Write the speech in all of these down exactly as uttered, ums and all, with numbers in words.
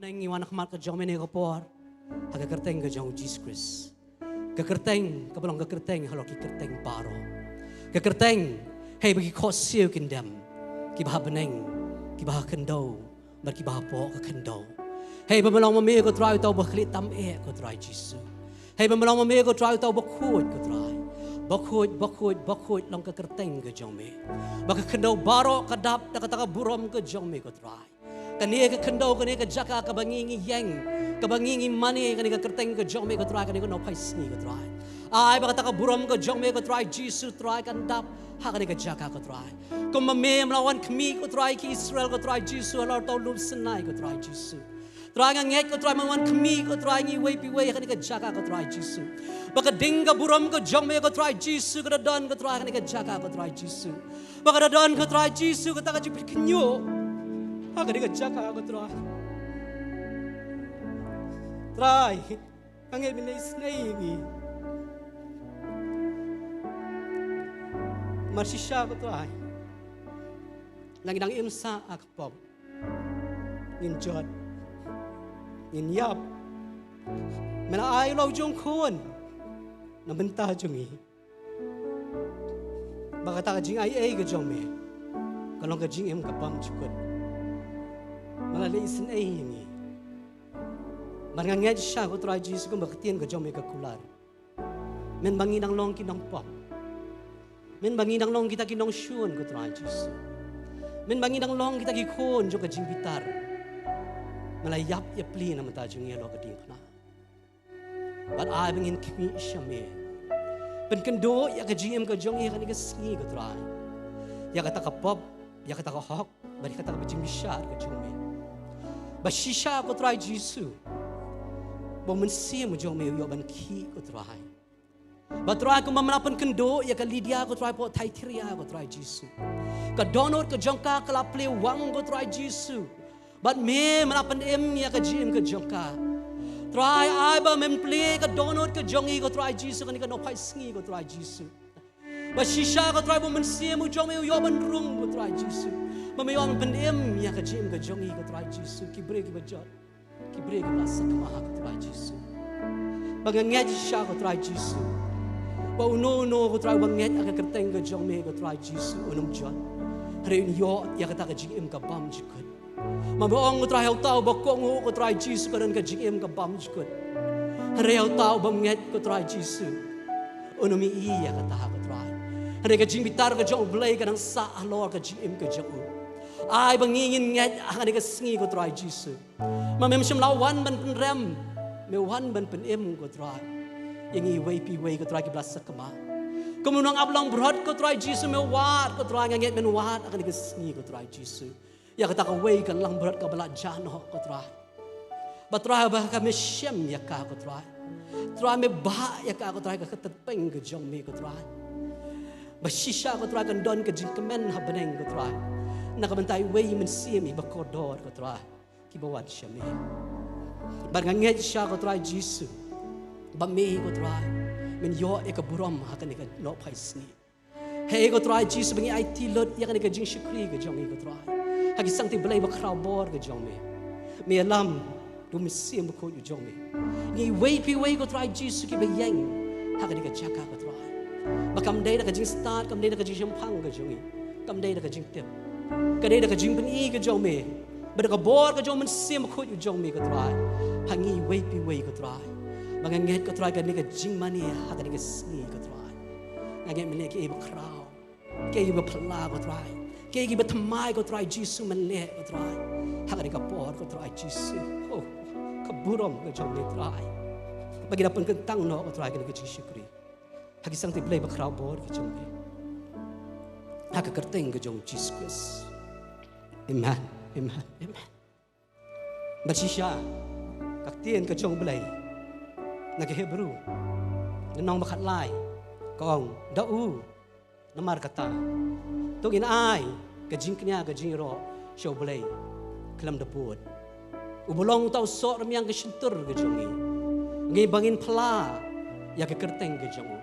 Ngi wan ha khmat ka jong me ha kane ka por ha ka kyrteng ka jong u Jisu Khrist. Ka kyrteng kaba long ka kyrteng halor ki kyrteng baroh. Ka kyrteng, hei ba ki khohsiew kin dem, kiba ha bneng, kiba ha khyndew, bad kiba hapoh ka khyndew. Hei ba me long ma me ko Trai uta uba khlieh tam eh ko Trai Jisu. Hei ba me long ma me ko Trai uta uba khuid ko Trai. Ba khuid, ba khuid, ba khuid long ka kyrteng ka jong me. Ba ka khyndew baroh ka dap da kata ka burom ka jong me ko Trai. Kane ka khyndew, kane ka jaka kaba ngi ngi ïeng, kaba ngi ngi mane, kane ka kyrteng ka jong me ko Trai, kane ka nohphai sngi ko Trai. Ai ba kata ka burom ka jong me ko Trai Jisu Trai kan dap ha kane ka jaka ko Trai. Kumba me me la wan khmih ko Trai ki Israel ko Trai Jisu halor uta u lum Sinai ko Trai Jisu. Trai nga ngeit ko Trai me wan khmih ko Trai ngi iwei pa iwei ha kane ka jaka ko Trai Jisu. Ba ka ding ka burom ka jong me ko Trai Jisu ka da don ko Trai ha kane ka jaka ko Trai Jisu. Ba ka da don ko Trai Jisu kata ka jingpynkhynñiuh ha kane ka jaka ko Trai. Trai, nga ngeit me la isynei ïa ngi. Namar shisha ko Trai, la ngi dang im sah ha ka pop. Ngin jot, ngin ïap. Me la ai la u jong u Khun na bynta jong ngi. Ba kata ka jingai ei ka jong me ka long ka jingim ka bymjukut. Me la leh isynei ïa ngi. Bad nga ngeit shisha ko Trai Jisu kumba ka ktien ka jong me ka kular. Mynba ngi dang long ki nongpop, mynba ngi dang long kita ki nongshun ko Trai Jisu, mynba ngi dang long kita ki khun jong ka jingbitar, me la ïap ïapli na bynta jong ngi halor ka diengphna. Bad ai ba ngin khmih sha me. Pynkynduh ïa ka jingim ka jong ngi ha kane ka sngi ko Trai, ïa kata ka pop, ïa kata ka hok, bad ïa kata kaba jingbishar ka jong me. Ba shisha ko Trai Jisu, ba u Mynsiem u jong me u ïoh ban khih ko Trai. Ba Trai kumba me la pynkynduh ïa ka Lydia ko Trai hapoh Thyatira ko Trai Jisu. Ka dohnud ka jong ka ka la plie wang ko Trai Jisu. Bad me me la pynim ïa ka jingim ka jong ka. Trai ai ba men plie ka dohnud ka jong ngi ko Trai Jisu ha kane ka nohphai sngi ko Trai Jisu. Ba shisha ko Trai ba u Mynsiem u jong me u ïoh ban rung ko Trai Jisu. Ba me ïoh ban pynim ïa ka jingim ka jong ngi ko Trai Jisu. Ki briew kiba jot, ki briew kiba la sakma ha ko Trai Jisu. Ba nga ngeit shisha ko Trai Jisu, ba uno uno ko Trai uba ngeit ha ka kyrteng ka jong me ko Trai Jisu un ym jot, hynrei un ïoh ïa kata ka jingim ka bymjukut. Ba me ong ko Trai ha uta uba kohnguh ko Trai Jisu ka don ka jingim ka bymjukut. Hynrei ha uta u bym ngeit ko Trai Jisu, un ym ïohi ïa kata ko Trai. Hynrei ka jingbitar ka jong U Blei ka dang sah halor ka jingim ka jong u. Ai ba ngi ngin ngeit ha kane ka sngi ko Trai Jisu. Ba mem shym la wan ban pynrem, me wan ban pynim ko Trai ïa ngi iwei pa iwei ko Trai kiba la sakma. Kum u nongap langbrot ko Trai Jisu me wad ko Trai, nga ngeit men wad ha kane ka sngi ko Trai Jisu. Ïa kata kawei ka langbrot kaba la jah noh ko Trai. Ba Trai ba ka me shem ïa ka ko Trai. Trai me bah ïa ka ko Trai ka kyrteng ka jong me ko Trai. Ba shisha ko Trai kan don ka jingkmen ha bneng ko Trai. Na ka bynta iwei i mynsiem iba kordor ko Trai, kiba wan sha me. Bad nga ngeit shisha ko Trai Jisu, ba me ko Trai men ïoh ïa ka burom ha kane ka nohphai sngi. Hei ko Trai Jisu ba ngi aiti lut ïa kane ka jingshakri ka jong ngi ko Trai ha ki sangti Blei bakhraw bor ka jong me. Me ïalam da u Mynsiem Bakhuid u jong me. Ngi iwei pa iwei ko Trai Jisu kiba ïeng ha kane ka jaka ko Trai, ba kam dei da ka jingstad, kam dei da ka jingshemphang ka jong ngi, kam dei da ka jingtip, ka dei da ka jingpyni ka jong me, bad da ka bor ka jong u Mynsiem Bakhuid u jong me ko Trai ha ngi iwei pa iwei ko Trai. Ba nga ngeit ko Trai kane ka jingmane ha kane ka sngi ko Trai, nga ngeit me leh kiei bakhraw, kiei ba phylla ko Trai, kiei kiba thymmai ko Trai Jisu men leh ko Trai ha kane ka por ko Trai Jisu. Oh, ka burom ka jong me Trai, ba ngi da pynkyntang noh ko Trai kane ka jingshakri ha ki sangti Blei bakhraw bor ka jong me, ha ka kyrteng ka jong Jisu Khrist. Amen. Amen. Amen. Bad shisha ka ktien ka jong U Blei na ki Hebru, na nong ba khatlai, ka ong da u, namar kata to ngin ai ka jingkñia ka jingïaroh sha U Blei khlem da bud, uba long uta u soh rmiang ka shyntur ka jong ngi, ngi ba ngin phylla ïa ka kyrteng ka jong u.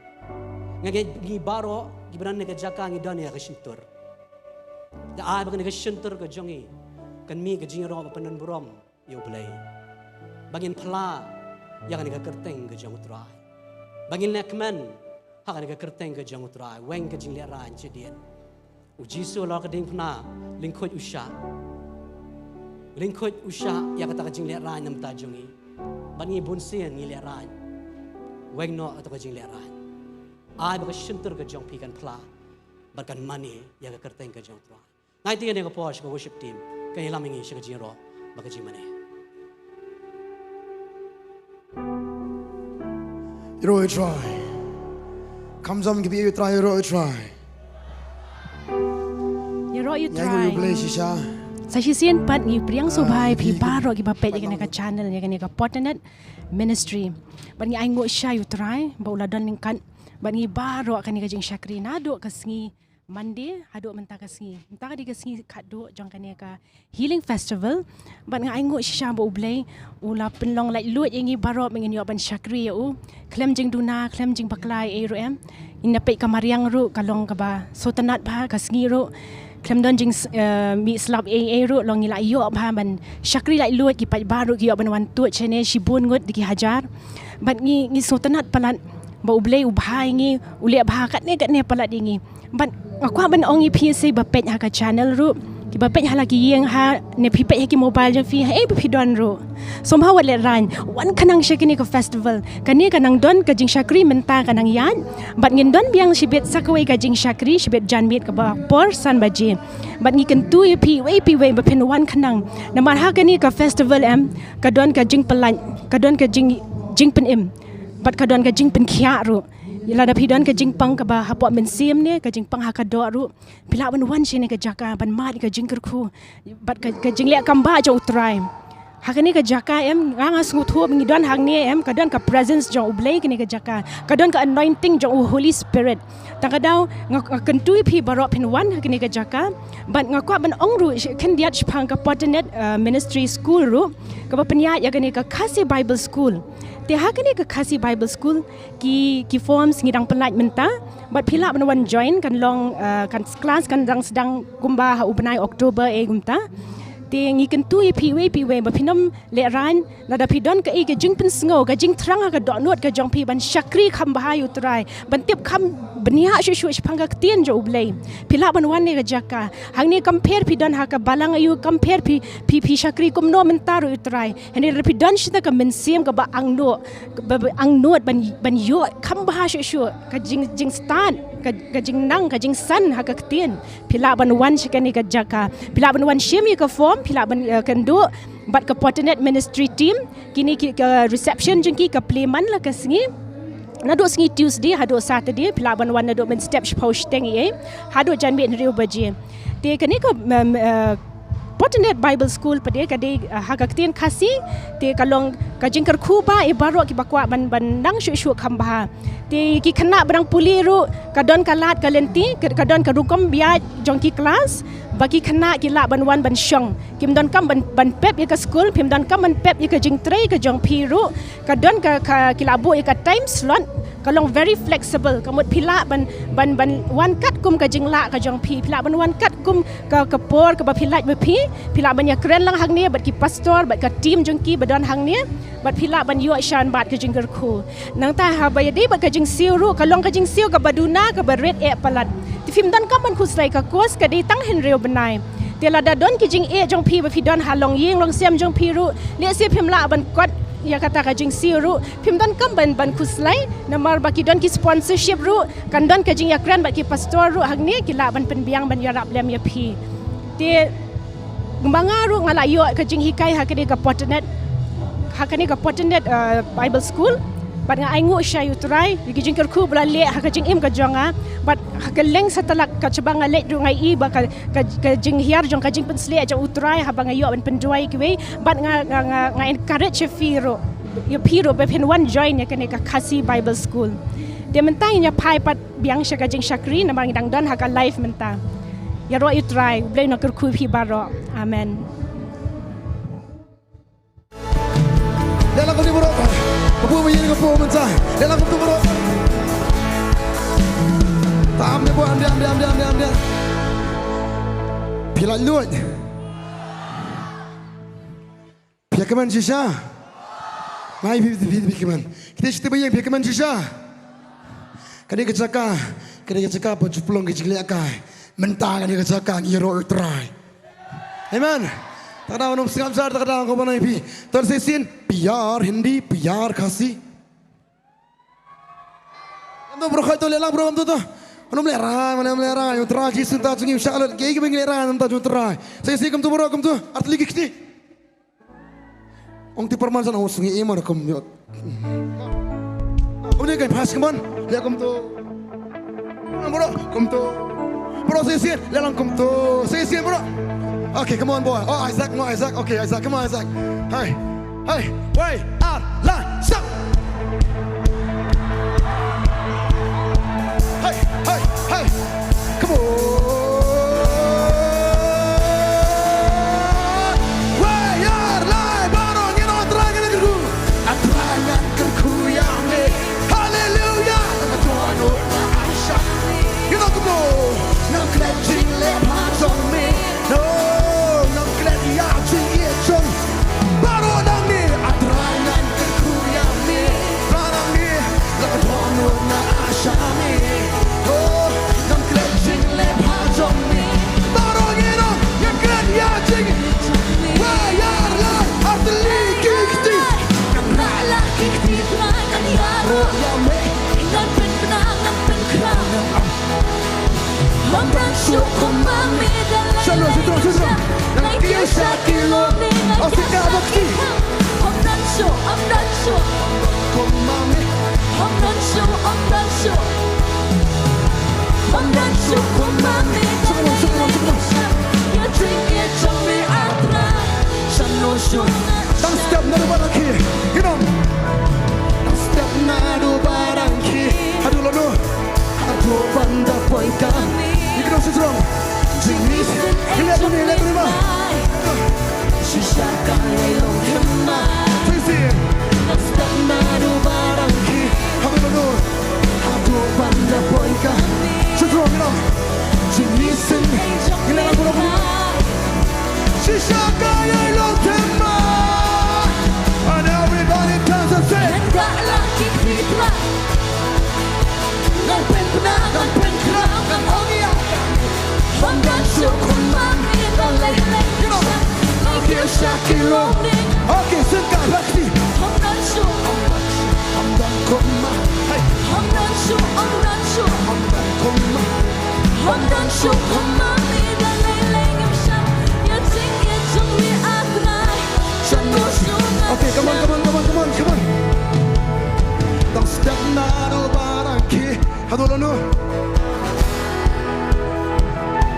Nga ngeit ngi baroh kiba don ha ka jaka ngi don ïa ka shyntur. Te ai ba kane ka shyntur ka jong ngi kan mih ka jingïaroh ba pyndon burom ïa U Blei. Ba ngin phla ïa kane ka kyrteng ka jong U Trai. Ba ngin leh kmen ha kane ka kyrteng ka jong U Trai. Weng ka jinglehrain shadien. U Jisu halor ka diengphna, lyngkhuid u shah. Lyngkhuid u shah ïa kata ka jinglehrain namar jong ngi. Bad ngi bunsien ngi lehrain. Weng noh kata ka jinglehrain. Ai ba ka shyntur ka jong phi kan phla bad kan mane ïa ka kyrteng ka jong U Trai. Ngai ti ïa kane ka por sha ka worship team kan ïalam ïa ngi sha ka jingïaroh bad ka jingmane. Ïaroh ïa U Trai. Kham jam ki ba ïaroh ïa U Trai, ïaroh ïa U Trai. Ïaroh ïa U Trai. Ngi ai nguh ïa U Blei shisha. Sa shisien pat ngi pdiang sngewbha ïa phi baroh kiba peit ïa kane ka channel, ïa kane ka Potternet Ministry. Bad ngi ai nguh shisha ïa U Trai ba u la don ryngkat bad ngi baroh kane ka jingshakri naduh ka sngi Monday haduh mynta ka sngi. Mynta ka dei ka sngi khatduh jong kane ka Healing Festival. Bad nga ai nguh shisha ba U Blei u la pynlong laitluid ïa ngi baroh ba ngin ïoh ban shakri ïa u. Khlem jingduna, khlem jingbakla ei ruh em. Ngin ïa peit ka mariang ruh ka long kaba sngewtynnat bha, ka sngi ruh khlem don jing, eh, mih slap ei ei ruh, long ngi la ïoh bha ban shakri laitluid, ki paidbah ruh ki ïoh ban wan tuid shane shibun ngut da ki hajar. Bad ngi, ngi sngewtynnat palat ba U Blei u bha ïa ngi, u leh bha katne katne palat ïa ngi. Bad nga kwah ban ong ïa phi sa ba peit ha ka channel ruh, kiba peit ha la ki ïing ha, ne phi peit ha ki mobile jong phi, haei ba phi don ruh, sngewbha wat lehrain, wan khnang sha kane ka festival. Kane ka nang don ka jingshakri mynta ka nang ïaid. Bad ngin don biang shibit sa kawei ka jingshakri shibit janmiet kaba por san baje. Bad ngi kyntu ïa phi iwei pa iwei ba phin wan khnang. Namar ha kane ka festival em, ka don ka jingpyllait, ka don ka jing, jingpynim, bad ka don ka jingpynkhiah ruh. Lada phi don ka jingpang kaba hapoh mynsiem ne ka jingpang ha ka doh ruh, phi lah ban wan shane ka jaka ban mad ka jingkyrkhu bad ka, ka jingleh kam ba jong U Trai. Ha kane ka jaka em, nga, nga sngewthuh ba ngi don hangne em, ka don ka presence jong U Blei kane ka jaka, ka don ka anointing jong U Holy Spirit. Tang ka daw nga, nga kyntu ïa phi baroh phin wan ha kane ka jaka. Bad nga kwah ban ong ruh shi khyndiat shaphang ka Potternet, eh, Ministry School ruh, kaba pynïaid ïa kane ka Khasi Bible School. Te ha kane ka Khasi Bible School, ki, ki forms ngi dang pynlait mynta. Bad phi lah ban wan join, kan long, eh, kan class kan dang sdang kumba ha u bnai October ei kumta. Te ngi kyntu ïa phi iwei pa iwei ba phin ym lehrain, lada phi don kaei ka jingpynsngew, ka jingthrang ha ka dohnud ka jong phi ban shakri kham bha ïa U Trai, ban tip kham bniah shuh shuh shaphang ka ktien jong U Blei, phi lah ban wan ne ka jaka. Hangne kam pher phi don ha ka balang aiu, kam pher phi, phi, phi shakri kumno mynta ruh ïa U Trai. Hynrei lada phi don shata ka mynsiem kaba angnud, ba, ba angnud ban, ban ïoh kham bha shuh shuh ka jing, jingstad, ka, ka jingnang, ka jingsan ha ka ktien, phi lah ban wan sha kane ka jaka. Phi lah ban wan shim ïa ka form, phi lah ban, eh, kynduh bad ka Potternet Ministry team. Kine ki, ka reception jong ki ka plie man la ka sngi. Naduh sngi Tuesday haduh Saturday, phi lah ban wan naduh mynstep shiphew shiteng ei ei haduh janmiet hynriew baje. Te kane ka, em, eh, Potternet Bible School pat de ka dei, eh, ha ka ktien Khasi, te ka long ka jingkyrkhu ba ïa baroh kiba kwah ban, ban nang shuh shuh kham bha. Te ki khynnah ba dang pule ruh, ka don ka lad ka lynti, ka, ka don ka rukom ba ïaid jong ki klas, ba ki khynnah ki lah ban wan ban shong. Kim donkam ban, ban pep ïa ka skul, phim donkam ban pep ïa ka jingtrei ka jong phi ruh. Ka don ka, ka, ki lah buh ïa ka time slot, ka long very flexible. Ka mut phi lah ban, ban, ban wan katkum ka jinglah ka jong phi. Phi lah ban wan katkum ka, ka por kaba phi lait ma phi. Phi lah ban ïakren lang hangne bad ki pastor, bad ka team jong ki ba don hangne. Bad phi lah ban ïoh shan bad ka jingkyrkhu. Nangta haba ïadei bad ka jingsiew ruh, ka long ka jingsiew kaba duna, kaba rit eh palat. Te phim donkam ban khuslai, ka course ka dei tang hynriew bnai. Te lada don ki jingeh jong phi ba phi don ha longïing longsem jong phi ruh, lehse phim lah ban kot ïa kata ka jingsiew ruh, phim donkam ban, ban khuslai, namar ba ki don ki sponsorship ruh, kan don ka jingïakren bad ki pastor ruh hangne, ki lah ban pynbiang ban ïarap lem ïa phi. Te ma nga ruh nga la ïoh ka jinghikai ha kane ka Potternet, ha kane ka Potternet, eh, Bible School. Bad nga ai nguh sha ïa U Trai ïa ki jingkyrkhu ba la leh ha ka jingim ka jong nga. Bad ha ka leng satlak ka shaba nga leit ruh nga i ba ka, ka, ka jinghiar jong, ka jingpynshlur jong U Trai haba nga ïoh ban pynduwai kiwei. Bad nga, nga, nga, nga encourage ïa phi ruh, ïa phi ruh ba phin wan join ïa kane ka Khasi Bible School. Te mynta ngin ïa phai pat biang sha ka jingshakri namar ngi dang don ha ka live mynta. Ïaroh ïa U Trai, U Blei un kyrkhu ïa phi baroh. Amen. Leh lang kumne baroh. Ka buh ba ïeng ka buh mynta. Leh lang kumne baroh. Tam ne buh, am deh, am deh, am deh, am deh, am deh. Phi lait luid. Phi ïa kmen shisha? Ngai phi phi phi kmen. Kti shi tip ba ïeng phi ïa kmen shisha? Kane ka jaka, kane ka jaka ba ju pynlong ka jingleh kai. Mynta kane ka jaka ngi ïaroh ïa u Trai. Amen. Ta ka daw ngam sngap jar, ta ka daw ngam ban ai phi. Tang sa shisien, pyar Hindi, pyar Khasi. Kumto bro, khaito leh lang bro, kumto to. Ngam lehrain, ngam lehrain, u Trai Jisu ta jong ngi u shah lut, kiei kiba ngi lehrain ta jong u Trai. Sa shisien kumto bro, kumto, ar tylli ki kti. Ong ti pyrman san ong sngi imar kum ïoh. Kum ni kan pas kumban, leh kumto. Bro, kumto. Bro, sa shisien, leh lang kumto. Sa shisien bro. Okay, come on boy. Oh, Isaac, mo Isaac. Okay, Isaac, come on Isaac. Hey. Hey, wei, ar, lai, sap. Hey, hey, hey. Come on. Wei, ar, lai, baroh ngin ong Trai ngan kyrkhu. A Trai ngan kyrkhu ïa me. Haleluya. Ngan ong kumno. Ngam klet jingleh bha jong me. No, ngam klet ïa jingïeit jong baroh nangne, A Trai ngan kyrkhu ïa me. Baroh nangne, la ka don na asha me. Oh, ngam klet jingleh bha jong me. Baroh ngi ong, ngam klet ïa jing. Wei, ar, lai, ar tylli ki kti. Ngan rah la ki kti Trai, ngan ïaroh ïa me. Ngan pynbna, ngan pynkhraw. Ym don shuh kum ma me da lei. Shalom, shalom, shalom. Ngan kiew sha ki longning, ngan kiew sha ki longning. Ym don shuh, ym don shuh kum ma me. Ym don shuh, ym don shuh. Ym don shuh kum ma me da lei. Ïa jingïeit jong me A Trai. Shalom, shalom. Dang step naduh ba dang khie. Ïa nong. Dang step naduh ba dang khie. Haduh lano. Haduh ban da poi kane. Ïa ki nong shisha. Jingmut. Ïa leh kane, leh kane ma. Shisha ka ïai long hima. Shisha. Dang step naduh ba dang khie. Haduh lano. Haduh ban da poi kane. Shisha, ïa nong. Jingmut. Ïa leh kane. Shisha ka ïai long hima. And everybody dance and say. Ngan rah la ki kti Trai. Ngan pynbna, ngan pynkhraw, ngan ong ïa. Ym don shuh kum ma me da lei lei. Ngan kiew sha ki longning. Okay, sing ka rah kti. Ym don shuh, ym don shuh, ym don kum ma. Hey. Ym don shuh, ym don shuh, ym don kum ma. Ym don shuh kum ma me da lei lei ngam shah. Ïa jingïeit jong me A Trai. Shalom, shalom. Okay, come on, come on, come on, come on, come on. Dang step naduh ba dang khie. Haduh lano.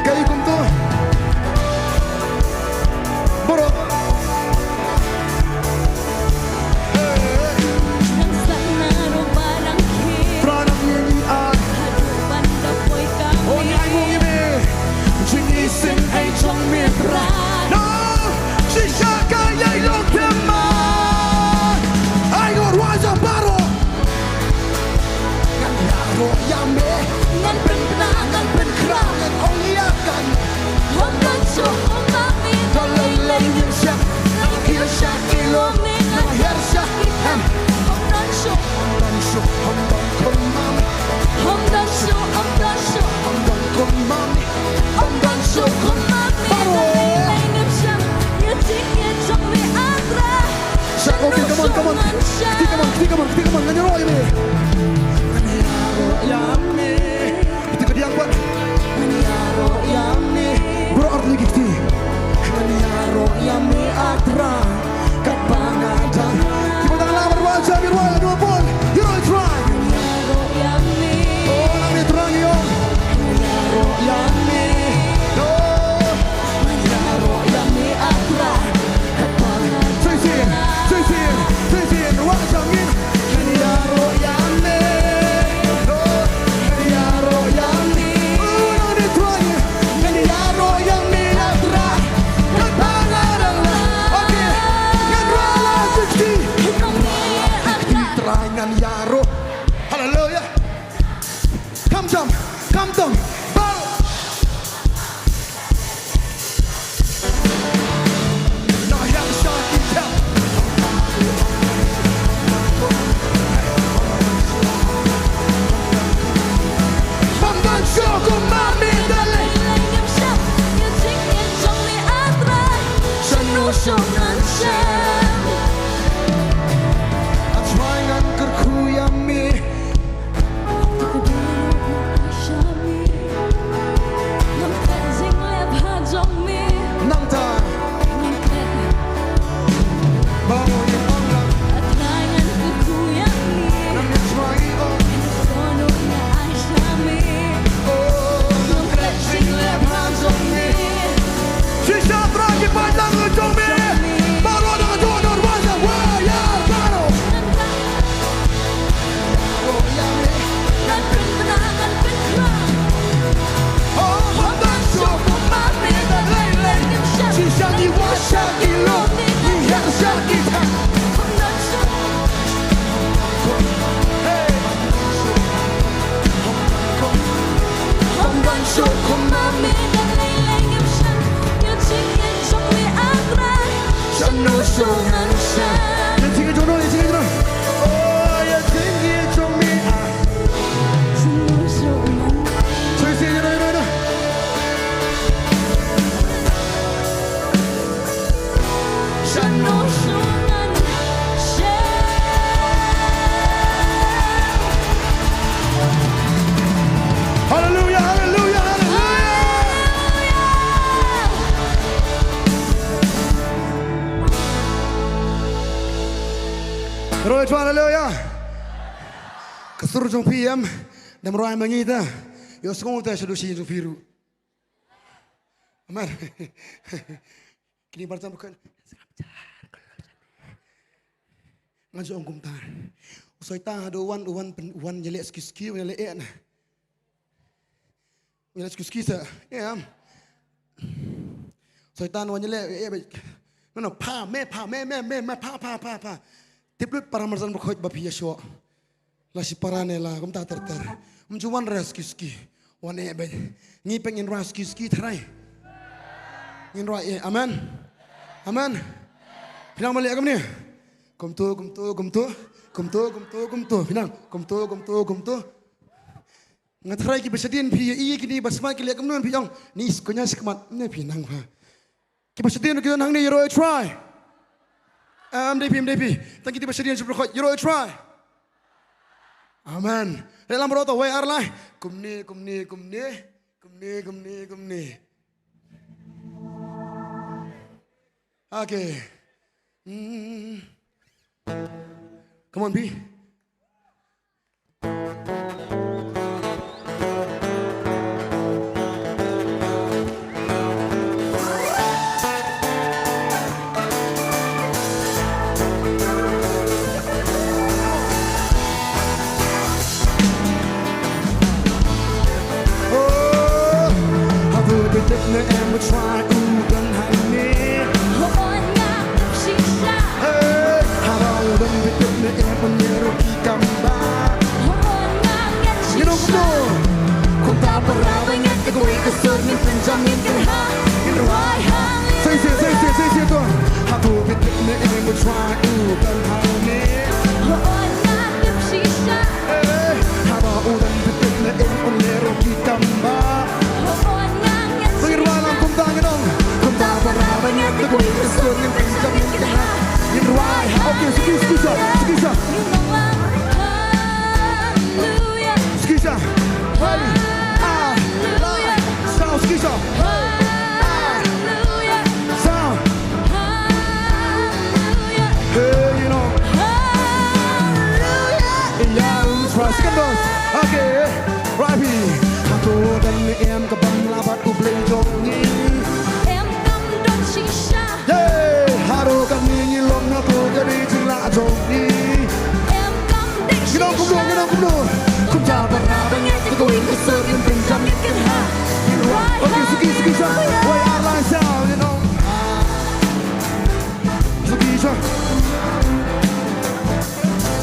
Kaei kumto. Baroh. Hey. Dang step naduh ba dang khie. Trai nang ïa ngi ai. Haduh ban da poi kane. Oh, ngi ai nguh ïa me. Jingïaseng ei jong me Trai. No. Shisha ka ïai long hima. Ai nguh rwai jong baroh. Ngan ïaroh ïa me, ngan pynbna, ngan pynkhraw, ngan ong ïa kane. Ym don shuh kum ma me, da lei lei ngin shah, ngan kiew sha ki longning, ngan hiar sha ki them. Ym don shuh, ym don shuh, ym don kum ma me. Ym don shuh, ym don shuh, ym don kum ma me. Ym don shuh kum ma me, da lei lei ngin shah, ïa jingïeit jong me A Trai. Shah, okay, come on, come on. Kti, come on, kti, come on, kti, come on. Ngan ïaroh ïa me. Ngan ïaroh ïa me. Kti ka diang pat. Ngan ïaroh ïa me. Bro, ar tylli ki kti. Ngan ïaroh ïa me A Trai. Katba nga dang. Kiba dang lam ar wa jam ïa rwai ïa dua bun. Ïaroh ïa Trai. Ngan ïaroh ïa me. Oh, nang ïa Trai ïa. Ngan ïaroh ïa me. Oh. Ngan ïaroh ïa me A Trai. Shisien, shisien, shisien, wa jam ngin. Ngan ïaroh ïa me. Oh, ngan ïaroh ïa me. Oh, nang ïa Trai. Ngan ïaroh ïa me A Trai. Katba nga dang. Okay. Ngan ïaroh ïa me A Trai. Trai ngan ïaroh. Hallelujah. Come down, come down. Bal. Now, yeah, shot, yeah. Ïa jingïeit jong no, ïa jingïeit jong no. Oh, ïa jingïeit jong me, ah. Shisha, ïa no, ïa no, ïa no. Haleluya, haleluya, haleluya. Roi twan, haleluya. Ka sur jong phi em, dang rwai ma ngi te. Ïohsngew te shaduh shi jong phi ruh. Amen. Kine barzan bukan. Nga ju ong kumta. U Soitan haduh wan, u wan, u wan ïaleh suki suki, u wan ïaleh eh na. U wan ïaleh suki suki sa. Eh, am. Soitan u wan ïaleh eh, eh, bad. No, no, pha, me, pha, me, me, me, me, pha, pha, pha, pha. Tip lut para marjan ba khoit ba phi ïa shoh. La shi para ne la kumta ter ter. Um ju wan rwai suki suki. Wan eh bad. Ngi pek ngin rwai suki suki tharai. Ngin rwai eh. Amen. Amen. Phi nang mali kumne. Kumtu, kumtu, kumtu. Kumtu, kumtu, kumtu. Phi nang. Kumtu, kumtu, kumtu. Nga tharai ki ba shadien phi ïa i kine ba smat ki leh kumno phi ong. Ni skanya skmat ne phi nang pha. Ki ba shadien ki don hangne ïa roi try. Am dei phi, am dei phi. Tang kiti ba shadien shu pyrkhat ïa roi try. Amen. Re lam rota wei ar lai. Kumne, kumne, kumne. Kumne, kumne, kumne. Okay. Mm. Come on, phi. Hato phi tip ne em u try u don hangne. Hooid nga tip shisha. Hey, haba u don phi tip ne em u nero ki kamba. Hooid nga ngeit shisha. Kumta para ba ngeit da kawei ka sur ngin pynjam ngin kynha. Ngin rwai ha. Sei sei sei sei sei sei to. Hato phi tip ne em u try u don hangne. Hooid nga tip shisha. Haba u don phi tip ne em u nero ki kamba. Ngin rwai lang kumta ngin ong. Kumta para ba ngeit da kawei ka sur ngin pynjam ngin kynha. Ngin rwai ha. Okay, suki suki sa, suki sa. Suki sa. Haleluya. Sound, suki sa. Haleluya. Sound. Haleluya. Hey, you know. Haleluya. Yeah, right, second verse. Okay, right here. Hato don ne em ka bym lah bad u Blei jong ngi. Em kam don shisha. Yeah, hato kane ngi long hato ka dei jinglah jong ngi. Em kam dei shisha. Ngi long kumno, ngi long kumno. Kumta para ba ngeit da kawei ka sur ngin pynjam ngin kynha. Ngin rwai. Okay, suki suki sa. Wei ar lai sa, you know. Suki sa.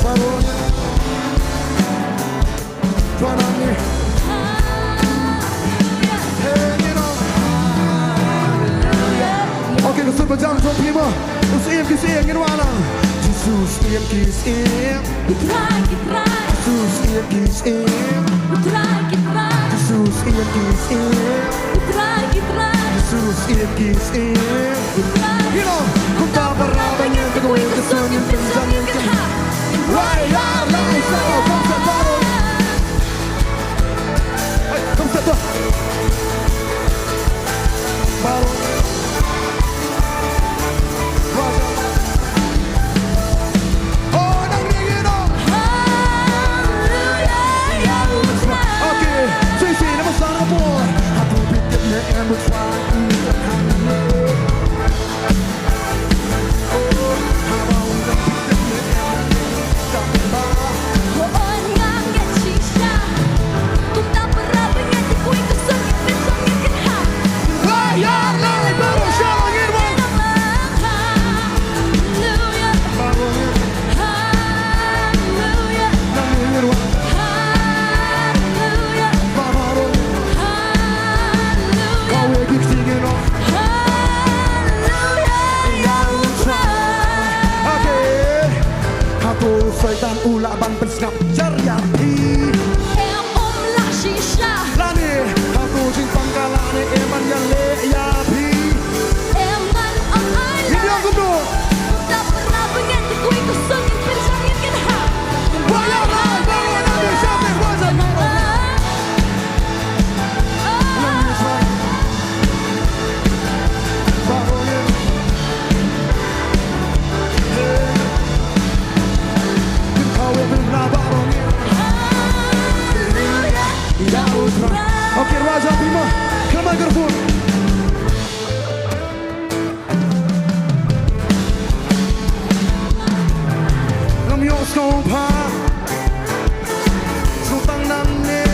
Baru. Tuan Amir. Hey, you know. Okay, ka sur ba jam jong phi mo. U Syiem ki Syiem ngin rwai lang. Jisu Syiem ki Syiem. U Trai ki Trai. Jisu Syiem ki Syiem. U Trai ki Trai. Jisu Syiem ki Syiem. U Trai ki Trai. Jisu Syiem ki Syiem. You know, kumta para ba ngeit da kawei ka sur ngin pynjam ngin kynha. Wai ar lai sa, oh, kumta para. Hey, kumta to. Para. Raja. Oh, nang ring, you know. Okay, say, say, never sound a boy. Hato phi tip ne em u try. Lane hato jingpang ka lane em ban ïaleh ïa phi? Em ban ong ai. Ngin ïa kumno? Da para bangeit da kawei ka song ngin pynshang ngin kynhap. Wa ïa la ba wa na de sha te wa za na. Okay, raise up, Ima. Come on, microphone. Ngam ïoh sngewbha. Sngewtang nangne.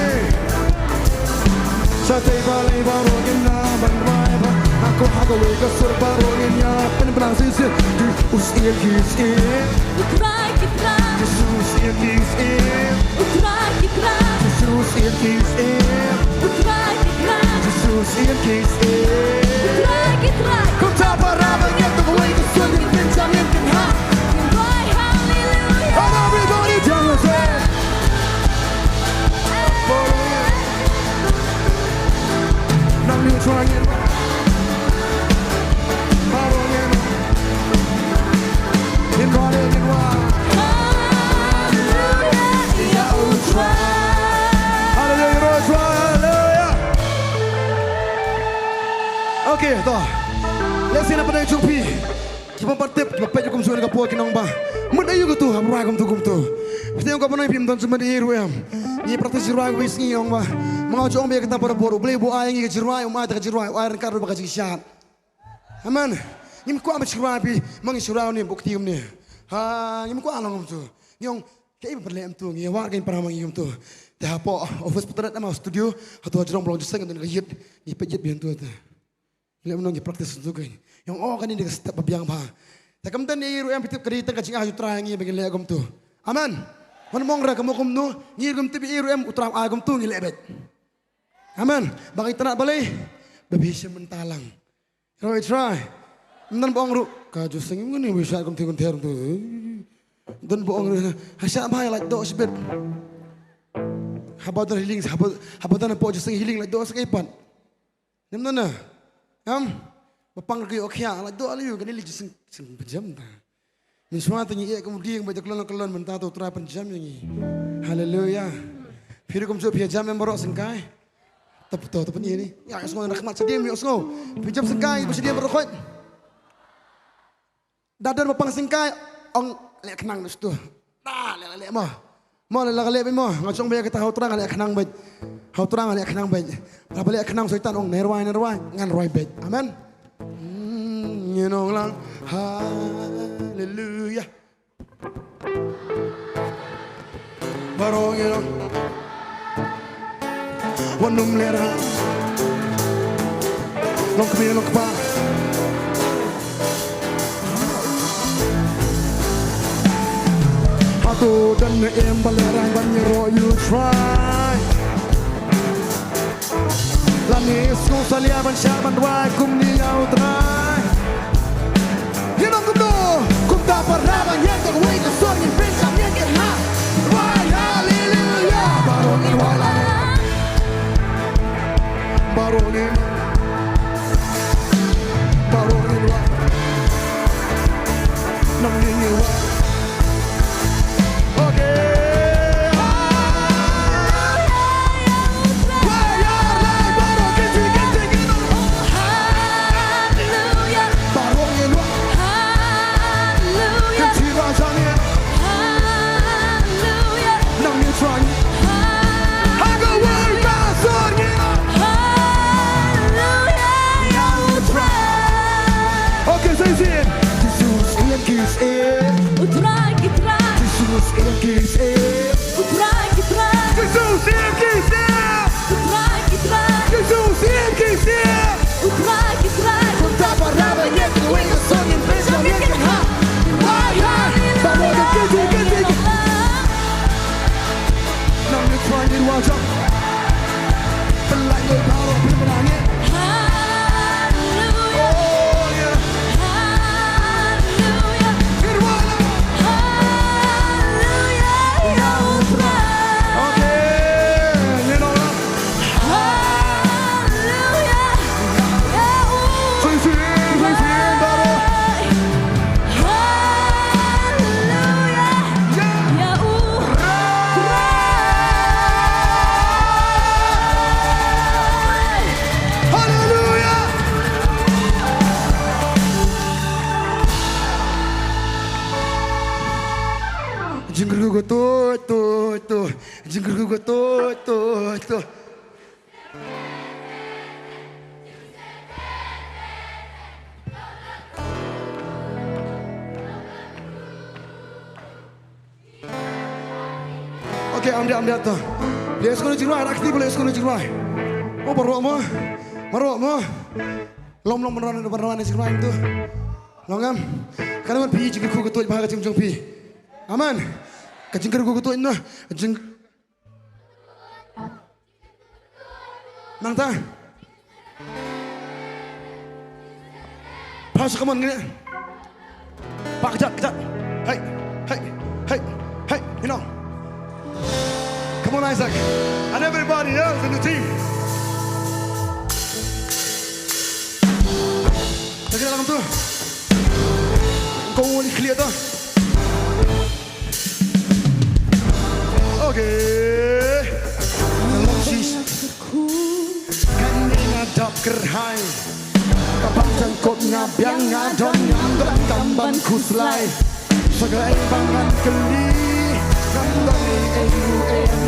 Shatei balei baroh ngin nang ban rwai bha. Nga kwah ha kawei ka sur baroh ngin ïa pynbna shisien. Ki u syiem ki syiem. U Trai ki trai. Jisu u syiem ki syiem. U Trai ki trai. Jisu u syiem ki syiem. U Trai ki trai. Jisu u syiem ki syiem. U Trai ki trai. Kumta para bangeit da kawei ka sur ngin pynshang ngin kynhap. Ngin rwai haleluia. And everybody dance it. Nang ni try it. Baroh ngin. Ngin rwai, ngin rwai. Haleluia, rwai, rwai, haleluia. Okay, to. Lehse na pdeng jong phi. Kiba pat tip, kiba peit kum shu ka por kin ong ba, mut aïu katu, hap rwai kumtu kumtu. Phi tip ong ka ban ong phim don jingmut ïa i ruh em. Ngi practice jingrwai kawei sngi ong ba, ma nga ju ong ba ïa kata para bor, U Blei u ai ïa ngi ka jingrwai, um ai ta ka jingrwai, u ai ryngkat ruh bad ka jingshad. Amen. Ngim kwah ba jingrwai phi, ma ngi jingrwai une, buk ti kumne. Ha, ngim kwah long kumtu. Ngi ong, kaei ba pynleh kumtu, ngi wad kein para ma ngi kumtu. Te hapoh office pyntrei ma studio, hato ha jrong ba long jingïaseng don ka ïit, ngi peit ïit biang tu te. Leh mynno ngi practice tu kein. Ong, oh, kane dei ka step ba biang bha. Te kumta ne i ruh em phi tip ka dei tang ka jingai U Trai ngi ba ngin leh kumtu. Amen. Wan mong ra ka mo kumno, ngi ruh em tip i ruh em U Trai ai kumtu ngi leh beit. Amen. Ba ka itynnad balei? Ba phi shim bynta lang. Ro i Trai. Ym don ba ong ruh ka ju seng ngi ngi wi sha kumtu kumtu kumtu. Don ba ong ruh ha sha bha ïa lait doh shibit. Haba don healing, haba, haba don hapoh ju seng healing lait doh sa ka ipat. Nym nana. Em? Ba pang ruh ki ïoh khia, la doh la ïoh, kane li jingïaseng, seng pynjam ta. Mynshuwa te ngi ïeh kum u dieng, ba ïa kyllon kyllon mynta te U Trai pynjam ïa ngi. Haleluia. Phi ruh kumjuh phi ïa jam em baroh sengkai. Tap to, tap ni ni. Ïa sngew na khmat shadien ïoh sngew. Phi jam sengkai, ba shadien baroh khoit. Da don ba pang sengkai, ong leh khnang noh shuh. Da leh leh mo. Mo leh la ka leh beit mo. Nga shong beit ïa kata ha U Trai nga leh khnang beit. Ha U Trai nga leh khnang beit. Haba leh khnang Soitan ong nai rwai nai rwai ngan rwai beit. Amen. Hmm, ngin ong lang. Haleluia. Baroh ngi long. Wan nym lehrain. Long kmie long kpa. Hato don ne em ba lehrain ban ïaroh ïa U Trai. Lane sngew salia ban shah ban rwai kumne ïa U Trai. Ïa nong kumno, kumta para bangeit da kawei ka sur ngin pynshang ngin kynhap. Rwai haleluia, baroh ngin rwai la. Baroh ngin, baroh ngin rwai. Nang ngin rwai. Okay. Ko tuid, tuid, tuid. Jingkyrkhu ko tuid, tuid, tuid. Okay, am dei, am dei to. Let's go to jingrwai, rakti, let's go to jingrwai. Oh, baroh mo. Baroh mo. Lom, lom, baroh, baroh, jingrwai tu. Long em. Kan wan phi jingkyrkhu ko tuid bha ka jingim jong phi. Amen. Ka jingkyrkhu ko tuid na. Jing Nangta. Pass, come on, ngin ïa. Pak, kejap, kejap. Hey, hey, hey, hey, you know. Come on, Isaac. And everybody else in the team. Check it out, tu. Kong wali clear tu. Okay. Long shi. Kane nga dap kyrhai. Ka bang jangkut nga biang nga don ngam don kam ban khuslai. Sa kaei ba ngan kylli ngam don ei ei ruh em.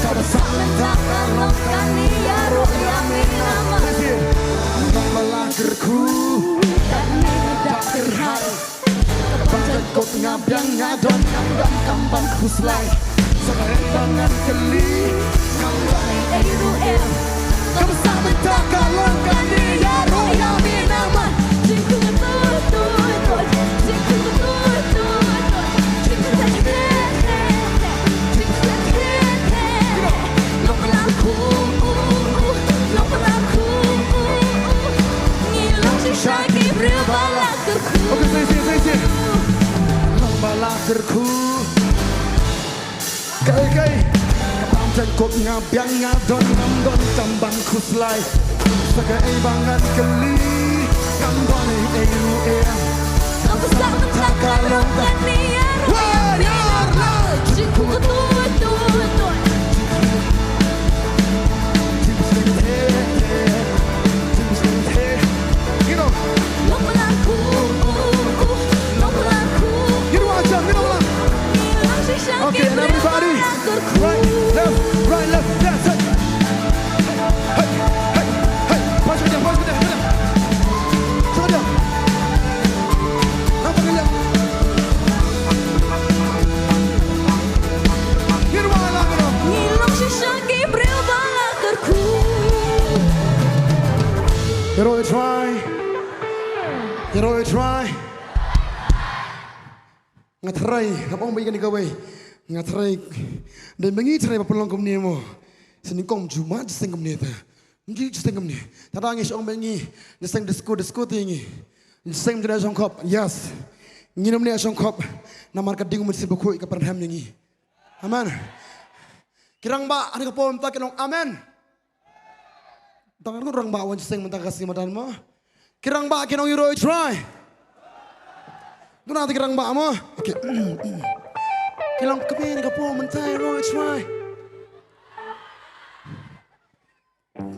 Kaba sah mynta ka long kane ïaroh ïa me namar. Long ba la kyrkhu. Kane nga dap kyrhai. Ka bang jangkut nga biang nga don ngam don kam ban khuslai. Sa kaei ba ngan kylli ngam don ei ei ruh em. Kaba sah mynta ka long kane ïaroh ïa me namar. Jingkyrkhu ko tuid tuid tuid. Jingkyrkhu ko tuid tuid tuid. Jingkyrkhu ko tuid tuid tuid. Jingkyrkhu ko tuid tuid tuid. Long ba la kyrkhu. Long ba la kyrkhu. Ngi long shisha ki briew ba la kyrkhu. Okay, sing, sing, sing, sing. Long ba la kyrkhu. Kaei, kaei. Ka bang jangkut nga biang nga don ngam don kam ban khuslai. Sa kaei ba ngan kylli ngam don ei ei ruh em. Kaba sah mynta ka long kane ïaroh. Wah, ïaroh. Jingkyrkhu ko tuid tuid tuid. Okay, and everybody, right, left, right, left, that's it. Hey, hey, hey, pass it down, pass it down, pass it down. Nampak ke dia? Ngi long shisha ki briew ba la kyrkhu. Ïaroh ïa U Trai. Ïaroh ïa U Trai. Nga tharai, ngam ong ba ïa kane kawei. Nga tharai. Dei ma ngi tharai ba pynlong kumne mo. Sa nyngkong ju ma jingïaseng kumne ta. Ngi jingïaseng kumne. Tada ngi shu ong ba ngi jingïaseng disco, disco te ngi. Jingïaseng jingïaseng shongkhop. Yes. Ngi nym ne shongkhop. Namar ka ding u Mynsiem Bakhuid ka pynrhem ïa ngi. Amen. Ki rangbah ha kane ka por mynta ki ong amen. Tang ngut rangbah wan jingïaseng mynta ka sngi madan mo. Ki rangbah ki ong ïaroh ïa U Trai. Duna te ki rangbah mo. Okay. Ki ong kmie ha kane ka por mynta ïaroh ïa U Trai.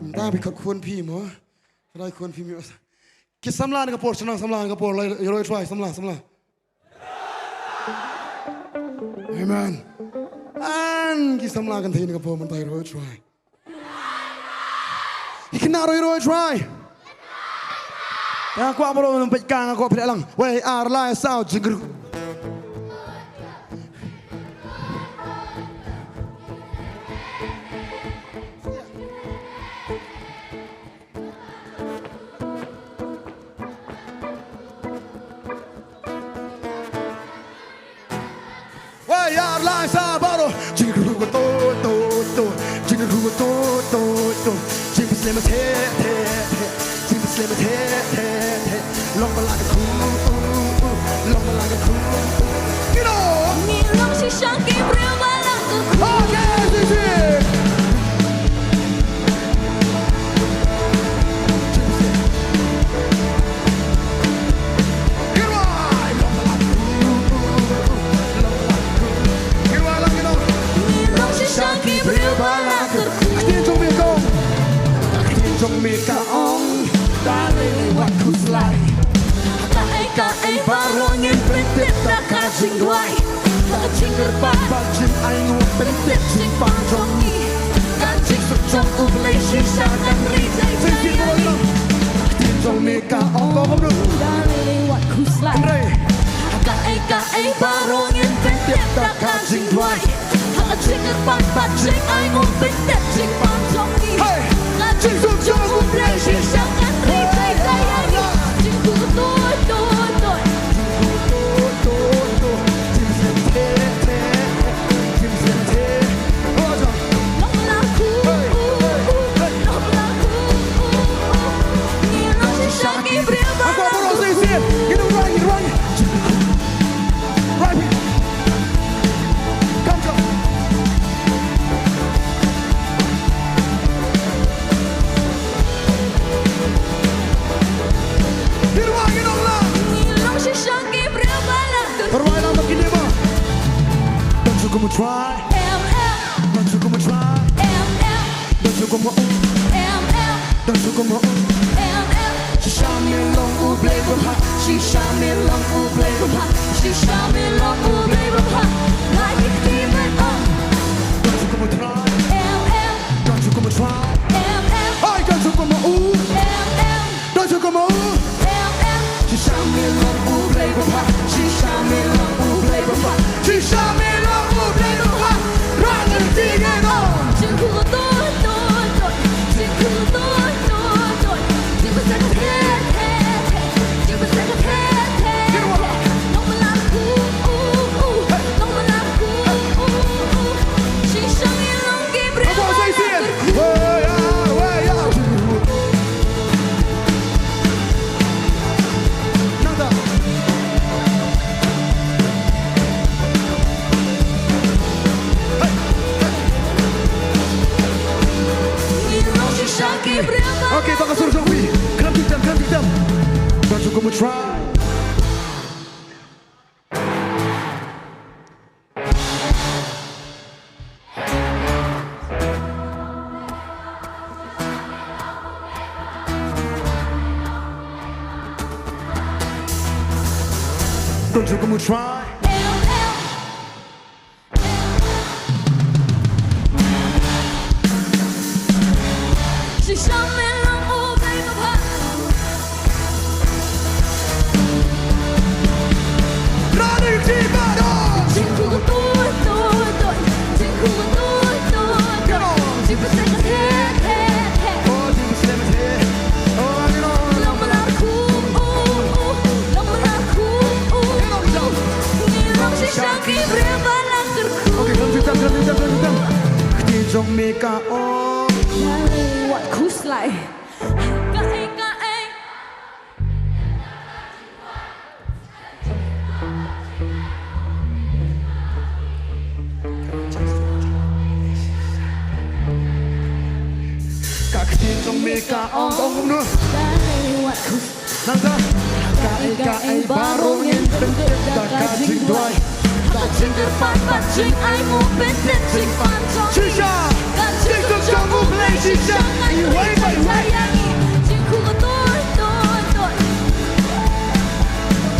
Mynta phi khot khun phi mo. Rai khun phi mo. Ki samla ha kane ka por, shnong samla ha kane ka por, ïaroh ïa U Trai, samla, samla. Amen. An ki samla kynthei ha kane ka por mynta ïaroh ïa U Trai. Ki khynnah ruh ïaroh ïa U Trai. Nga kwah baroh ngin peit ka, nga kwah peit lang. Wei, ar, lai, saw, jingkyrkhu. Wei, ar, lai, saw, baroh. Jingkyrkhu ko tuid tuid tuid. Jingkyrkhu ko tuid tuid tuid. Jingpyslem he he he. Jingpyslem he he he. Long ba la kyrkhu. Long ba la kyrkhu. Ngi long shisha ki briew ba la kyrkhu. Okay, sing, sing. Ngi long shisha ki briew ba la kyrkhu. Ka ktien jong me kong. Ka ktien jong me ka ong. Dei wat khuslai. Kaei kaei baroh ngin pyntip da ka jingduwai. Ka Jingkyrpad bad jingainguh pyntip jingpang jong ngi. Ka jingsuk jong U Blei shisha kan ri jai jai ïa ngi. Ka ktien jong me ka ong kumno? Da lei wat khuslai. Hynrei ha kaei kaei baroh ngin pyntip da ka jingduwai. Ha ka jingkyrpad bad jingainguh pyntip jingpang jong ngi. Hey! Ka jingsuk jong U Blei shisha kan ri jai jai ïa ngi. Jingkyrpad, kyrpad, kyrpad. Rwai lang bad kine ba. Don shu kum u trai. Em em. Don shu kum u trai. Em em. Don shu kum u. Em em. Don shu kum u. Em em. Shisha me long U Blei babha. Shisha me long U Blei babha. Shisha me long U Blei babha. Ngi ki kti me ong. Don shu kum u trai. Em em. Don shu kum u trai. Em em. Hai don shu kum u. Em em. Don shu kum u. Em em. Shisha me long U Blei babha. Shisha me long U Blei babha. Shisha me long U Blei babha. Rang ïa ki ngi ong. Jingkyrpad, kyrpad, kyrpad. Jingkyrpad, kyrpad, kyrpad. Jingpynshlur, the, the, the. Jingpynshlur, the, the, the. Nongmylla, u, u, u. Nongmylla, u, u, u. Shisha me long ki briew ba la kyrkhu. Nada. Okay, tang ka sur jong phi. Kren phi tem, kren phi tem. Don shu kum u trai. Don shu kum u trai. Shisha me long U Blei babha. Rani ki ba don. Jingkyrkhu, kyrpad, kyrpad. Jingkyrkhu, kyrpad, kyrpad. Jingpynshlur, the, the, the. Nongmylla, u, u. Nongmylla, u, u. Ngi long shisha ki briew ba la kyrkhu. Okay, kren phi tem, kren phi tem, kren phi tem. Ka ktien jong me ka ong. Wat khuslai. Kaei kaei. Ka ktien jong me ka ong, ong kumno? Nangta. Kaei kaei baroh ngin pyntip da ka jingduwai. Ha ka jingkyrpad bad jingainguh pyntip jingpang jong ngi. Shisha. Ka jingsuk jong U Blei shisha. Iwei pa iwei. Jingkyrkhu, kyrpad, kyrpad.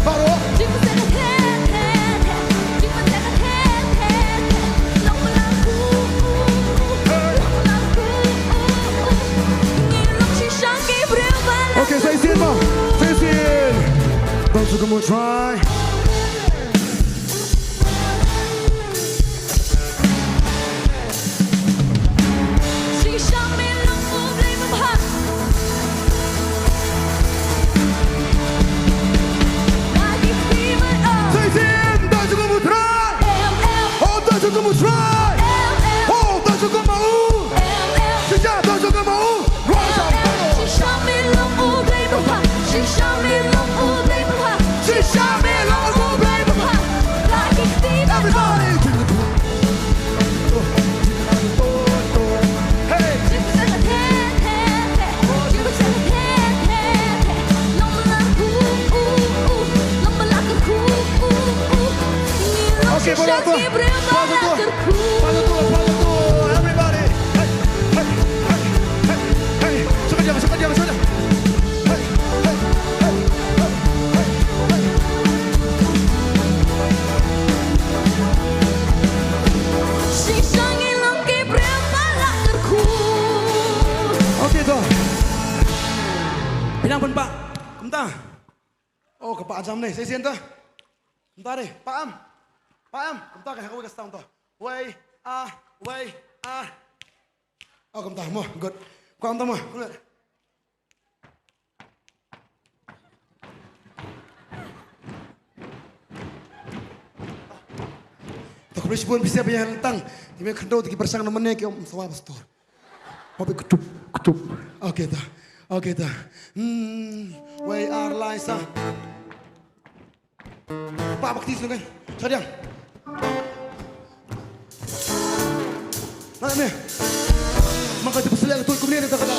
Baroh. Okay, sa shisien mo. Sa shisien. Don shu kum u trai. Shisha me long U Blei babha. Ngi ki kti me ong. Sa shisien, don shu kum u trai. Em em. Oh, don shu kum u trai. Em em. Oh, don shu kum u. Em em. Shisha, don shu kum u. Rise up, battle. Shisha me long U Blei babha. Shisha me long U Blei babha. Shisha me long U Blei babha. Ngi ki kti me ong. Everybody. Okay, pause the tour. Pause the tour. Pause the tour. Pause the tour. Everybody. Hey, hey, hey, hey. Dang pynpah. Kumta. Oh, ka pah jam ne. Sa shisien ta. Kumta de. Pah am. Pah am. Kumta ka ha kawei ka stang ta. Wei, ah, wei, ah. Oh, kumta mo. Good. Kumta mo. Kumta. To khublei shibun phi sngewbha ïa tang. Ki mei khyndew te ki pyrshang na mane ki ong, "Sawa pastor." Hobi ktup ktup. Okay ta. Okay ta. Hmm. Wei ar lai sa. Pah baptis ngan. Shadiang. Ngan me. Maka tu pasal yang tu kumne ni tak ada.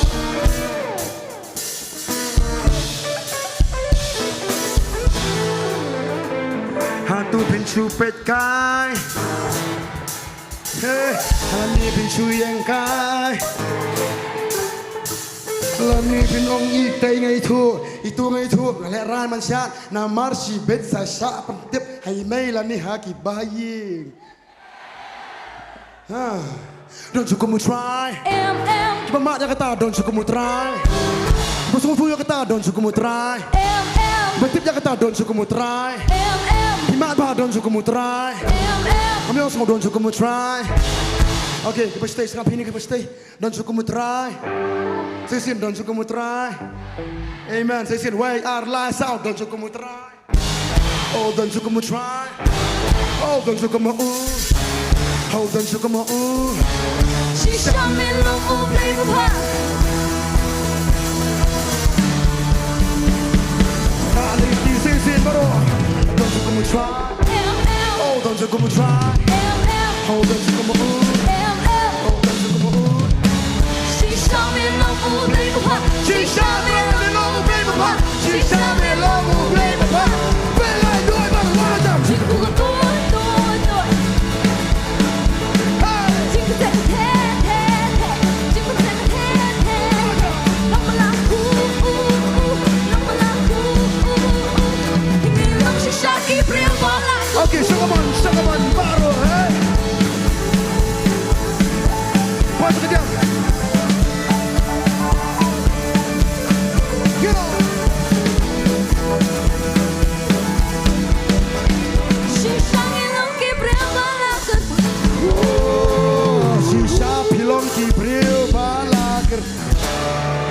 Hatu phin shu peit kai. He, hani phin shu ïeng kai. Lani phin ong itei ngai thu, itu ngai thu, nga leh rai man shat, namar shibit sa shah pyntip, ha i mei lani ha ki bahaïing. Ha. Don shu kum u trai. Em, em. Kiba mad ïa kata, don shu kum u trai. Kiba sngewthuh ïa kata, don shu kum u trai. Em, em. Kiba tip ïa kata, don shu kum u trai. Em, em. Ki mad ba, don shu kum u trai. Em, em. Kami ong sngewdon shu kum u trai. Okay, kiba shtei, sngap hini kiba shtei. Don shu kum u trai. Sa shisien don shu kum u trai. Amen. Sa shisien wei ar lai saw don shu kum u trai. Oh, don shu kum u trai. Oh, don shu kum u. Oh, don shu kum u. Shisha me long U Blei ba bha. Kali ti shisien baroh. Don shu kum u trai. Em, em. Oh, don shu kum u trai. Em, em. Oh, don shu kum u. Em, em. Oh, don shu kum u. Shisha me long U Blei ba bha. Shisha me long U Blei ba bha. Shisha me long U Blei ba bha. Pynlait duh ba bha jam. Jingkyrkhu ka tuid, tuid, tuid. Hey. Jingkyrkhu ka tuid, tuid, tuid. Jingkyrkhu ka tuid, tuid, tuid. Long ba la u, u, u. Long ba la u, u, u. Ngi long shisha ki briew ba la. Okay, shakaman, shakaman, baroh, hey. Pas ka jam. Get on. Shisha ngi long ki briew ba la kyrpang. Oh, shisha phi long ki briew ba la kyrpang.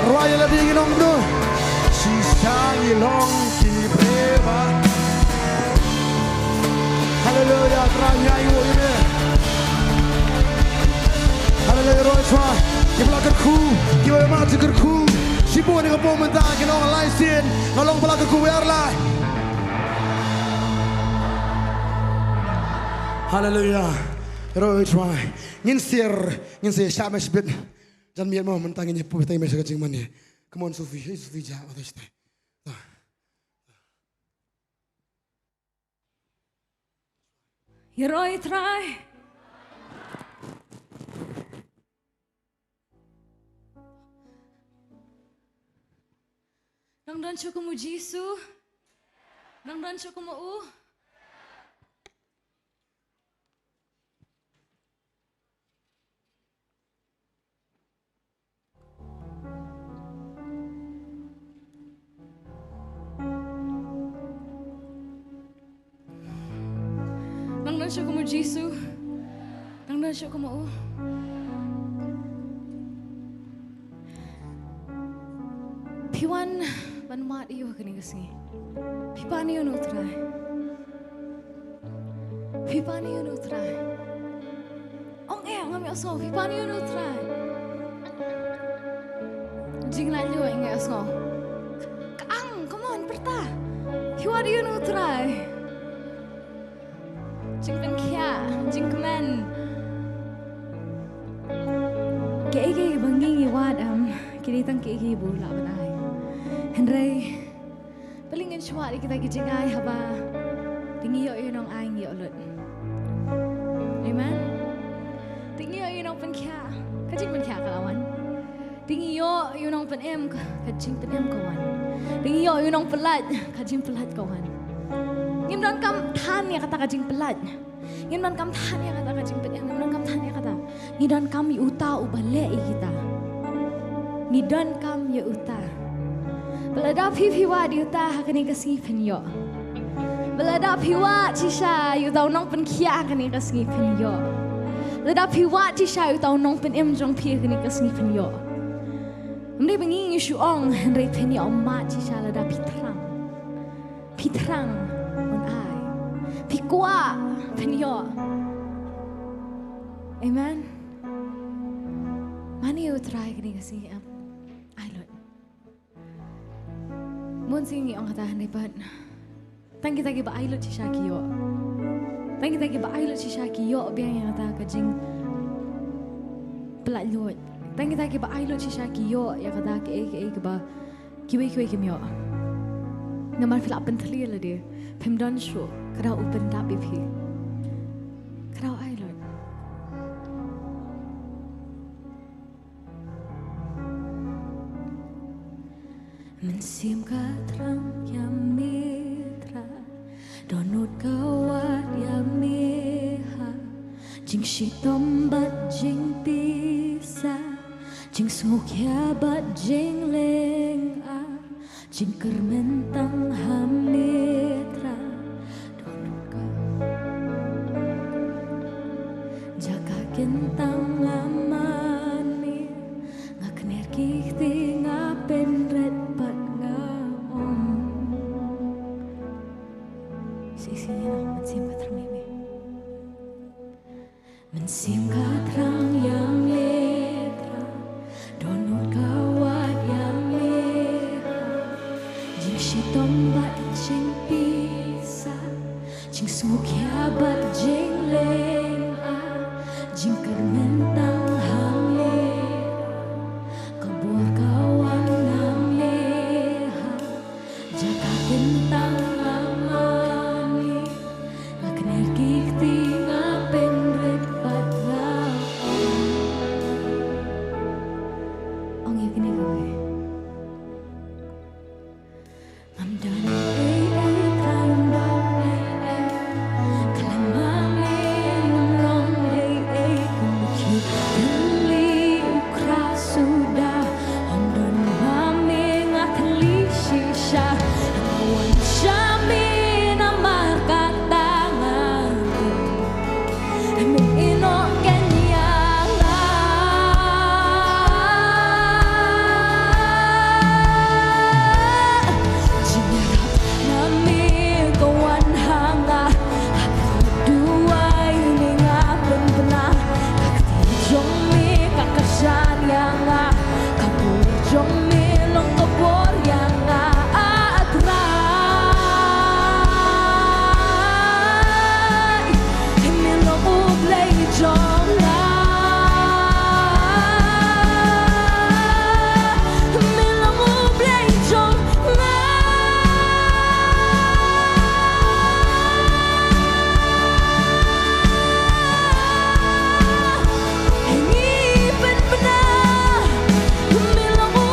Rwai ïa lade ngi long bdo. Shisha ngi long ki briew ba. Haleluya, Trai ngi ainguh ïa me. Haleluya, roi Trai. Kiba la kyrkhu, kiba ïa mad jingkyrkhu. Shibun ïa ka pom mynta ki long lai sien. Nga long ba la kyrkhu wer lai. Haleluya. Roi Trai. Ngin sier, ngin sier shah me shibit. Jan miet mo mynta ngin ïa pyrthei me sha ka jingmane. Come on, Sophie. Hey, Sophie, ja, oto shtai. Ïa roi Trai. Nang don shuh kum u Jisu. Nang don shuh kum u. Nang don shuh kum u Jisu. Nang don shuh kum u. Phi wan ban mad ïa u ha kane ka sngi. Phi pan ïa u na u Trai. Phi pan ïa u na u Trai. Ong eh, ngam ïohsngew, phi pan ïa u na u Trai. Jinglait leh nga ïohsngew. Ka ang, come on, pyrta. Phi wan ïa u na u Trai. Jingpynkhiah, jingkmen. Kiei kiei ba ngi ngi wad em, ki dei tang kiei kiei ba u lah ban ai. Hynrei Balei ngin shuwa ïa kita ki jingai haba te ngi ïoh ïa u nongai ngi ïoh lut. Amen. Te ngi ïoh ïa u nongpynkhiah, ka jingpynkhiah ka la wan. Te ngi ïoh ïa u nongpynim, ka jingpynim ka wan. Te ngi ïoh ïa u nongpyllait, ka jingpyllait ka wan. Ngim donkam than ïa kata ka jingpyllait. Ngim donkam than ïa kata ka jingpynim, ngim donkam than ïa kata. Ngi donkam ïa uta uba leh ïa kita. Ngi donkam ïa uta. Ba lada phi phi wad ïa uta ha kane ka sngi phin ïoh. Ba lada phi wad shisha ïa uta u nongpynkhiah ha kane ka sngi phin ïoh. Lada phi wad shisha ïa uta u nongpynim jong phi ha kane ka sngi phin ïoh. Ym dei ba ngi ngi shu ong, hynrei phin ïoh mad shisha lada phi thrang. Phi thrang un ai. Phi kwah phin ïoh. Amen. Mane ïa u Trai kane ka sngi em. Ai lut. Bun sien ngi ong kata, hynrei pat tang kita kiba ai lut shisha ki ïoh. Tang kita kiba ai lut shisha ki ïoh biang ïa kata ka jingpynlait luid. Tang kita kiba ai lut shisha ki ïoh ïa kata kiei kiei kiba kiwei kiwei kim ïoh. Namar phi la pynthylli lade, phim don shuh, ka daw u pyndap ïa phi. Ka daw ai lut. Mynsiem ka thrang ïa me Trai, dohnud ka wad ïa me ha jingshitom bad jingpisa, jingsngewkhia bad jinglyngngoh, jingkyrmen tang ha me Trai, dohnud ka jaka kyntang nga mane, nga kner ki kti nga pynrit bad nga ong. Sisi ïa mynsiem ka thrang ïa me. Mynsiem ka thrang ïa me Trai, dohnud ka wad ïa me ha jingshitom bad jingpisa, jingsngewkhia bad jinglyngngoh, jingkyrmen tang ha me, ka bor ka wan na me ha jaka kyntang nga mane, nga kner ki kti nga pynrit bad nga ong. Ong ïa kane kawei. Ngam don ei ei Trai, ngam don ei ei. Khlem ma me ngam long ei ei. Kum u khiew thylli u khra suda. Ym don ma me nga thylli shisha. Nga wan sha me namar kata nga tip. Mynno kin ïa nga. Jingïarap na me ka wan ha nga. Ha ka duwai me nga pynbna. Ka kti jong me ka kyrshan ïa nga. Ka bor jong me long ka bor ïa nga, ah Trai. Me long U Blei jong nga. Me long U Blei jong nga. Ngi pynbna. Me long U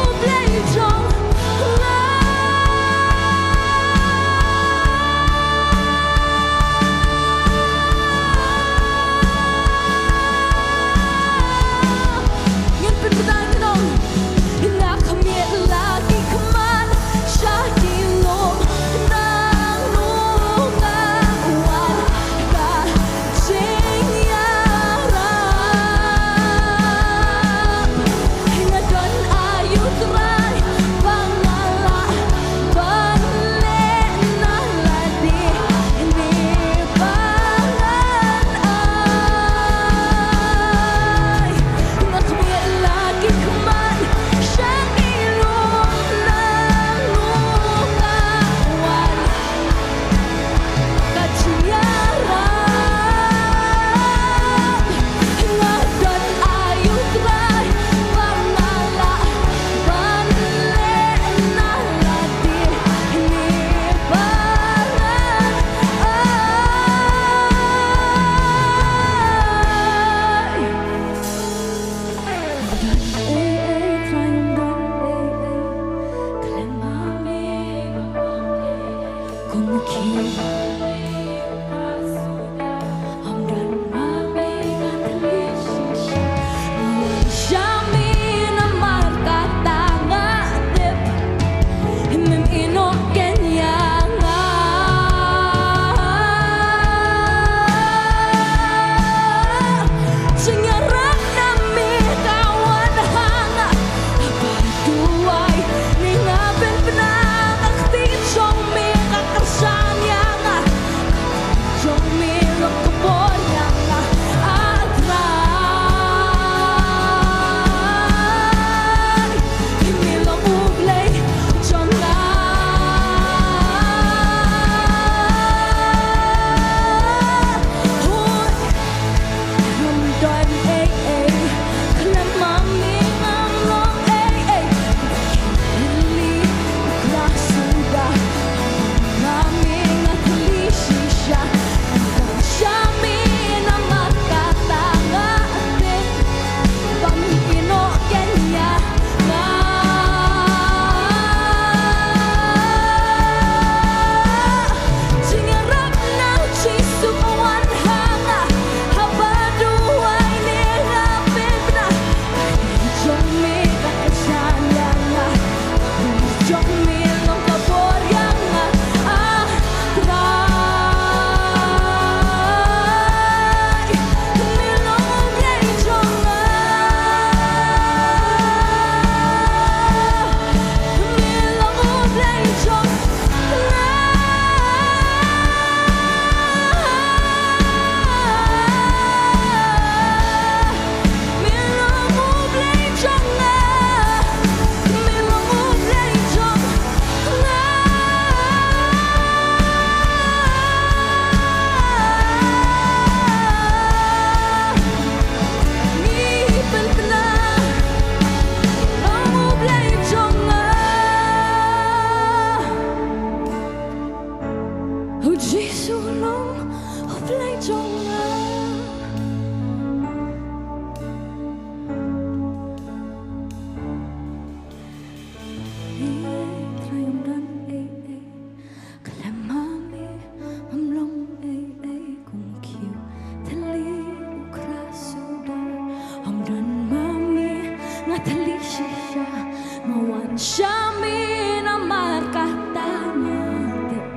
Sha me namar kata nga tip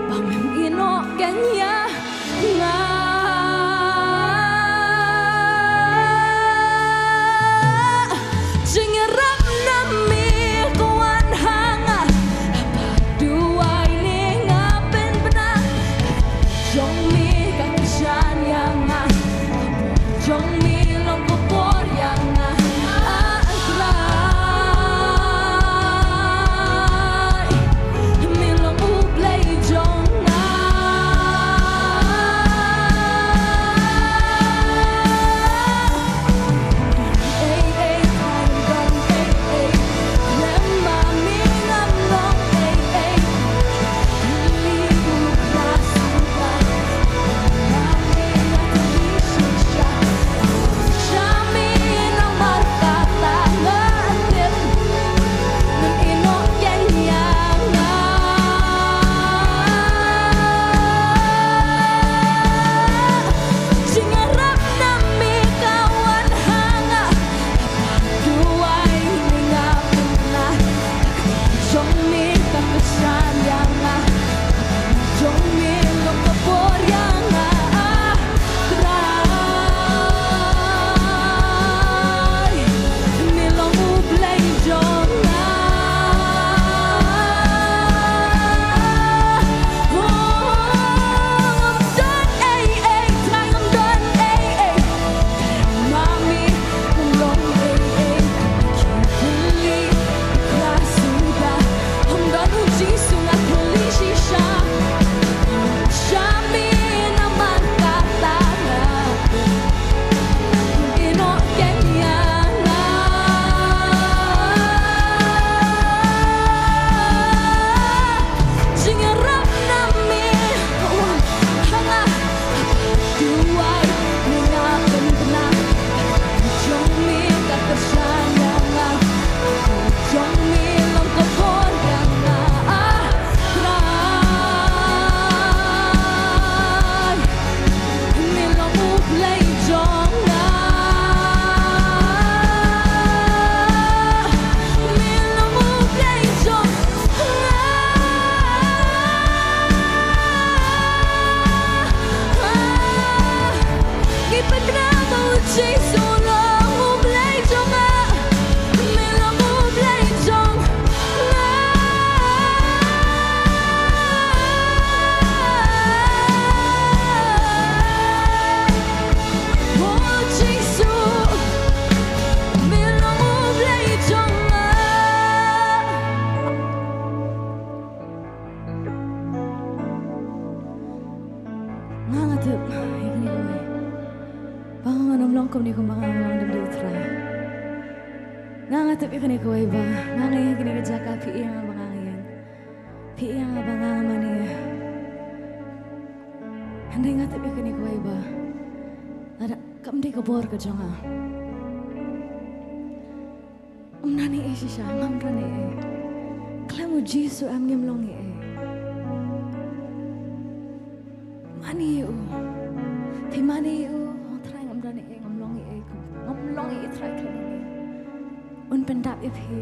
ba mem ïehnoh kein ïa nga. Jingïarap na me ka wan ha nga, haba duwai ne nga pynbna. Jong me ka kyrshan ïa nga, jong me long ka bor ïa nga. Ah, Trai, me long U Blei jong nga. Ei, ei, Trai, don ei, ei, lem ma me ngam long ei, ei. Jong me ka kyrshan ïa nga, jong me long ka bor ïa nga. Ah, Trai, me long U Blei jong nga. Oh, ngam don ei ei, Trai, ngam don ei ei. Ma me, ngam long ei ei. Kylli, khlad suda. Ngam don U Jisu nga kylli shisha. Sha me namar kata nga ïehnoh kein ïa nga. Jingïarap na me ka wan ha nga, duwai ne nga pynbna. Jong me ka kyrshan ïa nga, jong me long ka bor ïa nga. Ah, Trai, me long U Blei jong nga. Me long U Blei jong nga. Ngi pynbna ba U Jisu long U Blei jong nga. Me long U Blei jong nga. Oh Jisu, me long U Blei jong nga. Nga nga tip ïa kane kawei ba nga ngam long kumne kumba nga nga long da U Trai. Nga nga tip ïa kane kawei ba nga nga ïeng ha kane ka jaka phi ïeng ba nga nga ïeng. Phi ïeng ba nga nga mane. Hynrei nga tip ïa kane kawei ba lada kam dei ka bor ka jong nga, ngam don ei ei shisha, ngam don ei ei. Khlem U Jisu em ngim long ei ei. Mane ïa u. Phi mane ïa u, oh Trai ngam don ei ei, ngam long ei ei, ngam long ei ei Trai khlem ïa u. Un pyndap ïa phi,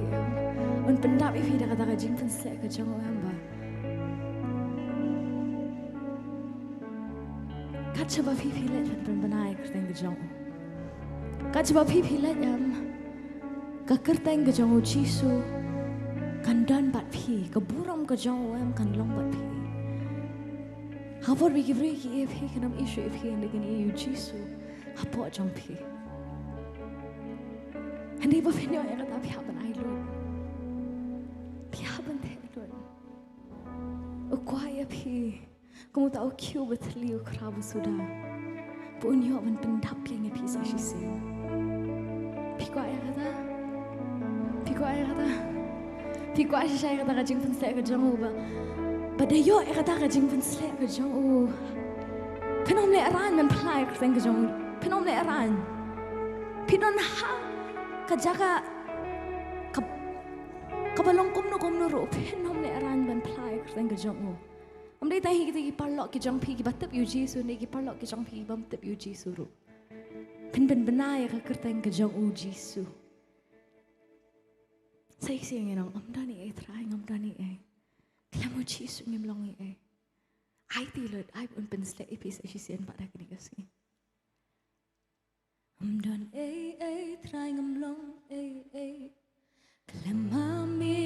un pyndap ïa phi da kata ka jingpynshlur ka jong u em ba kat shaba phi phi leit pynbna ïa ka kyrteng ka jong u. Kat shaba phi phi leit em, ka kyrteng ka jong U Jisu kan don bad phi, ka burom ka jong u em kan long bad phi. Ha por ba ki briew ki ïa phi, kin ym ïoh shuh ïa phi, hynrei kin ïa U Jisu hapoh jong phi. Hynrei ba phin ïoh ïa kata phi hap ban ai lut. Phi hap ban theh lut. U kwah ïa phi. Kum uta u khiew ba thylli u khraw ba suda. Ba un ïoh ban pyndap ïa phi sa shisien. Phi kwah ïa kata? Phi kwah ïa kata? Phi kwah shisha ïa kata ka jingpynshlur ka jong u ba, ba da ïoh ïa kata ka jingpynshlur ka jong u, phin ym lehrain ban phla ïa ka kyrteng ka jong u. Phin ym lehrain. Phi don ha ka jaka ka, kaba long kumno kumno ruh, phin ym lehrain ban phla ïa ka kyrteng ka jong u. Ym dei tang hi kita ki paralok ki jong phi kiba tip ïa U Jisu, ne ki paralok ki jong phi kibym tip ïa U Jisu ruh. Phin pynbna ïa ka kyrteng ka jong U Jisu. Sa Tei sien ngi ong, ym don ei ei Trai, ngam don ei ei. Khlem u Jisu ngim long ei ei. Aiti lut, ai un pynshlur ïa phi sa shisien pat ha kane ka sngi. Ym don ei ei Trai, ngam long ei ei. Khlem ma me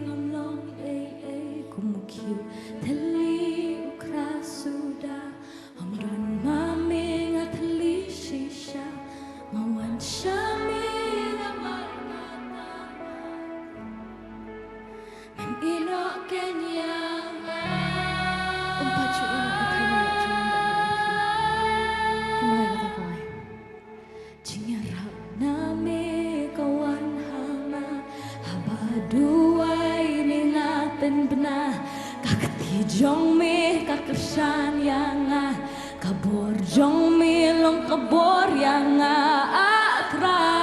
ngam long ei ei. Kum u khiew thylli u khra suda. Ym don ma me nga thylli shisha. Nga wan sha me namar kata nga Mem ïehnoh kein ïa nga. Ym pat shu ïehnoh ka thaiñ ïa jong nga. Kumne kata kawei. Jingïarap na me ka wan ha nga. Haba duwai ne nga pynbna. Ka kti jong me ka kyrshan ïa nga. Ka bor jong me long ka bor ïa nga, ah Trai.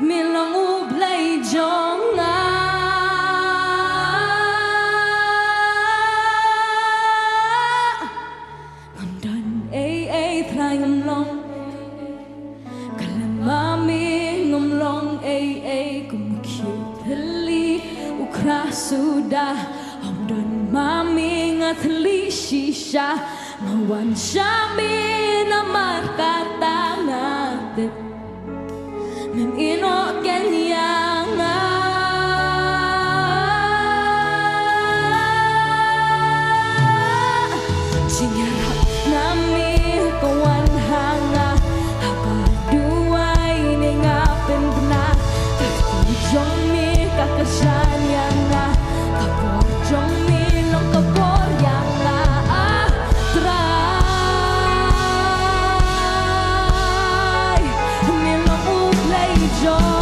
Me long U Blei jong nga. Ngam don ei ei Trai, ngam long. Khlem ma me ngam long ei ei. Kum u khiew thylli u khra suda. Ym don ma me nga thylli shisha. Nga wan sha me namar kata nga tip. Mem ïehnoh kein ïa nga. Jingïarap na me ka wan ha nga. Haba duwai ne nga pynbna. Ka kti jong me ka kyrshan ïa nga. Ka bor jong me long ka bor ïa nga, ah Trai. Me long U Blei jong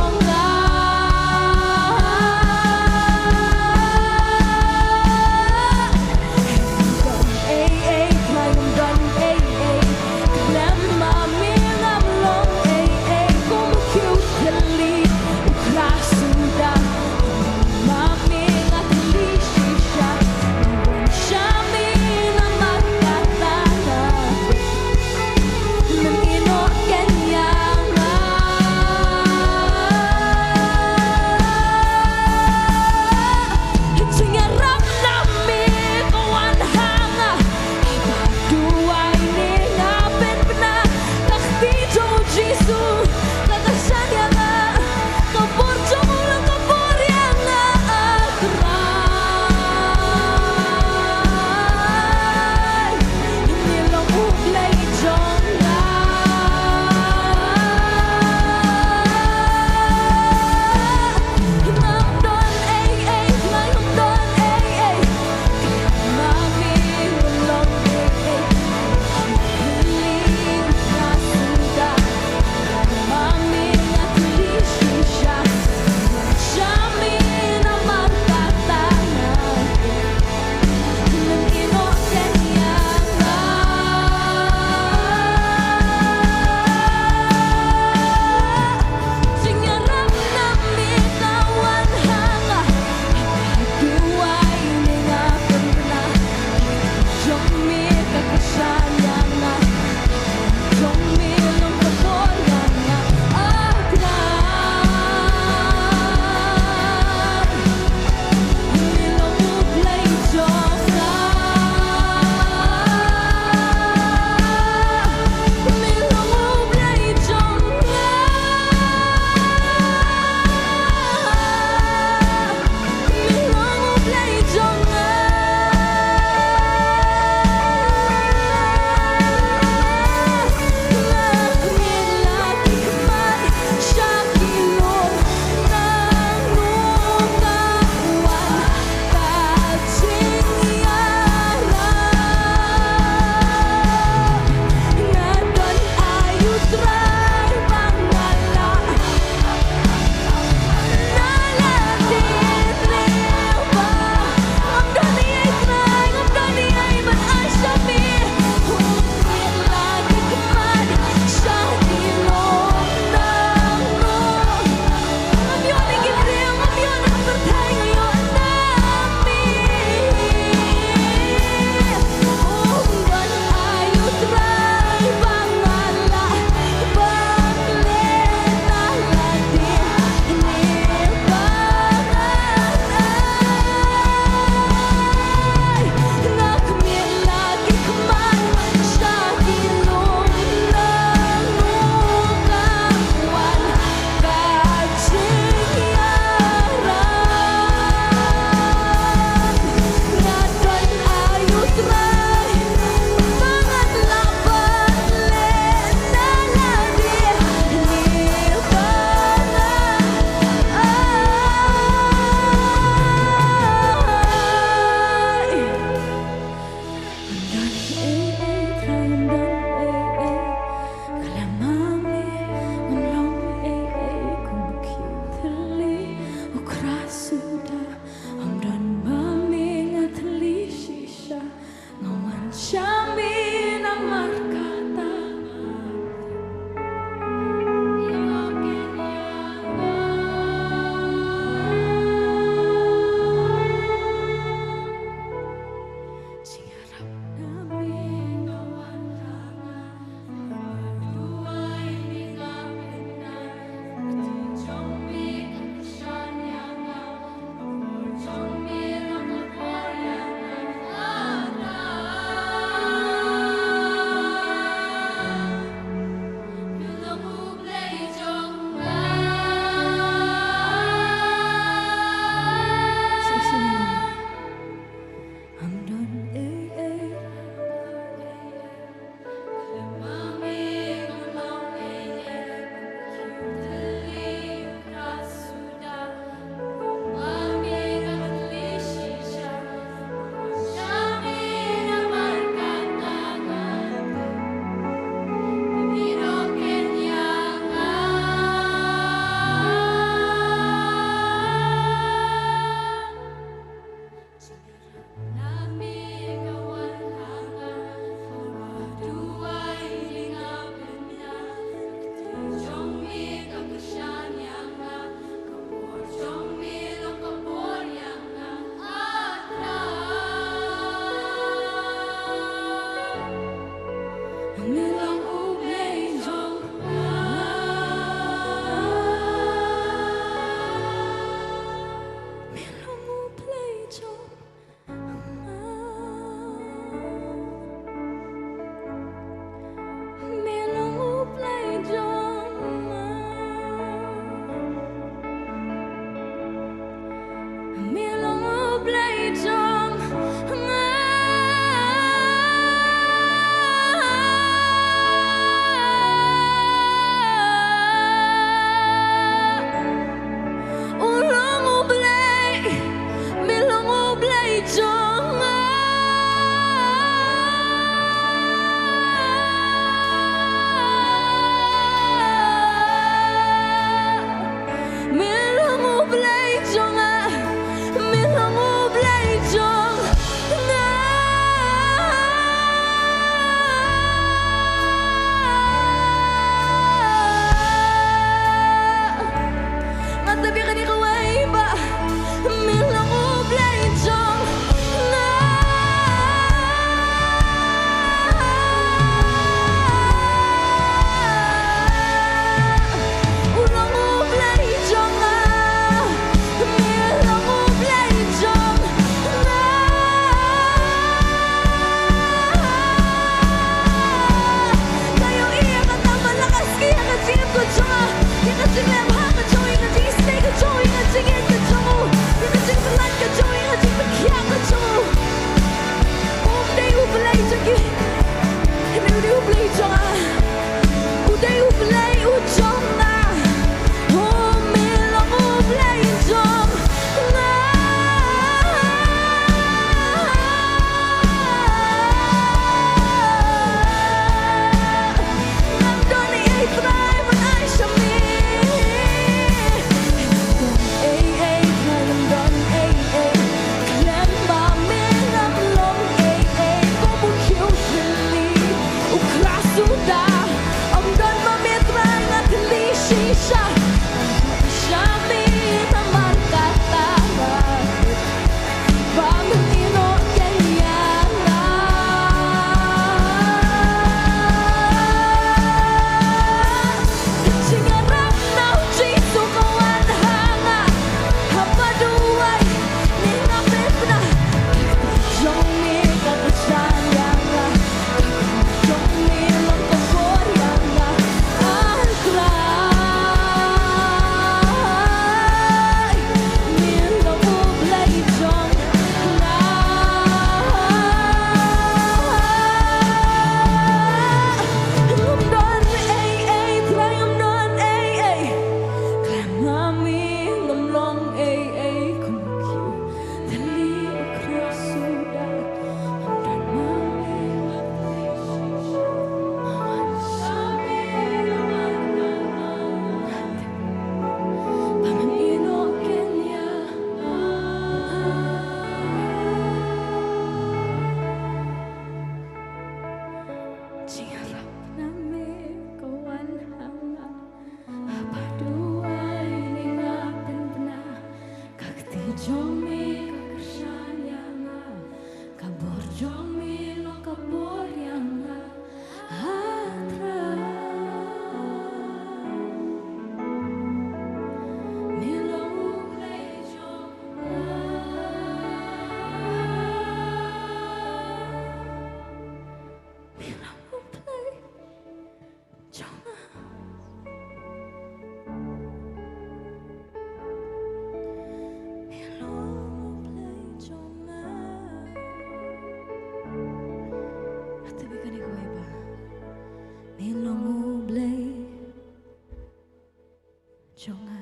jong nga.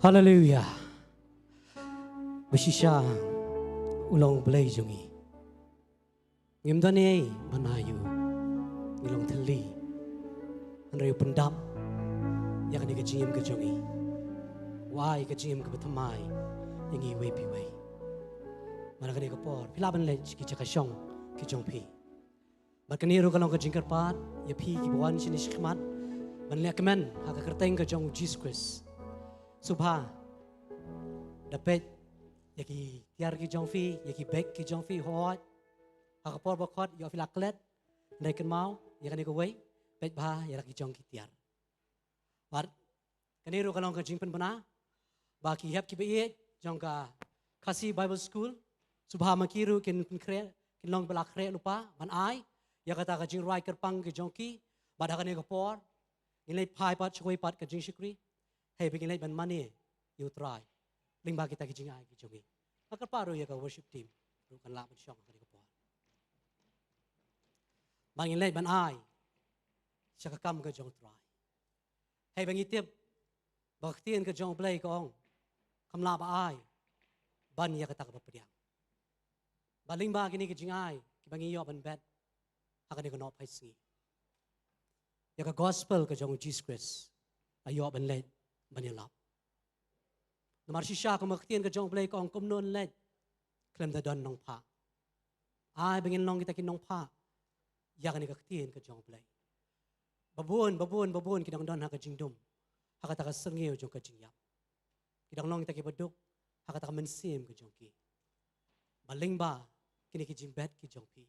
Haleluya. Ba shisha u long Blei jong ngi. Ngim don ei ban ai ïa u. Ngi long thylli. Hynrei u pyndap ïa kane ka jingim ka jong ngi. U ai ka jingim kaba thymmai ïa ngi iwei pa iwei. Bad ha kane ka por phi lah ban leit sha ki jaka shong ki jong phi. Bad kane ruh ka long ka jingkyrpad ïa phi kiba wan shane shakhmat ban leh kmen ha ka kyrteng ka jong u Jisu Khrist. Sngewbha da peit ïa ki tiar ki jong phi, ïa ki bag ki jong phi, hooid. Ha ka por ba khot ïoh phi la klet, hynrei kynmaw ïa kane kawei, peit bha ïa la ki jong ki tiar. Bad kane ruh ka long ka jingpynbna ba ki hep kiba ïeit jong ka Khasi Bible School, sngewbha ma ki ruh kin pynkhreh, kin long ba la khreh lypa ban ai ïa kata ka jingrwai kyrpang ka jong ki. Bad ha kane ka por ngin leit phai pat sha kawei pat ka jingshakri, hei ba ngin leit ban mane ïa u Trai lyngba kita ki jingai ki jong ngi. Nga kyrpad ruh ïa ka worship team ruh kan lah ban shong ha kane ka por. Ba ngin leit ban ai sha ka kam ka jong u Trai. Hei ba ngi tip ba ka ktien ka jong u Blei ka ong, kam lah ba ai ban ïa kata kaba pdiang. Ba lyngba kine ki jingai kiba ngi ïoh ban bet ha kane ka nohphai sngi, ïa ka gospel ka jong u Jisu Khrist la ïoh ban leit ban ïalap. Namar shisha kum ka ktien ka jong u Blei ka ong, kumno yn leit khlem da don nongphah. Ai ba ngin long kita ki nongphah ïa kane ka ktien ka jong u Blei. Babun, babun, babun ki dang don ha ka jingdum ha kata ka syrngiew jong ka jingïap. Ki dang long kita kiba duk ha kata ka mynsiem ka jong ki. Ba lyngba kine ki jingbet ki jong phi,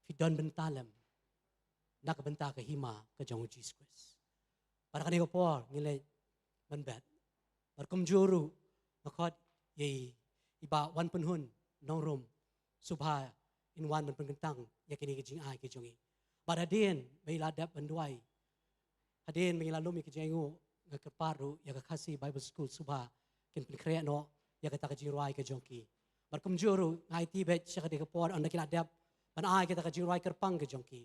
phi don bynta lem na ka bynta ka hima ka jong u Jisu Khrist. Bad ha kane ka por ngin leit ban bet. Bad kumjuh ruh nga khot ïa i Bah Wanpynhun Nongrum, sngewbha in wan ban pynkyntang ïa kine ki jingai ki jong ngi. Bad hadien ba i la dep ban duwai, hadien ba ngi la lum ïa ki jingainguh, nga kyrpad ruh ïa ka Khasi Bible School sngewbha kin pynkhreh noh ïa kata ka jingrwai ka jong ki. Bad kumjuh ruh nga aiti beit sha kane ka por ynda ki la dep ban ai kata ka jingrwai kyrpang ka jong ki.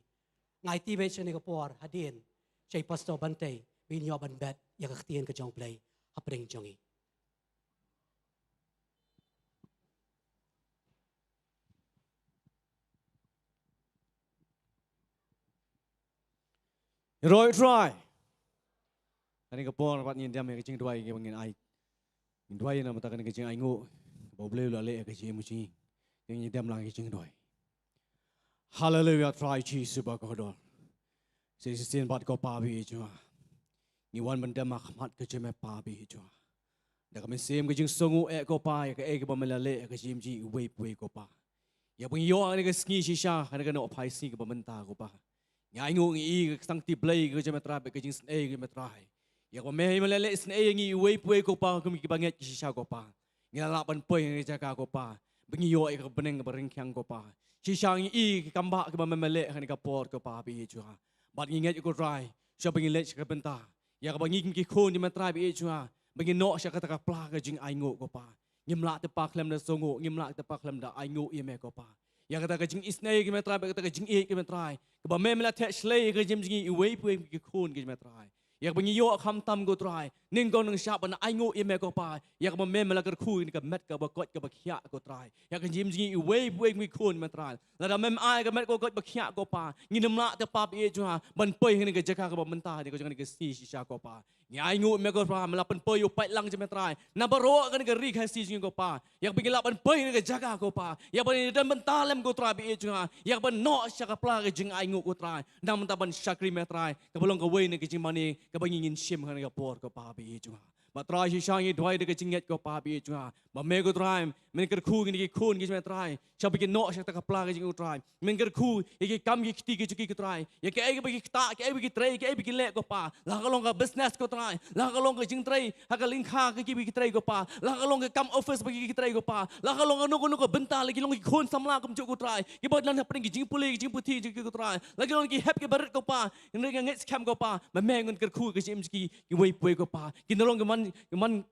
Nga aiti beit sha kane ka por hadien sha i Pastor Bantei ba in ïoh ban bet ïa ka ktien ka jong u Blei hapdeng jong ngi. Ïaroh ïa u Trai. Kane ka por pat ngin dem ïa ka jingduwai kaba ngin ai. Ngin duwai na ka bynta kane ka jingainguh kaba u Blei u la leh ïa ka jingim jong ngi. Ngin dem lang ïa ka jingduwai. Haleluya, Trai Jisu ba kordor. Sa shisien pat ko Pa ba ïeit jong nga, ngi wan ban dem ha khmat ka jong me Pa ba ïeit jong nga. Da ka mynsiem ka jingsngewnguh eh ko Pa, ïa kaei kaba me la leh ïa ka jingim jong ngi iwei pa iwei ko Pa. Ïa ba ngi ïoh ha kane ka sngi shisha, ha kane ka nohphai sngi kaba mynta ko Pa, ngi ainguh ngi i ka ktien ti Blei ka jong me Trai, bad ka jingisynei ka jong me Trai. Ïa kaba me me la leh isynei ïa ngi iwei pa iwei ko Pa, kum kiba ngeit ki shisha ko Pa. Ngi la lah ban poi ha kane ka jaka ko Pa, ba ngi ïoh ïa ka bneng kaba ryngkhiang ko Pa. Shisha ngi i ki kambah kiba me me leh ha kane ka por ko Pa ba ïeit jong nga. Bad ngi ngeit ko Trai, shisha ba ngi leit sha ka bynta, ïa kaba ngi kum ki khun jong me Trai ba ïeit jong nga, ba ngi noh sha kata ka pla ka jingainguh ko Pa. Ngim lah te Pa khlem da sngewnguh, ngim lah te Pa khlem da ainguh ïa me ko Pa. Ïa kata ka jingisynei ka jong me Trai, bad kata ka jingïeit ka jong me Trai, kaba me me la theh shlei ïa ka jingim jong ngi iwei pa iwei ki khun ka jong me Trai. Ïa kaba ngi ïoh khamtam ko Trai, nyngkong nyngshap ban ainguh ïa me ko Pa. Ïa kaba me me la kyrkhu ïa ka met kaba koit kaba khiah ko Trai, ïa ka jingim jong ngi iwei pa iwei ki khun me Trai. Lada mem ai ka met kaba koit ba khiah ko Pa, ngin ym lah te Pa ba ïeit jong nga ban poi ha kane ka jaka kaba mynta, ha kane ka jong kane ka sngi shisha ko Pa. Ngi ainguh ïa me ko Pa, me la pynpoi ïa u paidlang jong me Trai na baroh kane ka ri Khasi jong ngi ko Pa. Ïa kaba ngi lah ban poi ha kane ka jaka ko Pa, ïa kaba ngi don bynta lem ko Trai ba ïeit jong nga, ïa kaba noh sha ka pla ka jingainguh ko Trai, na ka bynta ban shakri me Trai, kaba long kawei na ka jingmane kaba ngi ngin shim ha kane ka por ko Pa ba ïeit jong nga. Bad Trai shisha ngi duwai da ka jingngeit ko Pa ba ïeit jong nga, ba me ko Trai men kyrkhu ïa kine ki khun ki jong me Trai, sha ba kin noh sha kata ka pla ka jong ngi ko Trai. Men kyrkhu ïa ki kam ki kti ki jong ki ko Trai, ïa kaei kaba ki ktah, kaei ba ki trei, kaei ba ki leh ko Pa. La ka long ka business ko Trai, la ka long ka jingtrei ha ka lyngkha ka kiba ki trei ko Pa, la ka long ka kam office ba ki ki trei ko Pa, la ka long kano kano ka bynta, la ki long ki khun samla kumjuh ko Trai, kiba don hapdeng ki jingpule ki jingputhi jong ki ko Trai, la ki long ki hep kiba rit ko Pa. Hynrei nga ngeit skhem ko Pa, ba me ngan kyrkhu ïa ka jingim jong ki iwei pa iwei ko Pa. Kin long ki man, ki man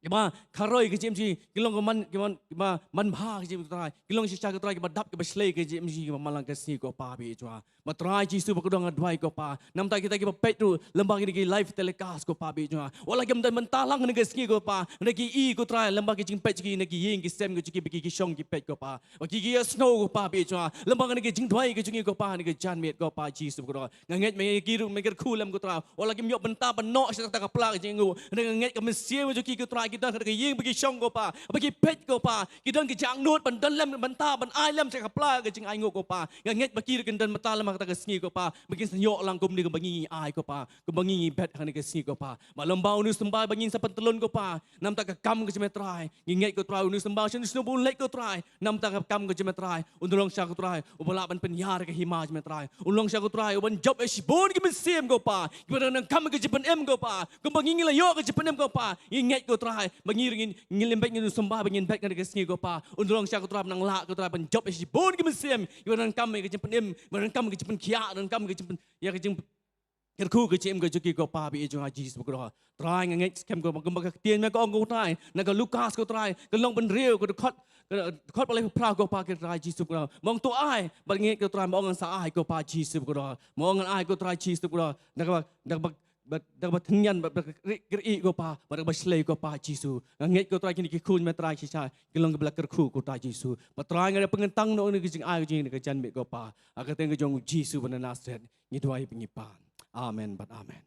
kiba kharoi ka jingim jong ngi, ki long kiba man, kiba man, kiba manbha ka jingim jong ngi ko Trai. Ki long shisha ko Trai kiba dap, kiba shlei ka jingim jong ngi, kiba man la ka sngi ko Pa ba ïeit jong nga. Ba Trai Jisu bakordor nga duwai ko Pa. Namar kita kiba peit ruh lyngba kine ki live telecast ko Pa ba ïeit jong nga. Wat la kim don bynta lang ha kane ka sngi ko Pa. Hynrei ki i ko Trai lyngba ki jingpeit jong ki na ki ïing ki sem ki jong ki ba ki, ki shong ki peit ko Pa. Ba ki, ki ïasngew ko Pa ba ïeit jong nga. Lyngba kane ka jingduwai ka jong ngi ko Pa, kane ka janmiet ko Pa Jisu bakordor. Nga ngeit ma ngi ki ruh, ma ngi kyrkhu lem ko Trai. Wat la kim ïoh bynta ban noh sha kata ka pla ka jingaiñguh. Hynrei nga ngeit ka mynsiem jong ki ko Trai, ki don ha kata ka ïing ba ki shong ko Pa, ba ki peit ko Pa, ki don ka jingangnud ban don lem, bynta ban ai lem sha ka pla ka jingaiñguh ko Pa. Nga ngeit ba ki ruh kin don bynta lem ha kata ka sngi ko Pa, ba kin sa ïoh lang kumne kumba ngi ngi ai ko Pa, kumba ngi ngi bet ha kane ka sngi ko Pa. Ba lyngba une u symbai ba ngin sa pyntyllun ko Pa, namar ka kam ka jong me Trai. Ngi ngeit ko Trai, une u symbai shano shano ba un leit ko Trai, namar ka kam ka jong me Trai, un long shisha ko Trai uba lah ban pynïar ka hima jong me Trai. Un long shisha ko Trai uban jop ïa shibun ki mynsiem ko Pa, kiba dang donkam ka jingpynim ko Pa. Kumba ngi ngi la ïoh ka jingpynim ko Pa, ngi ngeit ko Trai ba ngi ruh ngin, ngin leit beit, ngin symbai ba ngin beit ha kane ka sngi ko Pa. Un long shisha ko Trai ba nang lah ko Trai ban jop ïa shibun ki mynsiem kiba dang donkam ka jingpynim, ba dang donkam ka jingpynkhiah, dang donkam ka jingpyn, ïa ka jing kyrkhu ka jingim ka jong ki ko Pa ba ïeit jong nga Jisu bakordor. Trai nga ngeit skhem ko, kumba ka ktien me ka ong ko Trai na ka Lukas ko Trai, ka lynnong ba hynriew, ka dkhot, ka dkhot ba laiphew phra ko Pa, ko Trai Jisu bakordor. Mo ong to ai, bad nga ngeit ko Trai, mo ong ngan sa ai ko Pa Jisu bakordor. Mo ong ngan ai ko Trai Jisu bakordor. Da kaba, da kaba, da kaba tynñian, bad da kaba kyrkieh ko Pa, bad da kaba shlei ko Pa Jisu. Nga ngeit ko Trai kine ki khun me Trai shisha ki long kiba la kyrkhu ko Trai Jisu. Bad Trai nga da pynkyntang noh ïa kane ka jingai ka jong ngi ha ka janmiet ko Pa, ha ka kyrteng ka jong u Jisu ba na Nasareth ngi duwai bad ngi pan. Amen bad amen.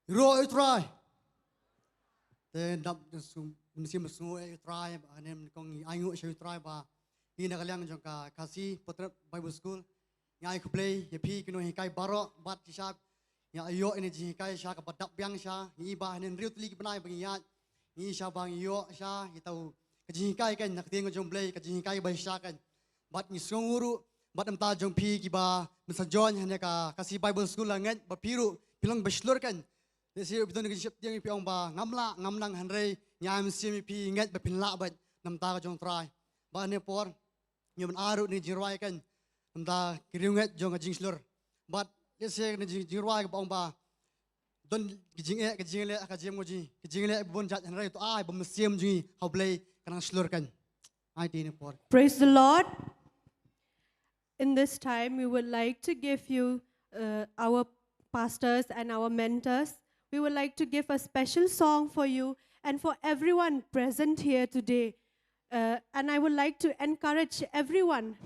Ïaroh ïa u Trai. Te dap mynsiem sngew ïa u Trai, ba hynne kong ngi ainguh sha u Trai ba ngi na ka liang jong ka Khasi Potret Bible School. Ngi ai khublei ïa phi ki nonghikai baroh bad shisha ngi ïoh ïa ka jinghikai sha kaba dap biang sha ngi, ba hynne hynriew tylli ki bnai ba ngi ïaid. Ngi shisha ba ngi ïoh sha ïa ka jinghikai kan na ka ktien ka jong U Blei, ka jinghikai ba shisha kan. Bad ngi sngew ruh bad namar jong phi kiba mynta join hane ka Khasi Bible School, la ngeit ba phi ruh phi long ba shlur kan. Lehse phi don ka jingsheptieng, phi ong ba ngam lah, ngam nang, hynrei ngi ai mynsiem ïa phi, ngeit ba phin lah bad namar ka jong U Trai. Bad hane por ngi ban ai ruh ïa ka jingrwai kan, namar ki riewngeit jong ka jingshlur. Bad lehse ïa ka jingrwai kaba ong ba don ka jingeh, ka jingleh, ka jingeh, ka jingleh bun jait, hynrei to ai ba mynsiem jong ngi ha U Blei ka nang shlur kan. Ai te hane por. Praise the Lord. In this time, we would like to give you, uh, our pastors and our mentors. We would like to give a special song for you and for everyone present here today. Uh, and I would like to encourage everyone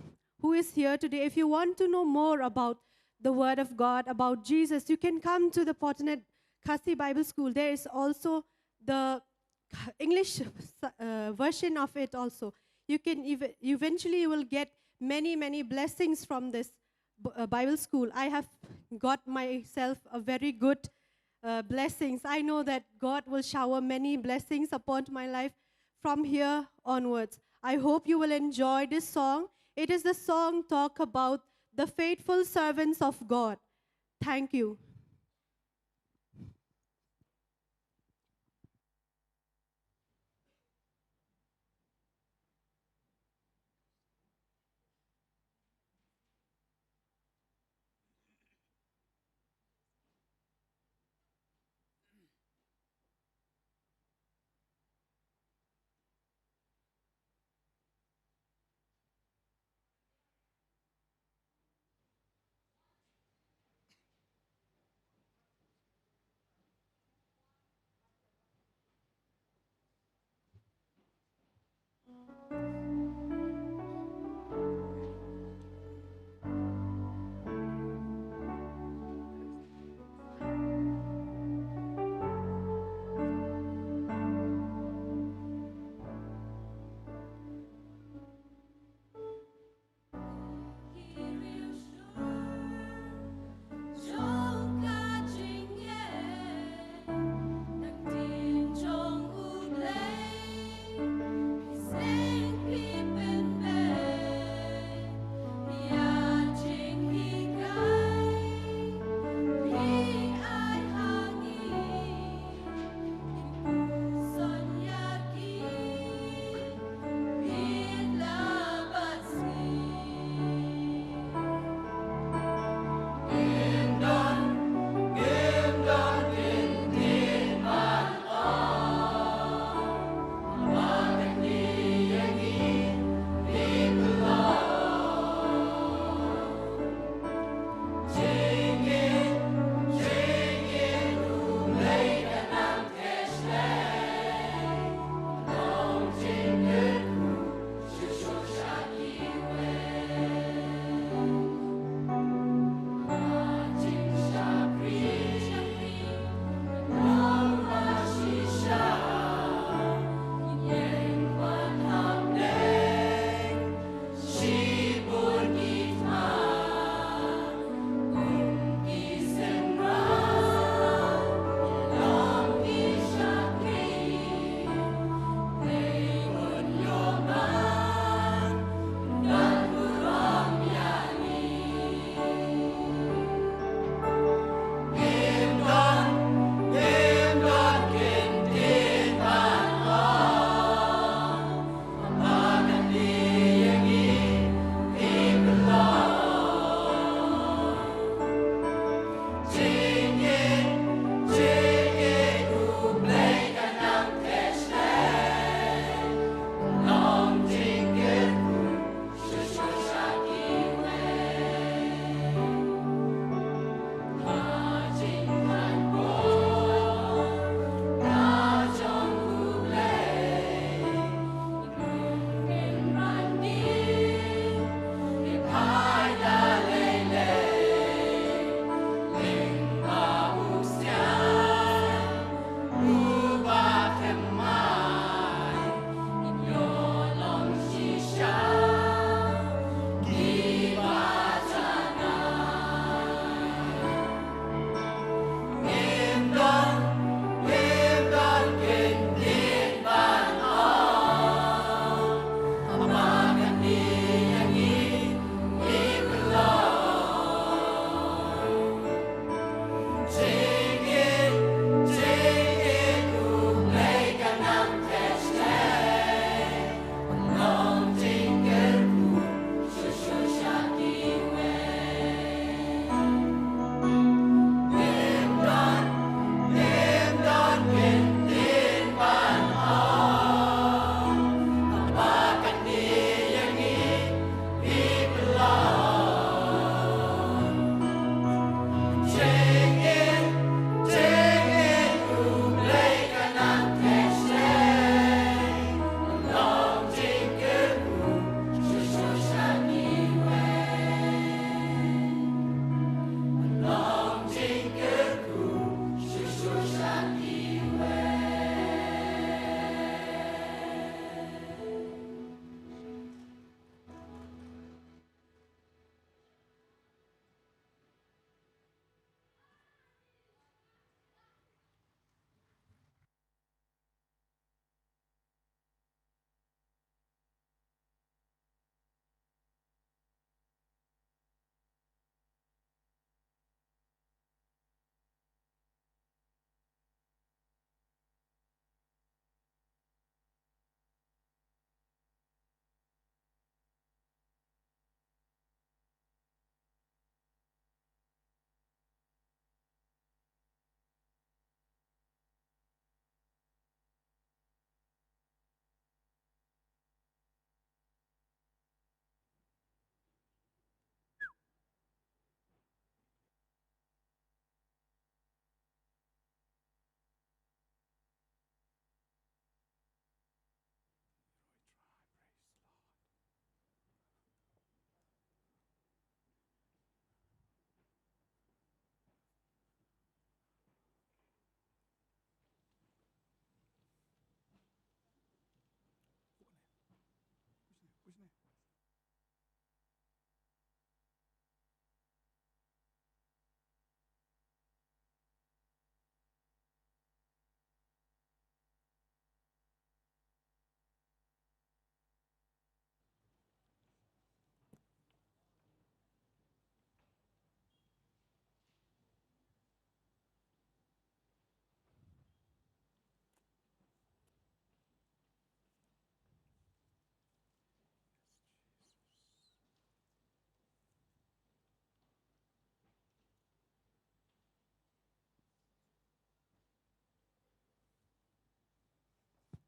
who is here today, if you want to know more about the Word of God, about Jesus, you can come to the Potternet Khasi Bible School. There is also the English, uh, version of it also. You can ev-, eventually you will get many, many blessings from this B-, uh, Bible school. I have got myself a very good, uh, blessings. I know that God will shower many blessings upon my life from here onwards. I hope you will enjoy this song. It is the song talk about the faithful servants of God. Thank you.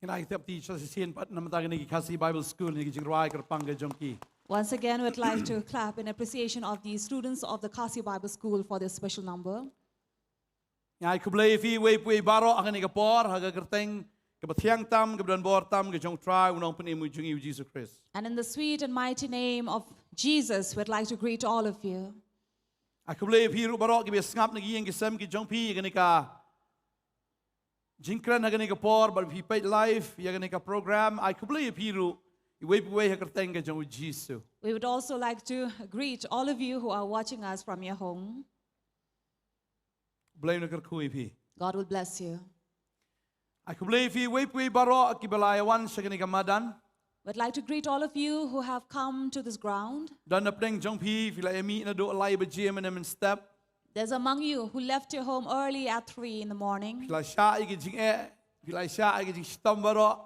Ngin ai tep ti sha shisien pat namar ta kane ki Khasi Bible School ne ki jingrwai kyrpang ka jong ki. Once again, we'd like to clap in appreciation of the students of the Khasi Bible School for this special number. Ngi ai khublei ïa phi uwei pa uwei baroh ha kane ka por, ha ka kyrteng kaba thiang tam, kaba don bor tam ka jong u Trai u Nongpynim jong ngi u Jisu Khrist. And in the sweet and mighty name of Jesus, we'd like to greet all of you. Ai khublei ïa phi ruh baroh kiba sngap na ki ïing ki sem ki jong phi ïa kane ka jingkren ha kane ka por, bad phi peit live ïa kane ka program. Ai khublei ïa phi ruh uwei pa uwei ha ka kyrteng ka jong u Jisu. We would also like to greet all of you who are watching us from your home. Blei un kyrkhu ïa phi. God will bless you. Ai khublei ïa phi uwei pa uwei baroh kiba la ïa wan sha kane ka madan. We'd like to greet all of you who have come to this ground. Don napdeng jong phi, phi la ïa mih naduh lai baje mynne mynstep. There's among you who left your home early at three in the morning. Phi la shah ïa ki jingeh, phi la shah ïa ki jingshitom baroh.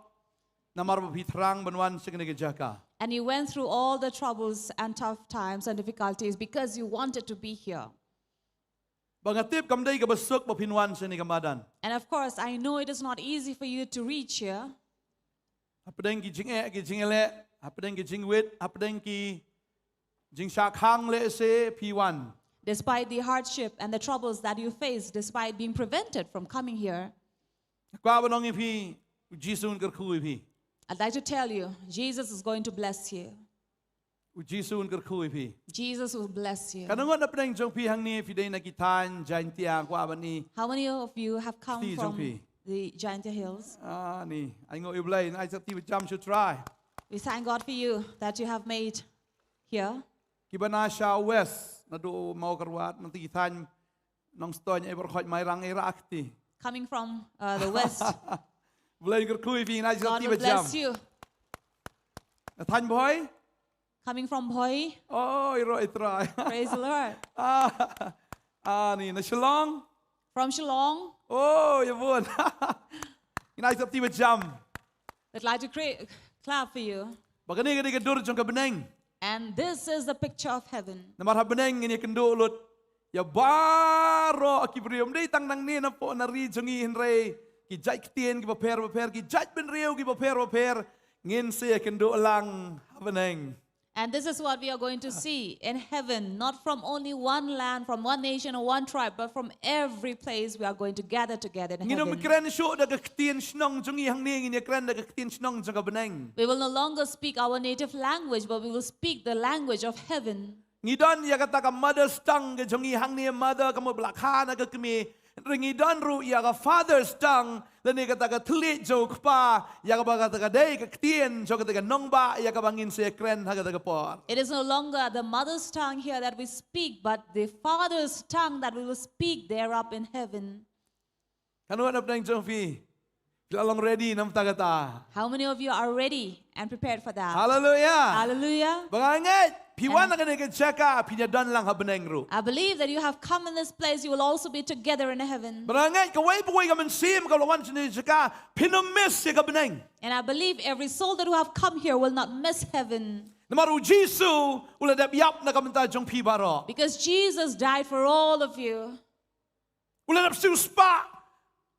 Namar ba phi thrang ban wan sha kane ka jaka. And you went through all the troubles and tough times and difficulties because you wanted to be here. Ba nga tip kam dei kaba suk ba phin wan sha kane ka madan. And of course, I know it is not easy for you to reach here. Hapdeng ki jingeh ki jingïaleh, hapdeng ki jingwit, hapdeng ki jingshah khang lehse phi wan. Despite the hardship and the troubles that you face, despite being prevented from coming here, nga kwah ban ong ïa phi, u Jisu un kyrkhu ïa phi. I'd like to tell you, Jesus is going to bless you. U Jisu un kyrkhu ïa phi. Jesus will bless you. Katno ngut napdeng jong phi hangne phi dei na ki thaiñ Jaintia, kwah ban i. How many of you have come from the Jaintia Hills? Ah, ni, ai nguh ïa u Blei, ai sa kti ba jam sha u Trai. We thank God for you that you have made here. Kiba na sha West, naduh Mawkyrwat, na ki thaiñ Nongstoiñ, Aberhoj, Mairang, Ïa Raid, kti. Coming from, uh, the west. Blei un kyrkhu ïa phi, ngi ai sa kti ba jam. God will bless you. Na thaiñ Bhoi? Coming from Bhoi. Oh, ïaroh ïa u Trai. Praise the Lord. Ah, ah, ni na Shillong? From Shillong. Oh, ïa bun. Ngi ai sa kti ba jam. We'd like to cra-, clap for you. Ba kane ka dei ka dur jong ka bneng. And this is the picture of heaven. Namar ha bneng ngin ïa kynduh lut ïa baroh ki briew, ym dei tang nangne na pdeng na ri jong ngi hynrei ki jait ktien kiba pher bapher, ki jait bynriew kiba pher bapher, ngin sa ïa kynduh lang ha bneng. And this is what we are going to see in heaven, not from only one land, from one nation or one tribe, but from every place we are going to gather together in heaven. Ngin ym kren shuh da ka ktien shnong jong ngi hangne, ngin ïa kren da ka ktien shnong jong ka bneng. We will no longer speak our native language, but we will speak the language of heaven. Ngi don ïa kata ka mother's tongue ka jong ngi hangne, mother ka mut ba la kha na ka kmie. Hynrei ngi don ruh ïa ka father's tongue, lane kata ka thylliej jong u kpa, ïa kaba kata ka dei ka ktien jong kata ka nongbah, ïa kaba ngin sa ïa kren ha kata ka por. It is no longer the mother's tongue here that we speak, but the father's tongue that we will speak there up in heaven. Katno ngut napdeng jong phi phi la long ready na bynta kata? How many of you are ready and prepared for that? Hallelujah. Hallelujah. Ba nga ngeit phi wan ha kane ka jaka, phin ïa don lang ha bneng ruh. I believe that you have come in this place, you will also be together in heaven. Ba nga ngeit kawei pa kawei ka mynsiem ka la wan sha kane ka jaka, phin ym miss ïa ka bneng. And I believe every soul that who have come here will not miss heaven. Namar u Jisu u la dep ïap na ka bynta jong phi baroh. Because Jesus died for all of you. U la dep siewspah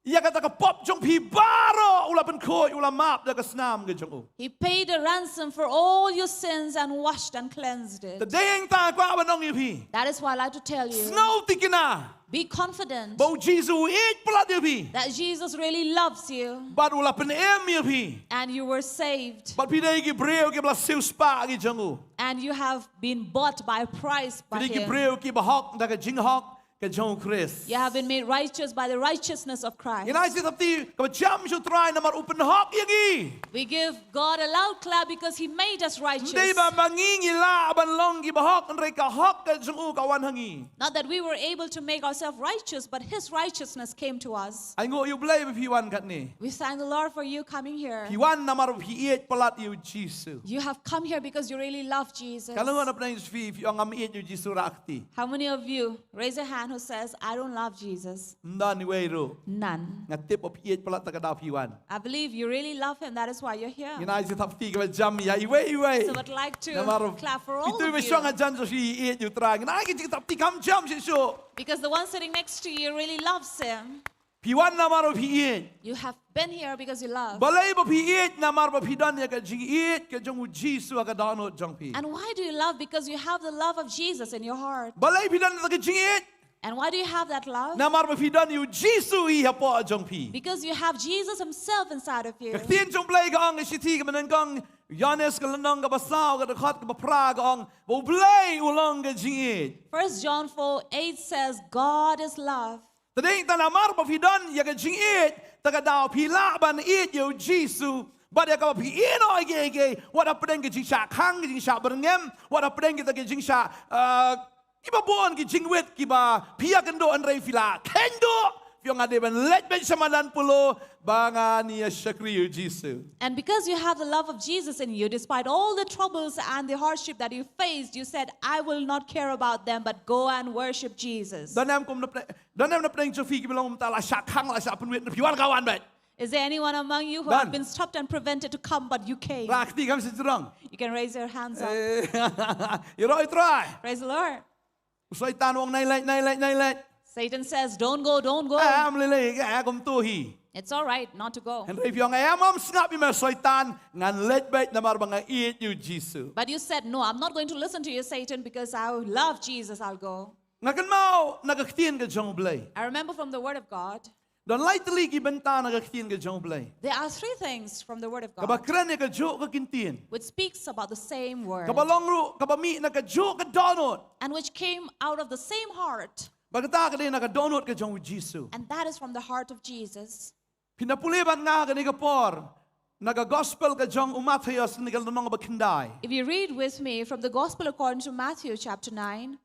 ïa kata ka pop jong phi baroh, u la pynkhuid, u la map da ka snam ka jong u. He paid a ransom for all your sins and washed and cleansed it. Te dei hangta nga kwah ban ong ïa phi. That is why I like to tell you. Sngewtynnad. Be confident. Ba u Jisu u ïeit palat ïa phi. That Jesus really loves you. Bad u la pynim ïa phi. And you were saved. Bad phi dei ki briew kiba la siewspah ki jong u. And you have been bought by a price by him. Phi dei ki briew kiba hok da ka jinghok ka jong u Khrist. You have been made righteous by the righteousness of Christ. Ngin ai sa kti kaba jam sha u Trai namar u pynhok ïa ngi. We give God a loud clap because he made us righteous. Ym dei ba ma ngi ngi lah ban long kiba hok, hynrei ka hok ka jong u ka wan ha ngi. Not that we were able to make ourselves righteous, but his righteousness came to us. Ai nguh ïa u Blei ba phi wan katne. We thank the Lord for you coming here. Phi wan namar ba phi ïeit palat ïa u Jisu. You have come here because you really love Jesus. Katno ngut napdeng jong phi phi ong ngam ïeit ïa u Jisu, rah kti. How many of you, raise your hand, who says, "I don't love Jesus"? Ym don iwei ruh. None. Nga tip ba phi ïeit palat, kata ka daw phi wan. I believe you really love him, that is why you're here. Ngin ai sa kti kaba jam ïa iwei iwei. So I'd like to clap for all of you. Namar kito kiba shong hajan jong phi ki ïeit ïa u Trai. Ngin ai ka jingkyrpad kham jam shisha. Because the one sitting next to you really loves him. Phi wan namar ba phi ïeit. You have been here because you love. Balei ba phi ïeit? Namar ba phi don ïa ka jingïeit ka jong u Jisu ha ka dohnud jong phi. And why do you love? Because you have the love of Jesus in your heart. Balei phi don ka jingïeit? And why do you have that love? Namar ba phi don ïa u Jisu hi hapoh jong phi. Because you have Jesus Himself inside of you. Ka ktien jong u Blei ka ong ha ka shithi kaba nyngkong Ïoannis ka lynnong kaba saw ka dkhot kaba phra ka ong ba u Blei u long ka jingïeit. First John four eight says, God is love. Te dei tang namar ba phi don ïa ka jingïeit, te ka daw phi lah ban ïeit ïa u Jisu. Bad ïa kaba phi ïehnoh ïa kiei kiei, wat hapdeng ka jingshah khang, ka jingshah byrngem, wat hapdeng kita ki jingshah, uh, kiba bun ki jingwit kiba phi ïakynduh, hynrei phi la kheiñ duh, phi ong nga dei ban leit beit sha madan Polo ba ngan ïa shakri ïa u Jisu. And because you have the love of Jesus in you, despite all the troubles and the hardship that you faced, you said, I will not care about them, but go and worship Jesus. Don em kum na pdeng, don em na pdeng jong phi kiba long mynta la shah khang, la shah pynwit, phi wan ka wan beit. Is there anyone among you who have been stopped and prevented to come, but you came? Rah kti kham sha jrong. You can raise your hands up. Eh, ïaroh ïa u Trai. Praise the Lord. U Soitan u ong nai leit, nai leit, nai leit. Satan says, don't go, don't go. Em lei lei, ka kumto hi. It's all right not to go. Hynrei phi ong em, em sngap ïa me Soitan, ngan leit beit namar ba nga ïeit ïa u Jisu. But you said, no, I'm not going to listen to you, Satan, because I love Jesus, I'll go. Nga kynmaw na ka ktien ka jong u Blei. I remember from the Word of God, Don lai tylli ki bynta na ka ktien ka jong u Blei. There are three things from the Word of Kaba God kren ïa kajuh ka kyntien. Which speaks about the same word Kaba long ruh, kaba mih na kajuh ka dohnud. and which came out of the same heart, Bad kata ka dei na ka dohnud ka jong u Jisu. And that is from the heart of Jesus. Phin da pule bad nga ha kane ka por na ka gospel ka jong u Mathaios, na ka lynnong ba khyndai. If you read with me from the Gospel according to Matthew chapter nine,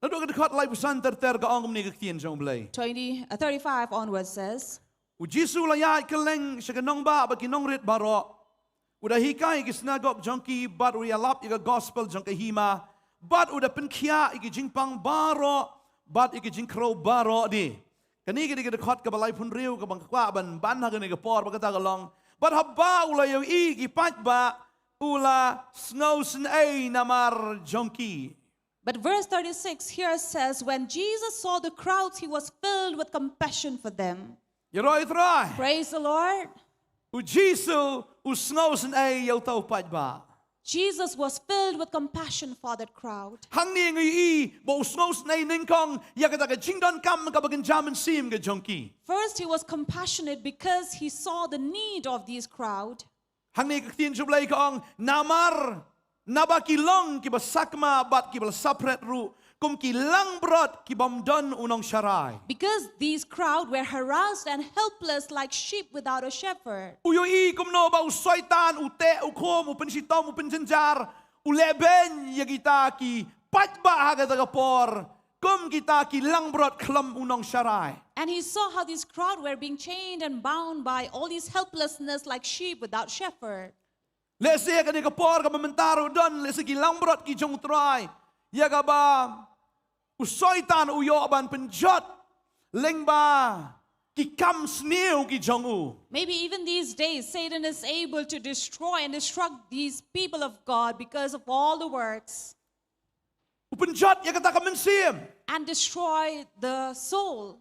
Naduh ka dkhot laiphew san ter ter ka ong kumne ka ktien jong u Blei. twenty, uh, thirty-five onwards says, U Jisu u la ïaid kylleng sha ki nongbah bad ki nongrit baroh. U da hikai ha ki synagog jong ki bad u ïalap ïa ka gospel jong ka hima. Bad u da pynkhiah ïa ki jingpang baroh bad ïa ki jingkhrew baroh de. Kane ka dei ka dkhot kaba laiphew hynriew kaba nga kwah ban ban ha kane ka por, bad kata ka long: Bad haba u la ïohi ki paidbah, u la sngewsynei namar jong ki. But verse thirty-six here says, when Jesus saw the crowds, he was filled with compassion for them. Ïaroh ïa u Trai. Praise the Lord. U Jisu u sngewsynei ïa uta u paidbah. Jesus was filled with compassion for that crowd. Hangne ngi ïohi ba u sngewsynei nyngkong ïa kata ka jingdonkam kaba kynja mynsiem ka jong ki. First, he was compassionate because he saw the need of these crowd. Hangne ka ktien jong u Blei ka ong, namar, naba ki long kiba sakma bad kiba la saphriang ruh, kum ki langbrot ki bym don u nongsharai. Because these crowd were harassed and helpless like sheep without a shepherd. U ïohi kumno ba u Soitan u teh u khum, u pynshitom, u pynjynjar, u lehbeiñ ïa kita ki paidbah ha kata ka por kum kita ki langbrot khlem u nongsharai. And he saw how this crowd were being chained and bound by all these helplessness like sheep without shepherd. Lehse ha kane ka por kaba mynta ruh don lehse ki langbrot ki jong u Trai ïa kaba u Soitan u ïoh ban pynjot lyngba ki kam sniew ki jong u. Maybe even these days, Satan is able to destroy and destruct these people of God because of all the works. U pynjot ïa kata ka mynsiem. And destroy the soul.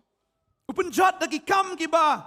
U pynjot da ki kam kiba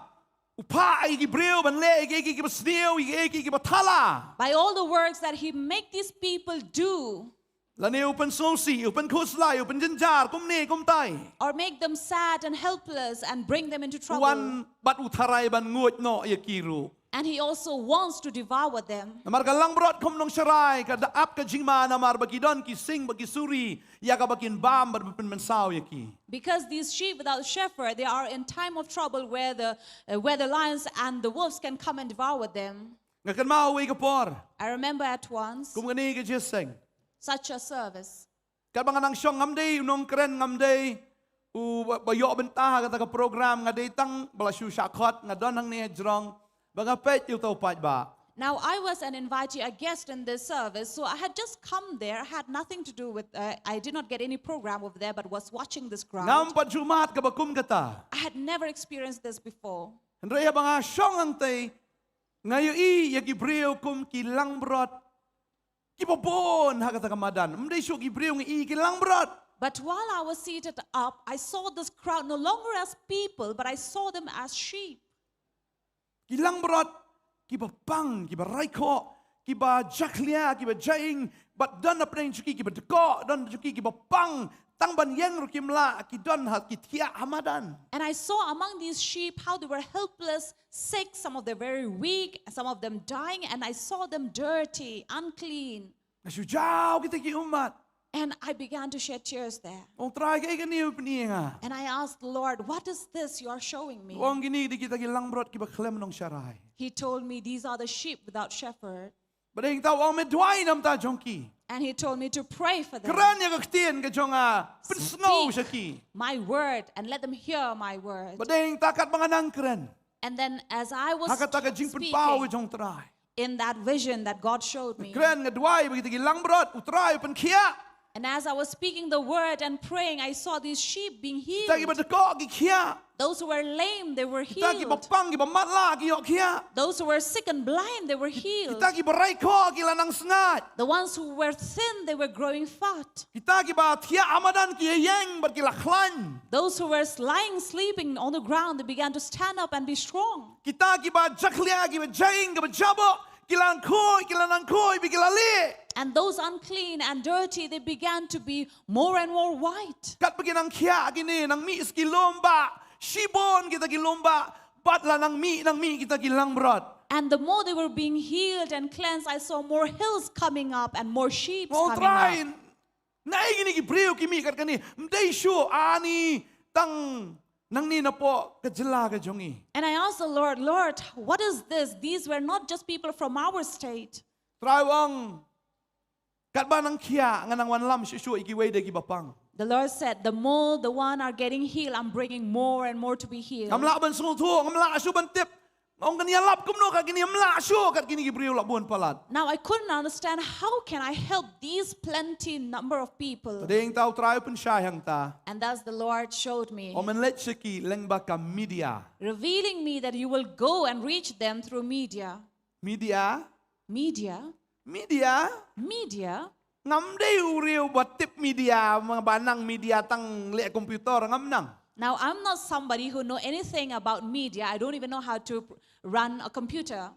u phah ïa ki briew ban leh ïa ki, ïa ki kiba sniew, ïa ki, ïa ki kiba thala. By all the works that he make these people do. Lane u pynsngewsih, u pynkhuslai, u pynjynjar, kumne kumtai. Or make them sad and helpless and bring them into trouble. Wan bad u tharai ban nguid noh ïa ki ruh. And he also wants to devour them. Namar ka langbrot khum nongsharai ka da ap ka jingma namar ba ki don ki sing bad ki suri ïa kaba kin bam bad ba pynmynsaw ïa ki. Because these sheep without shepherd, they are in time of trouble where the, uh, where the lions and the wolves can come and devour them. Nga kynmaw uwei ka por. I remember at once. Kum kane ka jingïaseng. Such a service. Katba nga nang shong ngam dei u nongkren, ngam dei uba ïoh bynta ha kata ka program, nga dei tang ba la shu shah khot, nga don hangne hajrong ba nga peit ïa uta u paidbah. Now I was an invitee, a guest in this service, so I had just come there. I had nothing to do with, uh, I did not get any program over there, but was watching this crowd. Ngam pat ju mad kaba kum kata. I had never experienced this before. Hynrei haba nga shong hangtei nga ïohi ïa ki briew kum ki langbrot kiba bun ha kata ka madan. Ym dei shuh ki briew, nga i ki langbrot. But while I was seated up, I saw this crowd no longer as people, but I saw them as sheep. Ki langbrot, kiba pang, kiba raikhoh, kiba jakhlia, kiba jaing, bad don hapdeng jong ki kiba dkoh, don jong ki kiba pang, tang ban ïeng ruh kim lah, ki don ha, ki thiah ha madan. And I saw among these sheep how they were helpless, sick, some of them very weak, some of them dying, and I saw them dirty, unclean. Nga shu jaw kita ki ummat. And I began to shed tears there. Ong Trai, kaei kane u pyni ïa nga? And I asked the Lord, "What is this you are showing me?" Ong kine dei kita ki langbrot kiba khlem nongsharai. He told me, "These are the sheep without shepherd." Bad hangta ong, me duwai namar jong ki. And he told me to pray for them. Kren ïa ka ktien ka jong nga, pynsngew sha ki. Speak my word and let them hear my word. Bad hangta katba nga nang kren, and then as I was ha kata ka jingpynpaw speaking, jong Trai, in that vision that God showed me, kren, nga duwai ba kita ki langbrot, u Trai u pynkhiah. And as I was speaking the word and praying, I saw these sheep being healed. Kita kiba dkoh ki khiah. Those who were lame, they were healed. Kita kiba pang, kiba matlah, ki ïoh khiah. Those who were sick and blind, they were healed. Kita kiba raikhoh ki la nang sngaid. The ones who were thin, they were growing fat. Kita kiba thiah ha madan ki ïeng bad ki la khlaiñ. Those who were lying, sleeping on the ground, they began to stand up and be strong. Kita kiba jakhlia, kiba jaing, kiba jaboh, ki la nang khuid, ki la nang khuid, bad ki la lieh. And those unclean and dirty, they began to be more and more white. Katba ki nang khiah kine, nang mih sa ki lum bah, shibun kita ki lum bah, bad la nang mih, nang mih kita ki langbrot. And the more they were being healed and cleansed, I saw more hills coming up and more sheep coming up. Ong Trai, naei kine ki briew ki mih kat kane, ym dei shuh ani tang nangne napoh ka jylla ka jong ngi. And I asked the Lord, "Lord, what is this? These were not just people from our state." Trai ong, katba nang khiah, nga nang wanlam shuh shuh ïa kiwei de kiba pang. The Lord said, "The more the one are getting healed, I'm bringing more and more to be healed." Ngam lah ban sngewthuh, ngam lah shuh ban tip. Ong kan ïalap kumno kat kine, ym lah shuh kat kine ki briew la bun palat. Now I couldn't understand, how can I help these plenty number of people? Te hangta u Trai u pynshai hangta. And thus the Lord showed me. Ong men leit sha ki lyngba ka media. Revealing me that you will go and reach them through media. Media? Media? Media? Media? Ngam dei u briew ba tip media, ba nang media tang leh computer, ngam nang. Now, I'm not somebody who know anything about media. I don't even know how to pr-, run a computer.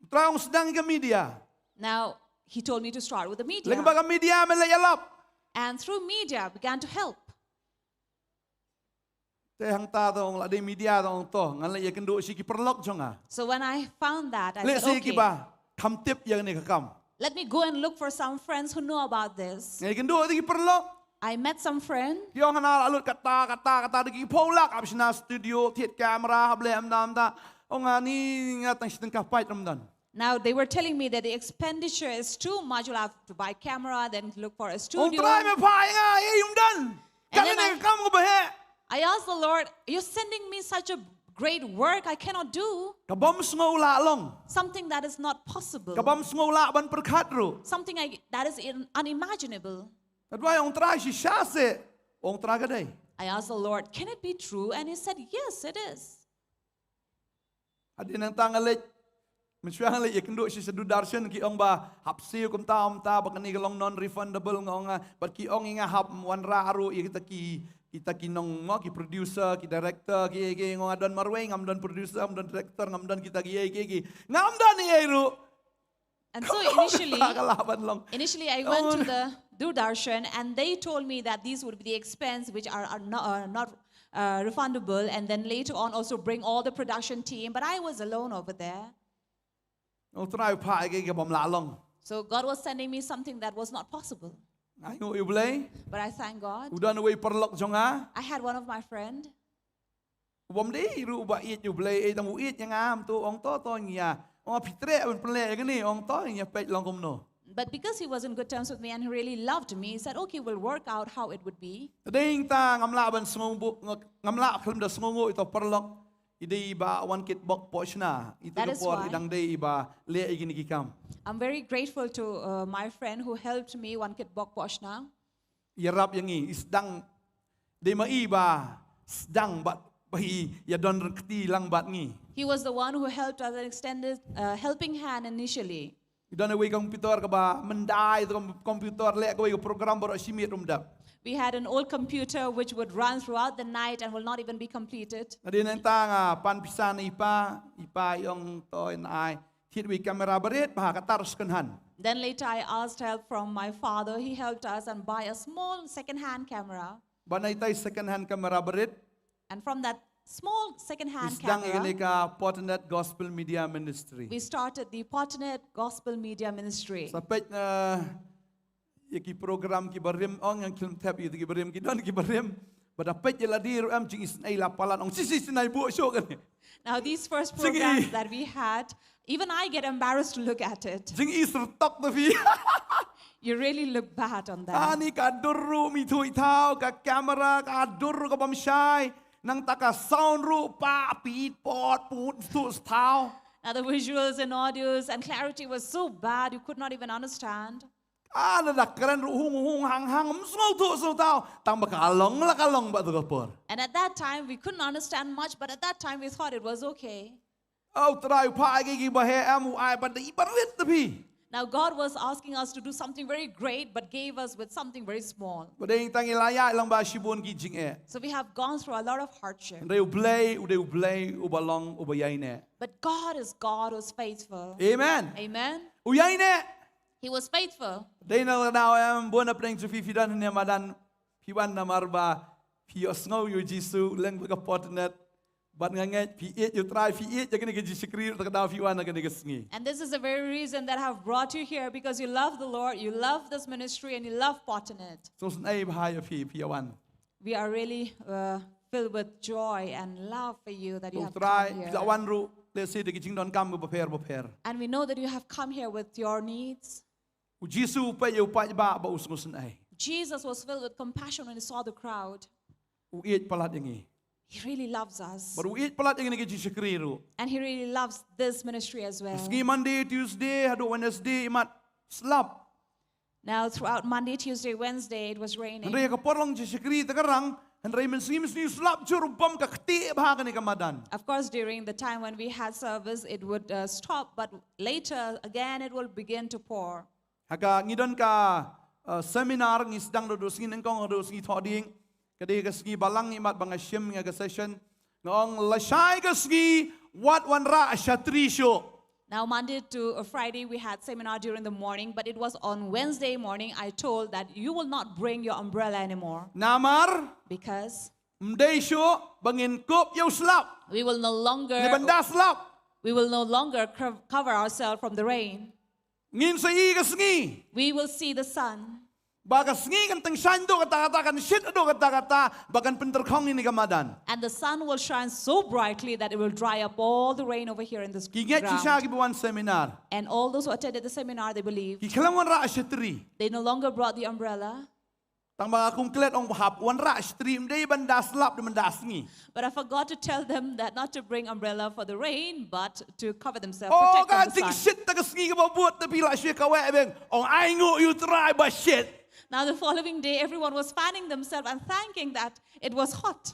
Trai ong sdang ïa ka media. Now, he told me to start with the media. Lyngba ka media men leit ïalap. And through media, began to help. Te hangta te ong la dei media te ong to, ngan leit ïakynduh sha ki paralok jong nga. So when I found that, I said, "Okay. Leit sha kiba kham tip ïa kane ka kam. Let me go and look for some friends who know about this." Nga ïakynduh ïa ki paralok. I met some friend. Ki ong hana la lut kata, kata, kata, da ki phew lak, hap shna studio, thied camera, hap leh ym dam ta. Ong nga ni nga tang shi tyngka paid ruh ym don. Now they were telling me that the expenditure is too much. You'll have to buy camera, then look for a studio. Ong Trai, me phah ïa nga, ei ym don. And then I, ka kam kaba heh. I asked the Lord, "You're sending me such a great work, I cannot do." Ka bym sngew lah long. Something that is not possible. Ka bym sngew lah ban pyrkhat ruh. Something I, that is in, unimaginable. Te duwai ong Trai shisha seh. Ong Trai ka dei. I asked the Lord, "Can it be true?" And he said, "Yes, it is." Hadien nangta nga leit, mynshuwa nga leit ïakynduh sha Doordarshan, ki ong ba hap siew kumta kumta, ba kane ka long non-refundable, nga ong, ah, bad ki ong ïa nga hap wanrah ruh ïa kita ki, kita ki nong, mo, ki producer, ki director, ki, ki, nga ong nga don marwei, ngam don producer, ngam don director, ngam don kita ki, ki, ki, ngam don ei ei ruh. And so initially, initially I went to the Doordarshan and they told me that these would be the expense which are, are not, are not, uh, refundable, and then later on also bring all the production team. But I was alone over there. Ong Trai, phah ïa ka, ka bym lah long. So God was sending me something that was not possible. Nga ainguh ïa U Blei. But I thank God. U don uwei u paralok jong nga. I had one of my friend. U bym dei ruh uba ïeit ïa U Blei, eh, tang u ïeit ïa nga, um, to, ong to, to ngi ïa. Ong phi treh ban pynleh ïa kane, ong to ngi ïa peit long kumno. But because he was in good terms with me and he really loved me, he said, "Okay, we'll work out how it would be." Te dei hangta ngam lah ban sngew bu-, nga-, ngam lah khlem da sngewnguh ïa uto u paralok. I dei i Bah Wankitbok Pohshna. Ito i por i dang dei iba leh ïa kine ki kam. I'm very grateful to, uh, my friend who helped me, Wankitbok Pohshna. Ïarap ïa ngi, i sdang, dei ma i ba sdang bad ba i ïa don ryngkat lang bad ngi. He was the one who helped us and extended, uh, helping hand initially. Don kawei ka computer kaba mynta ïa ka computer leh kawei ka program baroh shi miet um dep. We had an old computer which would run throughout the night and will not even be completed. Nga dei nangta nga pan pisa na i pa, i pa i ong to in ai thied wei camera barit bha, ka tar second hand. Then later I asked help from my father. He helped us and buy a small second-hand camera. Ba na itai second hand camera barit. And from that small second-hand camera, ïa kane ka Potternet Gospel Media Ministry. We started the Potternet Gospel Media Ministry. Sa peit na ïa ki program ki barim ong, ïa ki film thep ïa ki barim, ki don ki barim. Ba da peit ïa lade ruh em jingisynei, la palat ong, "Shi, shi, shi, nai buh shuh kane." Now these first programs that we had, even I get embarrassed to look at it. Jingisynei tok da phi. You really look bad on that. Ani ka dur ruh mi thui thaw, ka camera ka dur ruh ka bam shai. Nangta ka sound ruh pa pit pot put tu thaw. Now the visuals and audios and clarity was so bad you could not even understand. Ah, la da kren ruh hung hung hang hang, ym sngew tu sngew thaw. Tang ba ka long la ka long ba tu ka por. And at that time we couldn't understand much, but at that time we thought it was okay. Oh, Trai, u phah ïa ki ba heh em, u ai ba da i barit da phi. Now God was asking us to do something very great, but gave us with something very small. Ba dei tang i la ïaid lang ba shibun ki jingeh. So we have gone through a lot of hardship. Hynrei u Blei, u dei u Blei, u ba long, u ba ïaineh. But God is God who is faithful. Amen. Amen. U ïaineh. He was faithful. Dei na la daw em, bun na pdeng jong phi phi don ne madan, phi wan namar ba phi ïohsngew ïa u Jisu, leng ba ka Potternet. Bad nga ngeit phi ïeit ïa u Trai, phi ïeit ïa kane ka jingshakri, ta ka daw phi wan ha kane ka sngi. And this is the very reason that have brought you here, because you love the Lord, you love this ministry, and you love Potternet. Sngewsynei bha ïa phi, phi ïa wan. We are really uh, filled with joy and love for you that you have come here. U Trai, phi la wan ruh lehse da ki jingdonkam bapher bapher. And we know that you have come here with your needs. U Jisu u peit ïa u paidbah ba u sngewsynei. Jesus was filled with compassion when he saw the crowd. U ïeit palat ïa ngi. He really loves us. Bad u ïeit palat ïa ngi na ka jingshakri ruh. And he really loves this ministry as well. Sngi Monday, Tuesday, haduh Wednesday, imat slap. Now throughout Monday, Tuesday, Wednesday, it was raining. Hynrei ka por long jingshakri ta ka rang, hynrei mynsngi mynsngi u slap jur, u bam ka ktieh bha kane ka madan. Of course, during the time when we had service, it would uh, stop, but later again it will begin to pour. Ha ka ngi don ka uh, seminar, ngi sdang da u sngi nyngkong, da u sngi thohdieng. Ka dei ka sngi balang, imat ba nga shim ïa ka session. Nga ong lashai ka sngi wat wanrah shatri shuh. Now Monday to uh, Friday we had seminar during the morning, but it was on Wednesday morning I told that you will not bring your umbrella anymore. Namar? Because? Ym dei shuh ba ngin kup ïa u slap. We will no longer, ne ban da slap. We will no longer co- cover ourselves from the rain. Ngin sa i ka sngi. We will see the sun. Ba ka sngi kan tyngshaiñ duh katta katta, kan shit duh katta katta, ba kan pyntyrkhong ïa kane ka madan. And the sun will shine so brightly that it will dry up all the rain over here in this ground. Ki ngeit shisha ki ba wan seminar. And all those who attended the seminar, they believe. Ki khlem wanrah shatri. They no longer brought the umbrella. Tang ba nga kum klet ong ba hap wanrah shatri, ym dei ban da slap, dei ban da sngi. But I forgot to tell them that not to bring umbrella for the rain, but to cover themselves, protect from the sun. Oh, ka jingshit ta ka sngi kaba bud, te phi la shu kaweh beng, ong ainguh ïa u Trai ba shit. Now the following day, everyone was fanning themselves and thanking that it was hot.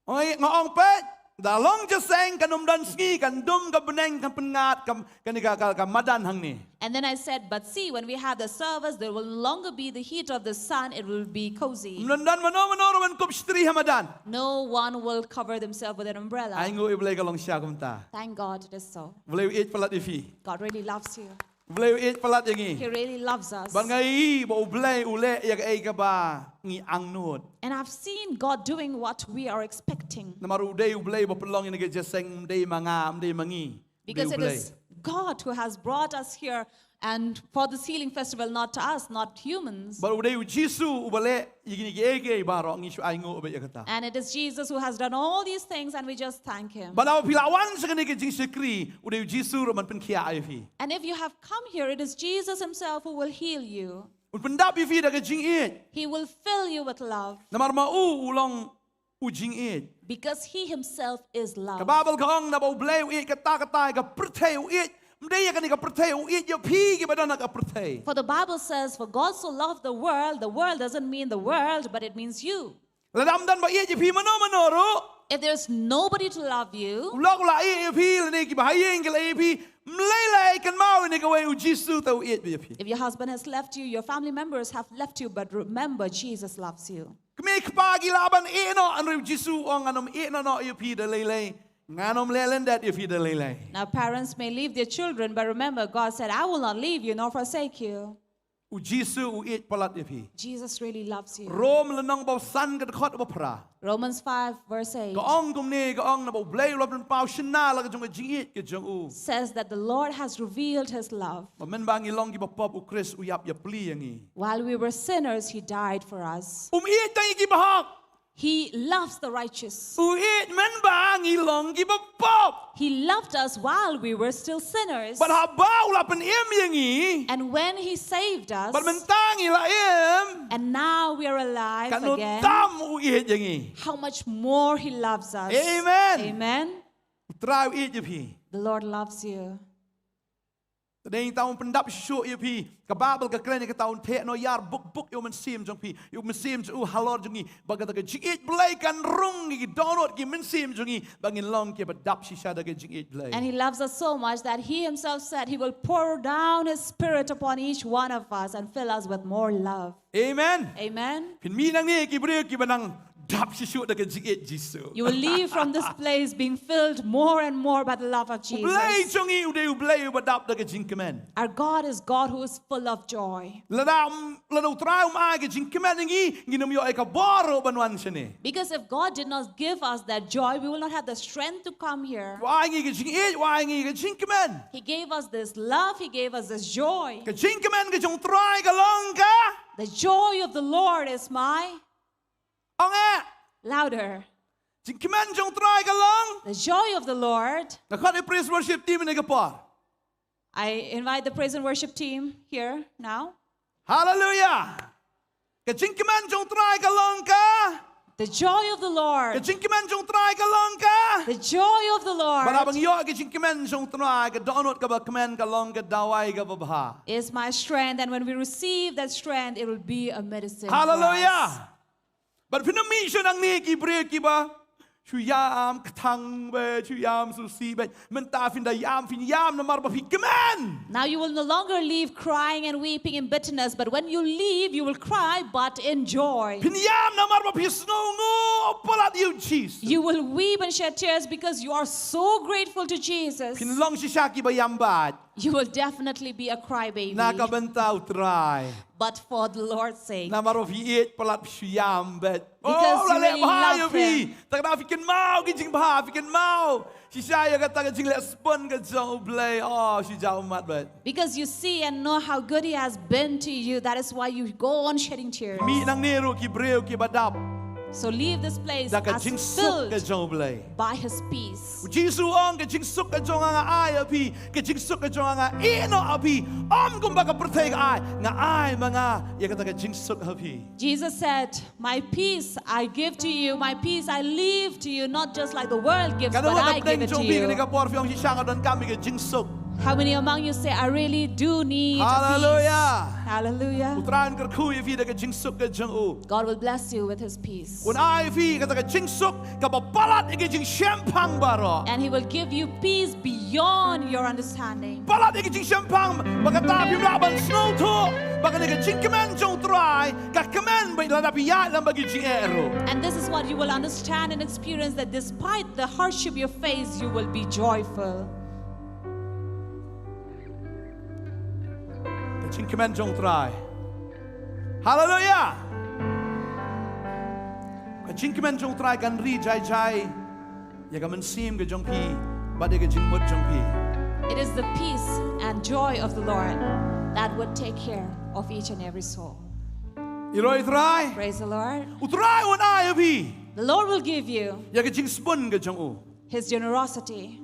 Oi, nga ong peit, da long jingïaseng, kan ym don sngi, kan dum ka bneng, kan pynngat ka, kane ka, ka, ka madan hangne. And then I said, but see, when we have the service, there will no longer be the heat of the sun, it will be cozy. Ym don mano mano ruh ban kup shatri ha madan. No one will cover themselves with an umbrella. Ainguh ïa u Blei ka long shisha kumta. Thank God it is so. U Blei u ïeit palat ïa phi. God really loves you. U Blei u ïeit palat ïa ngi. He really loves us. Bad nga i ba u Blei u leh ïa kaei kaba ngi angnud. And I've seen God doing what we are expecting. Namar u dei u Blei ba pynlong ïa kane ka jingïaseng, ym dei ma nga, ym dei ma ngi. Because it is God who has brought us here and for this healing festival, not to us, not humans. Bad u dei u Jisu uba leh ïa kine kiei kiei baroh, ngi shu ainguh beit ïa kata. And it is Jesus who has done all these things and we just thank him. Bad lada phi la wan sha kane ka jingshakri, u dei u Jisu ruh ban pynkhiah ïa phi. And if you have come here, it is Jesus himself who will heal you. Un pyndap ïa phi da ka jingïeit. He will fill you with love. Namar ma u u long u jingïeit. Because he himself is love. Ka Baibl ka ong naba u Blei u ïeit katta katta ïa ka pyrthei, u ïeit. Ym dei ïa kane ka pyrthei, u ïeit ïa phi kiba don ha ka pyrthei. For the Bible says, for God so loved the world, the world doesn't mean the world, but it means you. Lada ym don ba ïeit ïa phi mano mano ruh. If there's nobody to love you, u lok u la ïeit ïa phi, lane kiba ha ïing ki la ïeit ïa phi, Mlei lei kynmaw ïa kawei, u Jisu te u ïeit bha ïa phi. If your husband has left you, your family members have left you, but remember, Jesus loves you. Kmie kpa ki lah ban ïeh noh, hynrei u Jisu u ong ngan ym ïeh noh noh ïa phi da lei lei. Ngan ym leh lyndet ïa phi da lei lei. Now, parents may leave their children, but remember, God said, "I will not leave you nor forsake you." U Jisu u ïeit palat ïa phi. Jesus really loves you. Rom lynnong ba san ka dkhot ba phra. Romans five, verse eight. Ka ong kumne, ka ong naba U Blei u la pynpaw shynna la ka jong ka jingïeit ka jong u. Says that the Lord has revealed his love. Ba mynba ngi long kiba pop, u Khrist u ïap ïapli ïa ngi. While we were sinners, he died for us. Um ïeit tang ïa kiba hok. He loves the righteous. U ïeit mynba ngi long kiba pop. He loved us while we were still sinners. Bad haba u la pynim ïa ngi. And when he saved us, bad mynta ngi la im. And now we are alive again. Katno tam u ïeit ïa ngi. How much more he loves us. Amen. Amen. U Trai u ïeit ïa phi. The Lord loves you. Te dei tang un pyndap shuh ïa phi. Ka Baibl ka kren ïa kata, un theh noh ïar buk buk ïa u mynsiem jong phi, ïa u mynsiem jong u halor jong ngi. Ba kata ka jingïeit Blei kan rung ïa ki dohnud ki mynsiem jong ngi, ba ngin long kiba dap shisha da ka jingïeit Blei. And he loves us so much that he himself said he will pour down his spirit upon each one of us and fill us with more love. Amen. Amen. Phin mih nangne ki briew kiba nang dap shisha da ka jingïeit Jisu. You will leave from this place being filled more and more by the love of Jesus. U Blei jong ngi u dei u Blei uba dap da ka jingkmen. Our God is God who is full of joy. Lada, lada u Trai um ai ka jingkmen ïa ngi, ngin ym ïoh ïa ka bor ruh ban wan shane. Because if God did not give us that joy, we will not have the strength to come here. U ai ngi ka jingïeit, u ai ngi ka jingkmen. He gave us this love, he gave us this joy. Ka jingkmen ka jong u Trai ka long ka. The joy of the Lord is my. Ong eh. Louder. Jingkmen jong u Trai ka long. The joy of the Lord. Nga khot ïa praise worship team ïa ka por. I invite the praise and worship team here now. Hallelujah. Ka jingkmen jong u Trai ka long ka. The joy of the Lord. Ka jingkmen jong u Trai ka long ka. The joy of the Lord. Bad haba ngi ïoh ka jingkmen jong u Trai, ka dohnud kaba kmen ka long ka dawai kaba bha. Is my strength, and when we receive that strength, it will be a medicine for us. Hallelujah. Bad phin ym mih shuh nangne ki briew kiba shu ïam kthang bad shu ïam sngewsih bad. Mynta phin da ïam, phin ïam namar ba phi kmen. Now you will no longer leave crying and weeping in bitterness, but when you leave, you will cry, but in joy. Phin ïam namar ba phi sngewnguh palat ïa u Jisu. You will weep and shed tears because you are so grateful to Jesus. Phin long shisha kiba ïam bad. You will definitely be a crybaby. Na ka bynta u Trai. But for the Lord's sake. Namar ba phi ïeit palat, phi shu ïam bad. Because you really love him. Oh, u la leh bha ïa phi. Te lada phi kynmaw ki jingbha, phi kynmaw shisha ïa kata ka jingleh sbun ka jong u Blei, oh, shu jaw ummat bad. Because you see and know how good he has been to you, that is why you go on shedding tears. Mih nangne ruh ki briew kiba dap. So leave this place as filled. Da ka jingsuk ka jong u Blei. By his peace. U Jisu u ong, ka jingsuk ka jong nga nga ai ha phi, ka jingsuk ka jong nga nga ïeh noh ha phi. Ym kumba ka pyrthei ka ai, nga ai ma nga ïa kata ka jingsuk ha phi. Jesus said, "My peace I give to you, my peace I leave to you, not just like the world gives, but I give it to you." Kane ka por phi ong, shisha nga donkam ïa ka jingsuk. How many among you say, "I really do need a peace"? Hallelujah. Hallelujah. U Trai un kyrkhu ïa phi da ka jingsuk ka jong u. God will bless you with his peace. Un ai phi kata ka jingsuk kaba palat ïa ka jingshemphang baroh. And he will give you peace beyond your understanding. Palat ïa ka jingshemphang ba kata phim lah ban sngewthuh ba kane ka jingkmen jong u Trai ka kmen beit lada phi ïaid lem bad ka jingeh ruh. And this is what you will understand and experience, that despite the hardship you face, you will be joyful. Ka jingkmen jong u Trai. Hallelujah. Ka jingkmen jong u Trai kan ri jai jai ïa ka mynsiem ka jong phi bad ïa ka jingmut jong phi. It is the peace and joy of the Lord that would take care of each and every soul. Ïaroh ïa u Trai. Praise the Lord. U Trai un ai ïa phi. The Lord will give you. Ïa ka jingsbun ka jong u. His generosity.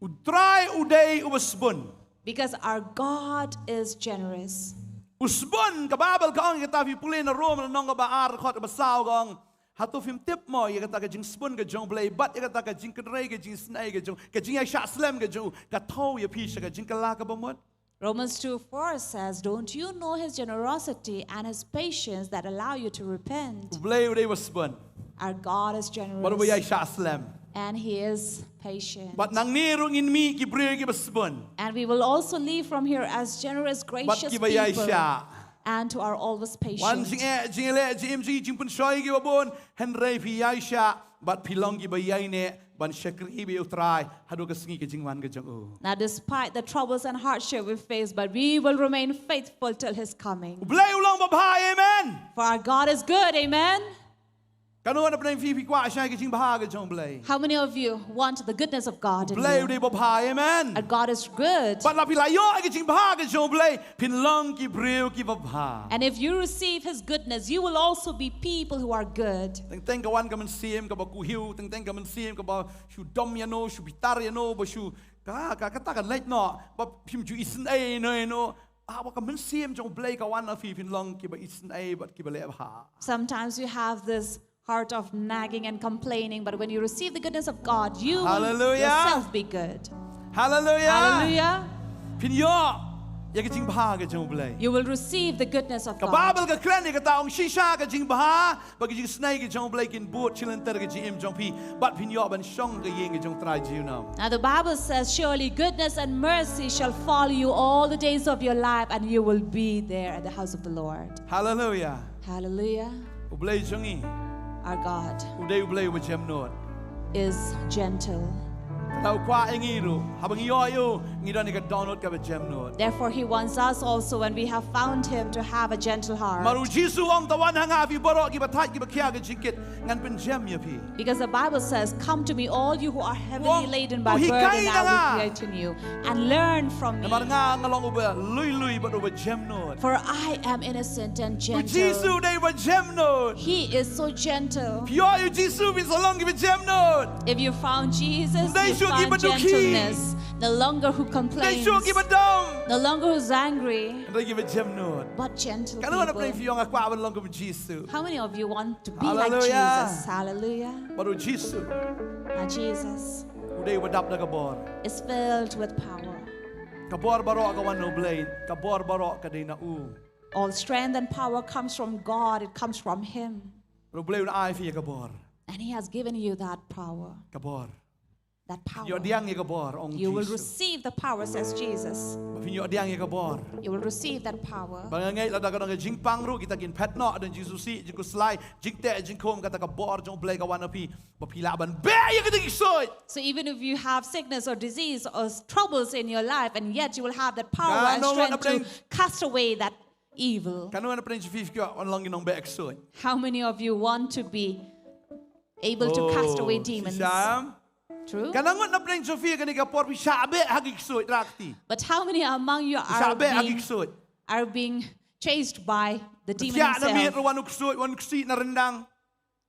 U Trai u dei uba sbun. Because our God is generous. U sbun, ka Baibl ka ong, kata phi pule na Rom lynnong kaba ar, dkhot kaba saw ka ong, hato phim tip mo ïa kata ka jingsbun ka jong u Blei bad ïa kata ka jingkynrei, ka jingisynei ka jong u, ka jingïaishah slem ka jong u, ka thew ïa phi sha ka jingkylla kaba mut? Romans two four says, "Don't you know his generosity and his patience that allow you to repent?" U Blei u dei uba sbun. Our God is generous. Bad uba ïaishah slem. And he is patient. Bad nangne ruh ngin mih ki briew kiba sbun. And we will also leave from here as generous, Bad gracious kiba ïai people shah. And who are always Wan patient. jingeh, jingeh leh, jingim jingpynshoi kiba bun. Hynrei phi ïai shah. Bad phi long kiba ïai neh. Ban shakri bad ïa u Trai. Haduh ka sngi ka jingwan ka jong u. Now, despite the troubles and hardship we face, but we will remain faithful till his coming. U Blei u long babha, amen. For our God is good, amen. Katno na pdeng phi phi kwah shai ka jingbha ka jong u Blei. How many of you want the goodness of God in Blei u you? dei babha, amen. And God is good. Bad la phi la ïoh ka jingbha ka jong u Blei, phin long ki briew kiba bha. And if you receive his goodness, you will also be people who are good. Teng teng ka wan ka mynsiem kaba kuhiew, teng teng ka mynsiem kaba shu dom ïano, shu bitar ïano, ba shu ka ka kata ka leit noh, ba phim ju isynei ïano ïano. Ah, ba ka mynsiem jong u Blei ka wan na phi, phin long kiba isynei bad kiba leh bha. Sometimes you have this heart of nagging and complaining, but when you receive the goodness of God, you will Hallelujah. Yourself be good. Hallelujah. Hallelujah. Phin ïoh ïa ka jingbha ka jong u Blei. You will receive the goodness of Ka God. Baibl ka kren ïa kata, ong shisha ka jingbha bad ka jingisynei ka jong u Blei kin bud shilynter ka jingim jong phi. Bad phin ïoh ban shong ha ka ïing ka jong u Trai junom. Now the Bible says, "Surely goodness and mercy shall follow you all the days of your life, and you will be there at the house of the Lord." Hallelujah. Hallelujah. U Blei jong ngi. Our God U dei u Blei uba jemnud. Is gentle. Te u kwah ïa ngi ruh, haba ngi ïoh ïa u, ngi don ïa ka dohnud kaba jemnud. Therefore, he wants us also, when we have found him, to have a gentle heart. Namar u Jisu u ong, to wan ha nga phi baroh kiba thait kiba khia ka jingkit, ngan pynjem ïa phi. Because the Bible says, "Come to me, all you who are heavily Wong, laden to by hikai burden, and I na nga. will give to you, and learn from me. Namar nga nga long uba lui lui bad uba jemnud. For I am innocent and U gentle." Jisu u dei uba jemnud. He is so gentle. Phi ïoh ïa u Jisu phin sa long kiba jemnud. If you found Jesus, Dei you shuh kiba found dukhi. Gentleness. No longer who Dei complains, shuh kiba dom. No longer who's angry, Hynrei kiba jemnud. But gentle Katno na pdeng phi people. ong nga kwah ban long kum u Jisu. How many of you want to be like Hallelujah. Jesus? Hallelujah. Bad u Jisu Now Jesus u dei uba dap da ka bor. Is filled with power. Ka bor baroh ka wan na u Blei, ka bor baroh ka dei na u. All strength and power comes from God. It comes from him. Bad u Blei un ai phi ïa ka bor. And he has given you that power. Ka bor. That power. Ïoh diang ïa ka bor, ong You will Jisu. Receive the power, says Jesus. Ba phin ïoh diang ïa ka bor. You will receive that power. Ba nga ngeit lada ka don ka jingpang ruh kita kin phet noh da u Jisu, shi jingkhuslai, jingteh jingkhum, kata ka bor jong u Blei ka wan na phi. Ba phi lah ban beh ïa kita ki ksuid. So even if you have sickness or disease or s- troubles in your life, and yet you will have that power Ka and nong strength na pdeng- to cast away that evil. Katno na pdeng jong phi phi kwah ban long ki nongbeh ksuid. How many of you want to be able to cast away Oh, demons? Shisha. True. Katno na pdeng jong phi kane ka por phi shah beh ha ki ksuid rakti. But how many among you Shah are beh ha ki being, ksuid. Are being chased by the demon Thiah na miet himself? Wan u ksuid, wan u ksuid na ryndang.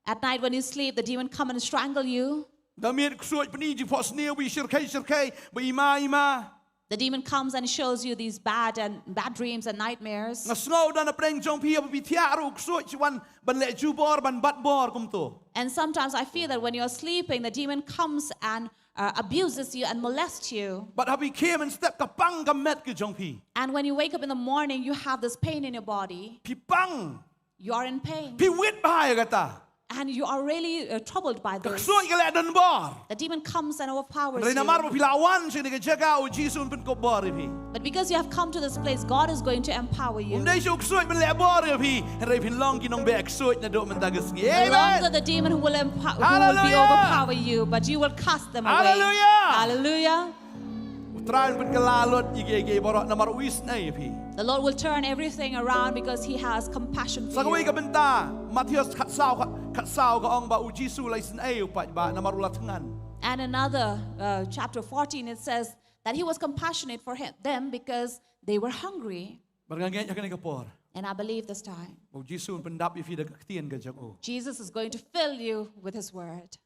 At night when you sleep, the demon come and strangle you. Na miet ksuid pyni jingphohsniew ba shyrkhei shyrkhei, ba ima ima. The demon comes and shows you these bad and bad dreams and nightmares. Nga sngew da na pdeng jong phi ba phi thiah ruh u ksuid shu wan ban leh jubor, ban bat bor kumto. And sometimes I feel that when you're sleeping, the demon comes and uh, abuses you and molests you. Bad haba phi khie mynstep ka pang ka met ka jong phi. And when you wake up in the morning, you have this pain in your body. Phi pang. You are in pain. Phi wit bha ïa kata. And you are really uh, troubled by Ka this. Ksuid ka leh don bor. The demon comes and overpowers Hynrei namar ba you. phi la wan sha kane ka jaka, u Jisu un pynkop bor ïa phi. But because you have come to this place, God is going to empower you. Um dei shuh u ksuid ban leh bor ïa phi. Hynrei phin long ki nongbeh ksuid naduh mynta ka sngi. No longer Amen. The demon who will, empower, who will be Hallelujah. Overpower you, but you will cast them away. Hallelujah. Hallelujah. U Trai un pynkylla lut ïa kiei kiei baroh namar u isynei ïa phi. The Lord will turn everything around because He has compassion for Sa kawei you. Ka Bynta, Mathaios khatsaw, khat, khatsaw ka ong ba u Jisu u la isynei ïa u paidbah namar u la thngan. And another uh, chapter fourteen, it says that He was compassionate for him, them because they were hungry. Bad nga ngeit ha kane ka por. And I believe this time, Ba u Jisu un pyndap ïa phi da ka ktien ka jong u. Jesus is going to fill you with His word.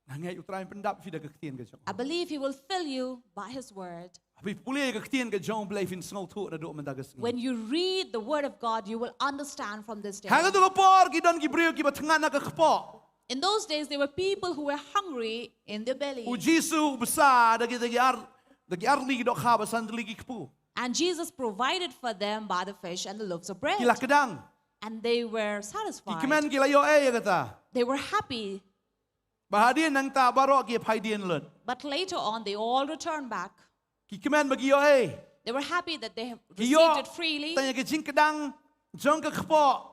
Nga ngeit u Trai un pyndap ïa phi da ka ktien ka jong u. I believe He will fill you by His word. Haba phi pule ïa ka ktien ka jong u Blei phin sngewthuh naduh mynta ka sngi. When you read the word of God, you will understand from this day. Ha katu ka por ki don ki briew kiba thngan ha ka kpoh. In those days, there were people who were hungry in their belly. U Jisu u bsa da ki, da ki ar, da ki artylli ki dohkha bad san tylli ki kpu. And Jesus provided for them by the fish and the loaves of bread. Ki la kdang. And they were Ki satisfied. Kmen ki la ïoh ei ïa kata. They were happy. Ba hadien nangta baroh ki phai dien lut. But later on, they all returned back. Ki kmen ba ki ïoh ei. They were happy that they have Ki received ïoh it freely. Tang ïa ka jingkdang jong ka kpoh.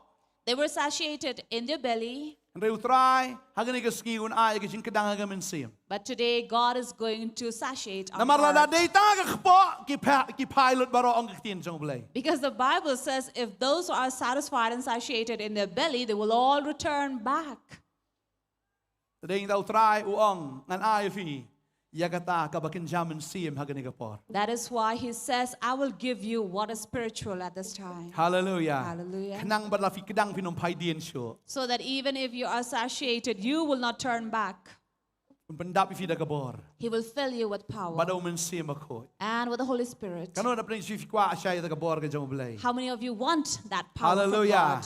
They were satiated in their belly. Hynrei U Trai ha kane ka sngi un ai ka jingkdang ha ka mynsiem. But today, God is going to satiate our heart. Namar lada dei tang ka kpoh ki pha-, ki phai lut baroh, ong ka ktien jong U Blei. Because the Bible says, if those who are satisfied and satiated in their belly, they will all return back. Te dei ïa kata U Trai u ong, ngan ai ïa phi ïa kata kaba kynja mynsiem ha kane ka por. That is why he says, I will give you what is spiritual at this time. Hallelujah. Hallelujah. Khnang ba lada phi kdang phin ym phai dien shuh. So that even if you are satiated, you will not turn back. Un pyndap ïa phi da ka bor. He will fill you with power. Bad da U Mynsiem Bakhuid. And with the Holy Spirit. Katno na pdeng shuh phi kwah shai da ka bor ka jong U Blei? How many of you want that power from God? Hallelujah.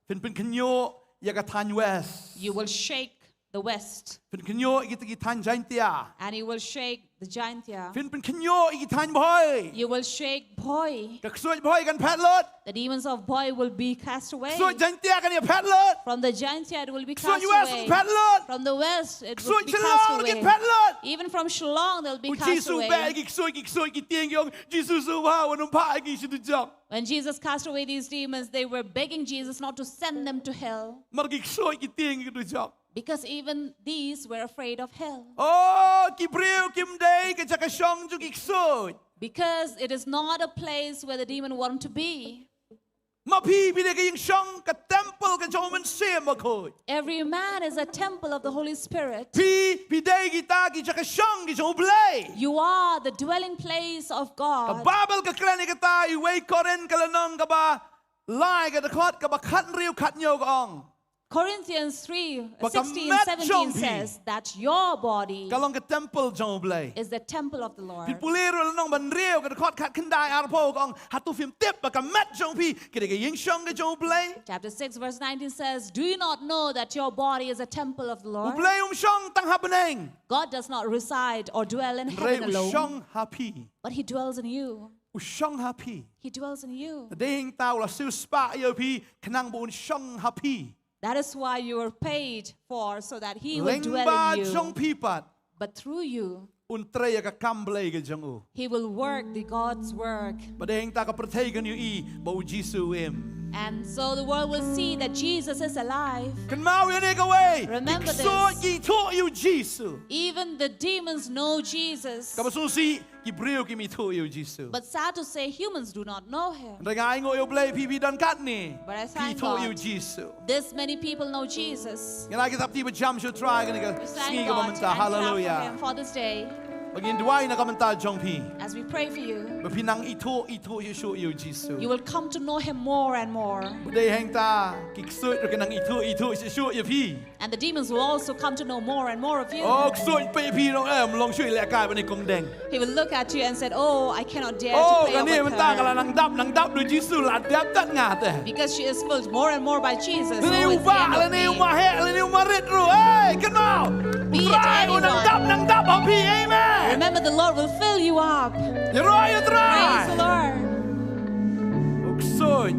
Phin pynkhynñiuh ïa ka thaiñ west. You will shake the west. Phin khynñiuh ïa kita ki thaiñ Jaintia. And you will shake the Jaintia. Phin pynkhynñiuh ïa ki thaiñ Bhoi. You will shake Bhoi. Ka ksuid Bhoi kan phet lut. The demons of Bhoi will be cast away. Ksuid Jaintia kan ïa phet lut. From the Jaintia it will be cast away. Ksuid west kan phet lut. From the west it will be cast away. Ksuid Shillong kan phet lut. Even from Shillong they'll be cast away. U Jisu u beh ïa ki ksuid, ki ksuid ki tieng, ki ong, Jisu sngewbha wat nym phah ïa ki sha dujok. When Jesus cast away these demons, they were begging Jesus not to send them to hell. Namar ki ksuid ki tieng ki dujok. Because even these were afraid of hell. Oh, ki briew kim dei ka jaka shong jong ki ksuid. Because it is not a place where the demon want to be. Ma phi, phi dei ka ïingshong, ka temple ka jong U Mynsiem Bakhuid. Every man is a temple of the Holy Spirit. Phi, phi dei kita ki jaka shong ki jong U Blei. You are the dwelling place of God. Ka Baibl ka kren ïa kata, Wei Korinth ka lynnong kaba lai, ka dkhot kaba khathynriew khathynñiew ka ong. Corinthians three sixteen, seventeen says that your body ka long ka temple jong U Blei. Is the temple of the Lord. Phi pule ruh lynnong ba hynriew ka dkhot khatkhyndai arphew ka ong, hato phim tip ba ka met jong phi ka dei ka ïingshong ka jong U Blei? Chapter six verse nineteen says, do you not know that your body is a temple of the Lord? U Blei um shong tang ha bneng. God does not reside or dwell in heaven alone. Hynrei u shong ha phi. But he dwells in you. U shong ha phi. He dwells in you. Te dei hangta u la siewspah ïa phi khnang ba un shong ha phi. That is why you were paid for, so that he will dwell in you. Lyngba jong phi pat. But through you, un trei ïa ka kam Blei ka jong u. He will work the God's work. Bad dei hangta ka pyrthei kan ïohi ba U Jisu u im. And so the world will see that Jesus is alive. Kynmaw ïa kane kawei. Remember this. Ki ksuid ki ithuh ïa U Jisu. Even the demons know Jesus. Kaba sngewsih, ki briew kim ithuh ïa U Jisu. But sad to say, humans do not know him. Hynrei nga ainguh ïa U Blei, phi, phi don katne. But I thank God. Phi ithuh ïa U Jisu. This many people know Jesus. Ngi la ki thap kti ba jam sha U Trai kane ka sngi kaba mynta. We thank God and clap for him for this day. Hallelujah. Ba ngin duwai na ka bynta jong phi. As we pray for you, ba phin nang ithuh, ithuh shuh shuh ïa U Jisu. You will come to know him more and more. Bad dei hangta ki ksuid ruh kin nang ithuh, ithuh shuh shuh ïa phi. And the demons will also come to know more and more of you. Oh, ksuid peit ïa phi, ong, em, long shuh i lehkai bad i kong deng. He will look at you and said, oh, I cannot dare to pray with her. Oh, kane mynta ka la nang dap, nang dap da U Jisu, la dap tat nga te. Because she is filled more and more by Jesus. Who is the enemy? Lane u bah, lane u maheh, lane u marit ruh. Hey, kynmaw. Be it anyone. U Trai u nang dap, nang dap ha phi. Amen. Remember, the Lord will fill you up. Ïaroh ïa U Trai. Praise the Lord. U ksuid.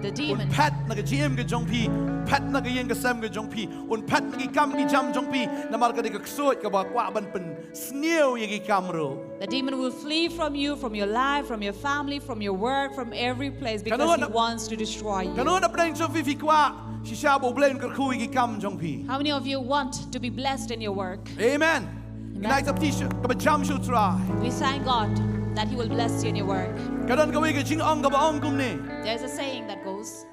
The demon. Un phet na ka jingim ka jong phi, phet na ka ïing ka sem ka jong phi, un phet na ki kam ki jam jong phi, namar ka dei ka ksuid kaba kwah ban pynsniew ïa ki kam ruh. The demon will flee from you, from your life, from your family, from your work, from every place, because he wants to destroy you. Katno na pdeng jong phi phi kwah shisha ba U Blei un kyrkhu ïa ki kam jong phi? How many of you want to be blessed in your work? Amen. Amen. Ngi ai sa pti sha, kaba jam sha U Trai. We thank God that he will bless you in your work. Ka don kawei ka jingong kaba ong kumne. There is a saying that goes,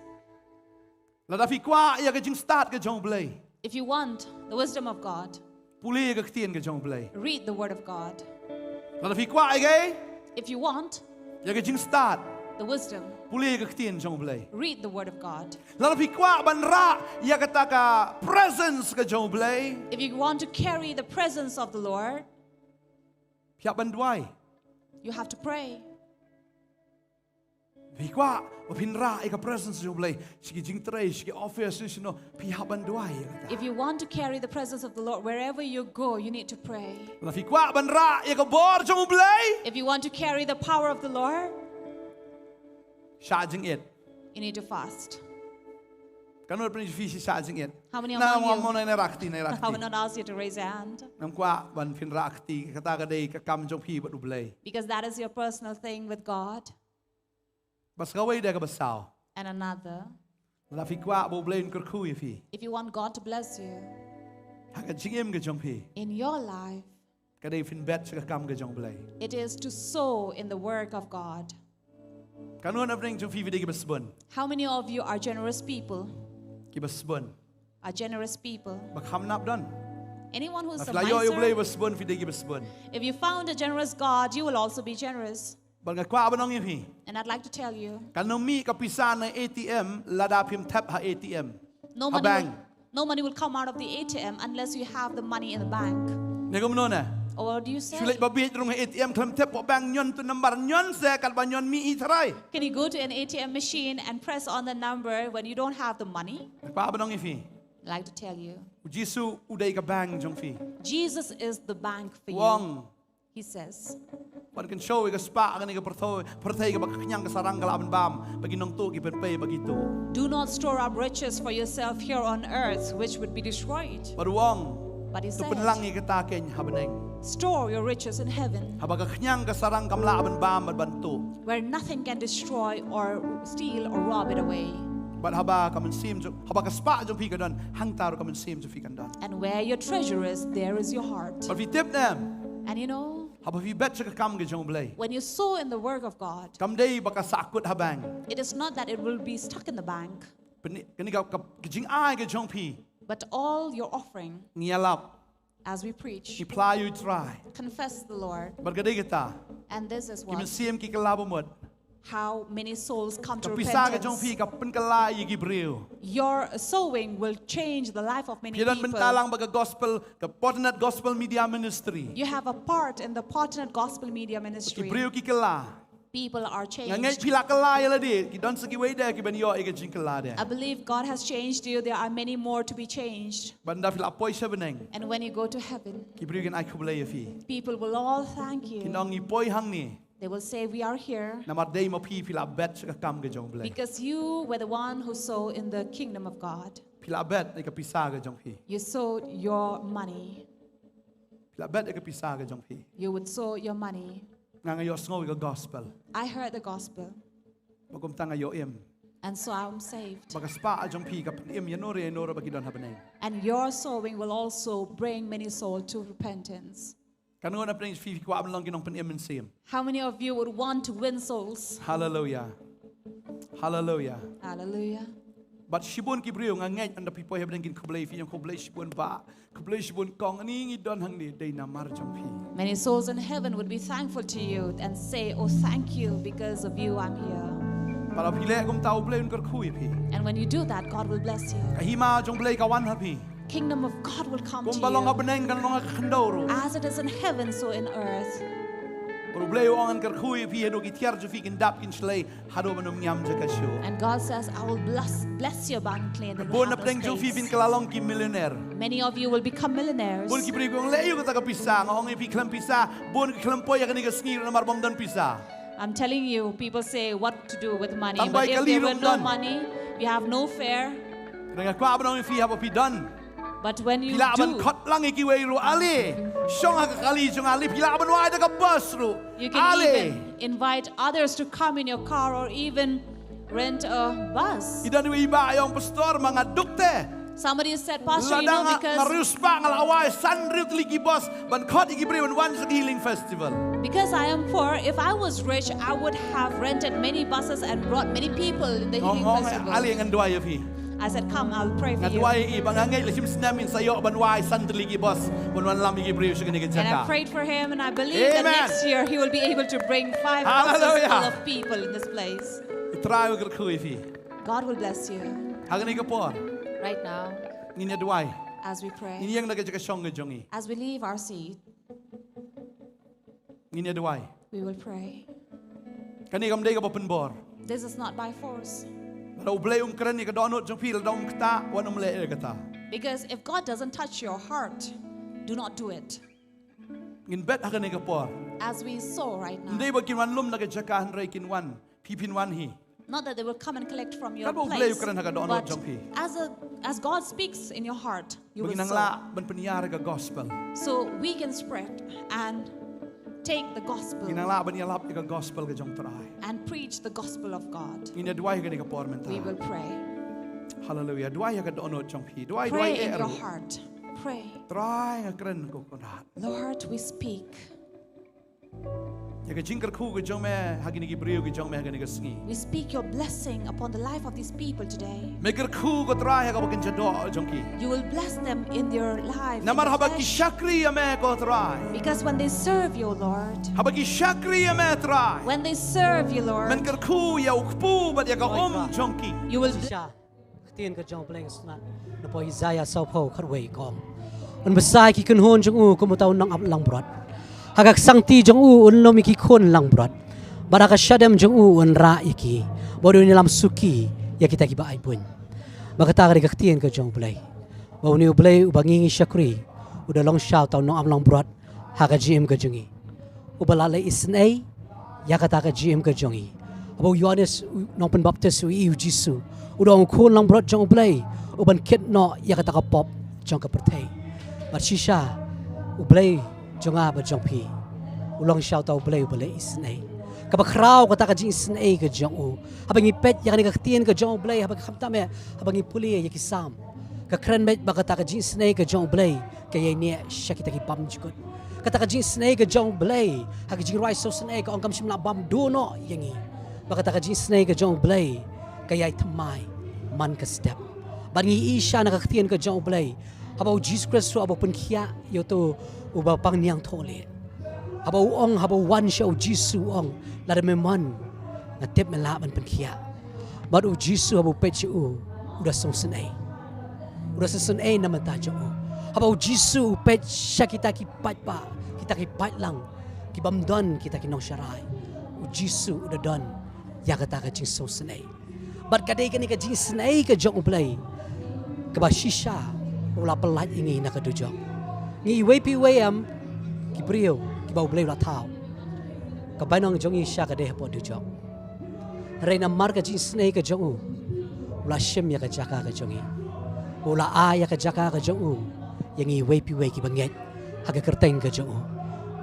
lada phi kwah ïa ka jingstad ka jong U Blei, if you want the wisdom of God, pule ïa ka ktien ka jong U Blei. Read the word of God. Lada phi kwah ïa ka, if you want ïa ka jingstad, the wisdom, pule ïa ka ktien jong U Blei. Read the word of God. Lada phi kwah ban rah ïa kata ka presence ka jong U Blei, if you want to carry the presence of the Lord, phi hap ban duwai. You have to pray. Phi kwah ba phin rah ïa ka presence jong U Blei sha ki jingtrei, sha ki office, sha shano, phi hap ban duwai ïa kata. If you want to carry the presence of the Lord wherever you go, you need to pray. Lada phi kwah ban rah ïa ka bor jong U Blei, if you want to carry the power of the Lord, shah jingit. You need to fast. Katno na pdeng jong phi shisha jingit? How many among you? Ngam kwah ban phin rah kti, kata ka dei ka kam jong phi bad U Blei. Because that is your personal thing with God. Bad sa kawei de kaba saw. And another. Lada phi kwah ba U Blei un kyrkhu ïa phi, if you want God to bless you ha ka jingim ka jong phi, in your life, ka dei phin bet sha ka kam ka jong U Blei. It is to sow in the work of God. Katno na pdeng jong phi phi dei kiba sbun? How many of you are generous people? Kiba sbun. Are generous people. Ba kham nap don. Anyone who's a miser? Lada phi la ïoh ïa U Blei ba sbun, phi dei kiba sbun. If you found a generous God, you will also be generous. Bad nga kwah ban ong ïa phi. And I'd like to tell you. Kan ym mih ka pisa na A T M lada phim thep ha A T M. No money will, no money will come out of the A T M unless you have the money in the bank. Ne kumno ne? Or what do you say? Shu leit ba bieit rung ha A T M khlem thep ha bank, ñion tu nambar, ñion se katba ñion mih i tharai. Can you go to an A T M machine and press on the number when you don't have the money? Nga kwah ban ong ïa phi. I'd like to tell you. U Jisu u dei ka bank jong phi. Jesus is the bank for you. U ong. He says, ban kynshew ïa ka spah ha kane ka pyrthei, pyrthei kaba ka khñiang ka sarang ka lah ban bam, ba ki nongtuh ki pynpei ba ki tuh. Do not store up riches for yourself here on earth, which would be destroyed. Bad u ong, but he said, to pynlang ïa kata kein ha bneng. Store your riches in heaven. Haba ka khñiang ka sarang kam lah ban bam bad ban tuh. Where nothing can destroy or steal or rob it away. Bad haba ka mynsiem jong, haba ka spah jong phi ka don, hangta ruh ka mynsiem jong phi kan don. And where your treasure is, there is your heart. Bad phi tip ne em? And you know, haba phi bet sha ka kam ka jong U Blei, when you sow in the work of God, kam dei ba ka sahkut ha bank. It is not that it will be stuck in the bank. Pyn-, kane ka, ka, ka jingai ka jong phi. But all your offering, ngi ïalap, as we preach, ngi phla ïa U Trai, confess the Lord. Bad ka dei kata. And this is what, ki mynsiem ki kylla ba mut. How many souls come to repentance. Ka pisa ka jong phi ka pynkylla ïa ki briew. Your sowing will change the life of many people. Phi don bynta lang bad ka gospel, ka Potternet Gospel Media Ministry. You have a part in the Potternet Gospel Media Ministry. Ki briew ki kylla. People are changed. Nga ngeit phi la kylla ïa lade, ki don sa kiwei de kiban ïoh ïa ka jingkylla de. I believe God has changed you. There are many more to be changed. Bad ynda phi la poi sha bneng, and when you go to heaven, ki briew kin ai khublei ïa phi. People will all thank you. Kin ong ngi poi hangne. They will say, "We are here." Namar dei ma phi phi la bet sha ka kam ka jong U Blei. Because you were the one who sow in the kingdom of God. Phi la bet ïa ka pisa ka jong phi. You sowed your money. Phi la bet ïa ka pisa ka jong phi. You would sow your money. Nga, nga ïohsngew ïa ka gospel. I heard the gospel. Bad kumta nga ïoh im. And so I'm saved. Bad ka spah jong phi ka pynim ïano re ïano re ba ki don ha bneng. And your sowing will also bring many souls to repentance. Katno na pdeng phi phi kwah ban long ki nongpynim mynsiem? How many of you would want to win souls? Hallelujah. Hallelujah. Hallelujah. Bad shibun ki briew nga ngeit ynda phi poi ha bneng kin khublei phi, ong khublei shibun bah, khublei shibun kong, ani ngi don hangne dei namar jong phi. Many souls in heaven would be thankful to you and say, "Oh, thank you, because of you I'm here." Bad haba phi leh kumta U Blei un kyrkhu ïa phi. And when you do that, God will bless you. Ka hima jong U Blei ka wan ha phi. Kingdom of God will come to you. Kumba long ha bneng kan long ha ka khyndew ruh. As it is in heaven, so in earth. Bad U Blei u ong ngan kyrkhu ïa phi haduh ki tiar jong phi kin dap kin shlei haduh ban ym ngiam jaka shuh. And God says, "I will bless, bless your bank claim." Bun na pdeng jong phi phin kylla long ki millionaire. Many of you will become millionaires. Bun ki briew ki ong leh aïu kata ka pisa, nga ong ïa phi khlem pisa, bun ki khlem poi ha kane ka sngi ruh namar bym don pisa. I'm telling you, people say what to do with money. But if there were no money, if you have no fare. Nga kwah ban ong ïa phi haba phi don, but when you do, phi lah ban khot lang ïa kiwei ruh ale. Shong ha ka kali jong ale, phi lah ban wai da ka bus ruh. You can even invite others to come in your car or even rent a bus. Ki don iwei i bah i ong, "Pastor, ma nga duk te." Somebody said, "Pastor, you know, because lada nga riewspah nga la wai san hynriew tylli ki bus ban khot ïa ki briew ban wan sha ka healing festival." Because I am poor, if I was rich, I would have rented many buses and brought many people in the healing festival. Ale ngan duwai ïa phi. I said, "Come, I'll pray for you." Nga duwai ïa i ba nga ngeit la shim snem in sa ïoh ban wai san tylli ki bus ban wanlam ïa ki briew sha kane ka jaka. And I prayed for him and I believe that next year he will be able to bring five buses full of people in this place. Hallelujah. U Trai u kyrkhu ïa phi. God will bless you. Ha kane ka por. Right now. Ngin ïa duwai. As we pray. Ngin ïeng na ka jaka shong ka jong ngi. As we leave our seat. Ngin ïa duwai. We will pray. Kane kam dei kaba pynbor. This is not by force. Lada U Blei um kren ïa ka dohnud jong phi, lada um ktah, wat nym leh ïa kata. Because if God doesn't touch your heart, do not do it. Ngin bet ha kane ka por. As we sow right now. Ym dei ba kin wan lum na ka jaka hynrei kin wan. Phi phin wan hi. Not that they will come and collect from your Katba U Blei u place, kren ha ka dohnud but jong phi, as a, as God speaks in your heart, you ba will ngin nang sow. lah ban pynïar ïa ka gospel. So we can spread and take the gospel Ngin nang lah ban ïalap ïa ka gospel ka jong U Trai. and preach the gospel of God. Ngin ïa duwai ha kane ka por mynta. We will pray. Haleluia. Duwai ha ka dohnud jong phi. Duwai, duwai Pray in eh your ruh. Heart. Pray. Trai, nga kren, ko Kynrad, Lord, we speak. ïa ka jingkyrkhu ka jong me ha kine ki briew ki jong me ha kane ka sngi. We speak your blessing upon the life of these people today. Me kyrkhu, ko Trai, ha kaba kin jadoh jong ki. You will bless them in their life, in Namar their haba ki flesh. shakri ïa me, ko Trai, Because when they serve you, Lord, haba ki shakri ïa me, Trai, when they serve you, Lord, men kyrkhu ïa u kpu bad ïa ka um jong ki. You will Shisha, ka ktien ka jong U Blei ka sngewthuh na pdeng Isaïah sawphew khatwei, ka ong: Un bsa ïa ki kynhun jong u kum uta u nongap langbrot. Ha ka ksangti jong u un lum ïa ki khun langbrot, bad ha ka shadem jong u un rah ïa ki, bad un ïalam suki ïa kita kiba aibun. Bad kata ka dei ka ktien ka jong U Blei. Ba une U Blei uba ngi ngi shakri u da long shisha uta u nongap langbrot ha ka jingim ka jong ngi, uba la leh isynei ïa kata ka jingim ka jong ngi. Haba u Ïoannis u nongpynbaptis u ïohi ïa u Jisu, u da ong, u Khun langbrot jong U Blei uban kit noh ïa kata ka pop jong ka pyrthei. Bad shisha U Blei jong nga bad jong phi u long shisha uta U Blei uba leh isynei. Kaba khraw kata ka jingisynei ka jong u. Haba ngi peit ïa kane ka ktien ka jong U Blei, haba khamtam eh, haba ngi pule ïa ki Salm, ka kren beit ba kata ka jingisynei ka jong U Blei ka ïaineh sha kita ki bymjukut. Kata ka jingisynei ka jong U Blei ha ka jingrwai sngewsynei ka ong, kam shym la bam duh noh ïa ngi. Bad kata ka jingisynei ka jong U Blei ka ïai thymmai man ka step. Bad ngi ïohi shisha na ka ktien ka jong U Blei, haba u Jisu Khrist ruh haba u pynkhiah ïa uto uba pang niangthohlieh, haba u ong, haba u wan sha u Jisu u ong, lada me mon, nga tip me lah ban pynkhiah. Bad u Jisu haba u peit sha u, u da sngewsynei. U da sngewsynei na ka bynta jong u. Haba u Jisu u peit sha kita ki paidbah, kita ki paidlang, ki bym don kita ki nongsharai, u Jisu u da don ïa kata ka jingsngewsynei. Bad ka dei kane ka jingisynei ka jong U Blei kaba shisha u la pyllait ïa ngi na ka dujok. Ngi iwei pa iwei em ki briew kiba U Blei u la thaw. Ka bainong jong ngi shisha ka dei hapoh dujok. Hynrei namar ka jingisynei ka jong u, u la shim ïa ka jaka ka jong ngi. U la ai ïa ka jaka ka jong u ïa ngi iwei pa iwei kiba ngeit ha ka kyrteng ka jong u.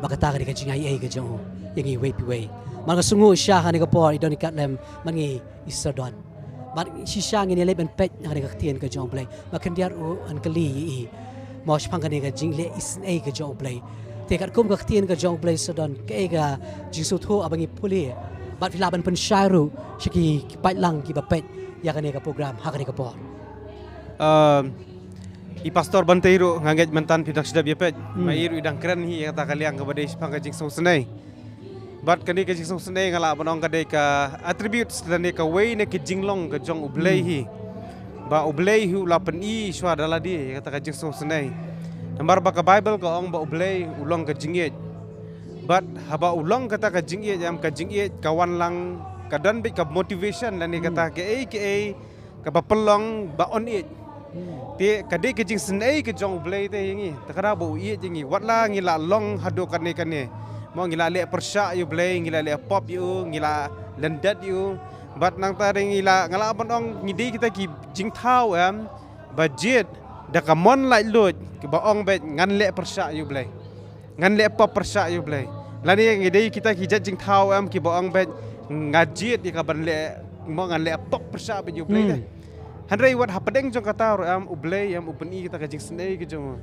Bad kata ka dei ka jingai ei ka jong u ïa ngi iwei pa iwei. Bad nga sngew shisha ha kane ka por i don i kat lem bad ngi i sawdong. Bad shisha ngin ïaleh ban peit ha kane ka ktien ka jong U Blei. Bad khyndiat ruh yn kylli ïa i, mo, shaphang kane ka jingleh isynei ka jong U Blei. Te katkum ka ktien ka jong U Blei, sawdong, kaei ka jingsngewthuh haba ngi pule, bad phi lah ban pynshai ruh sha ki, ki paidlang kiba peit ïa kane ka program ha kane ka por? Um, i Pastor Bantei ruh nga ngeit mynta phi dang sdang ïa peit. Ma i ruh i dang kren hi ïa kata ka liang kaba dei shaphang ka jingsngewsynei. Bad kane ka jingsngewsynei nga lah ban ong ka dei ka attributes lane kawei na ki jinglong ka jong U Blei hi. Ba U Blei hi u la pyni shuwa da lade ïa kata ka jingsngewsynei. Namar ba ka Bible ka ong ba U Blei u long ka jingïeit. Bad haba u long kata ka jingïeit, em, ka jingïeit ka wan lang, ka don beit ka motivation lane kata kaei kaei kaba pynlong ba un ïeit. Te ka dei ka jingsynei ka jong U Blei te ïa ngi. Te ka dei ba u ïeit ïa ngi. Wat la ngi la long haduh kane kane, mo, ngi la leh pyrshah ïa U Blei, ngi la leh pop ïa u, ngi la lyndet ïa u. Bad nangta de ngi la, nga lah ban ong, ngi dei kita ki jingthaw, em, ba jied da ka mon laitluid kaba ong beit ngan leh pyrshah ïa U Blei. Ngan leh pop pyrshah ïa U Blei. Lane ngi dei kita ki jait jingthaw, em, kiba ong beit nga jied ïa kaban leh, mo, ngan leh pop pyrshah beit ïa U Blei de. Hynrei wat hapdeng jong kata ruh, em, U Blei, em, u pyni kata ka jingsynei ka jong u.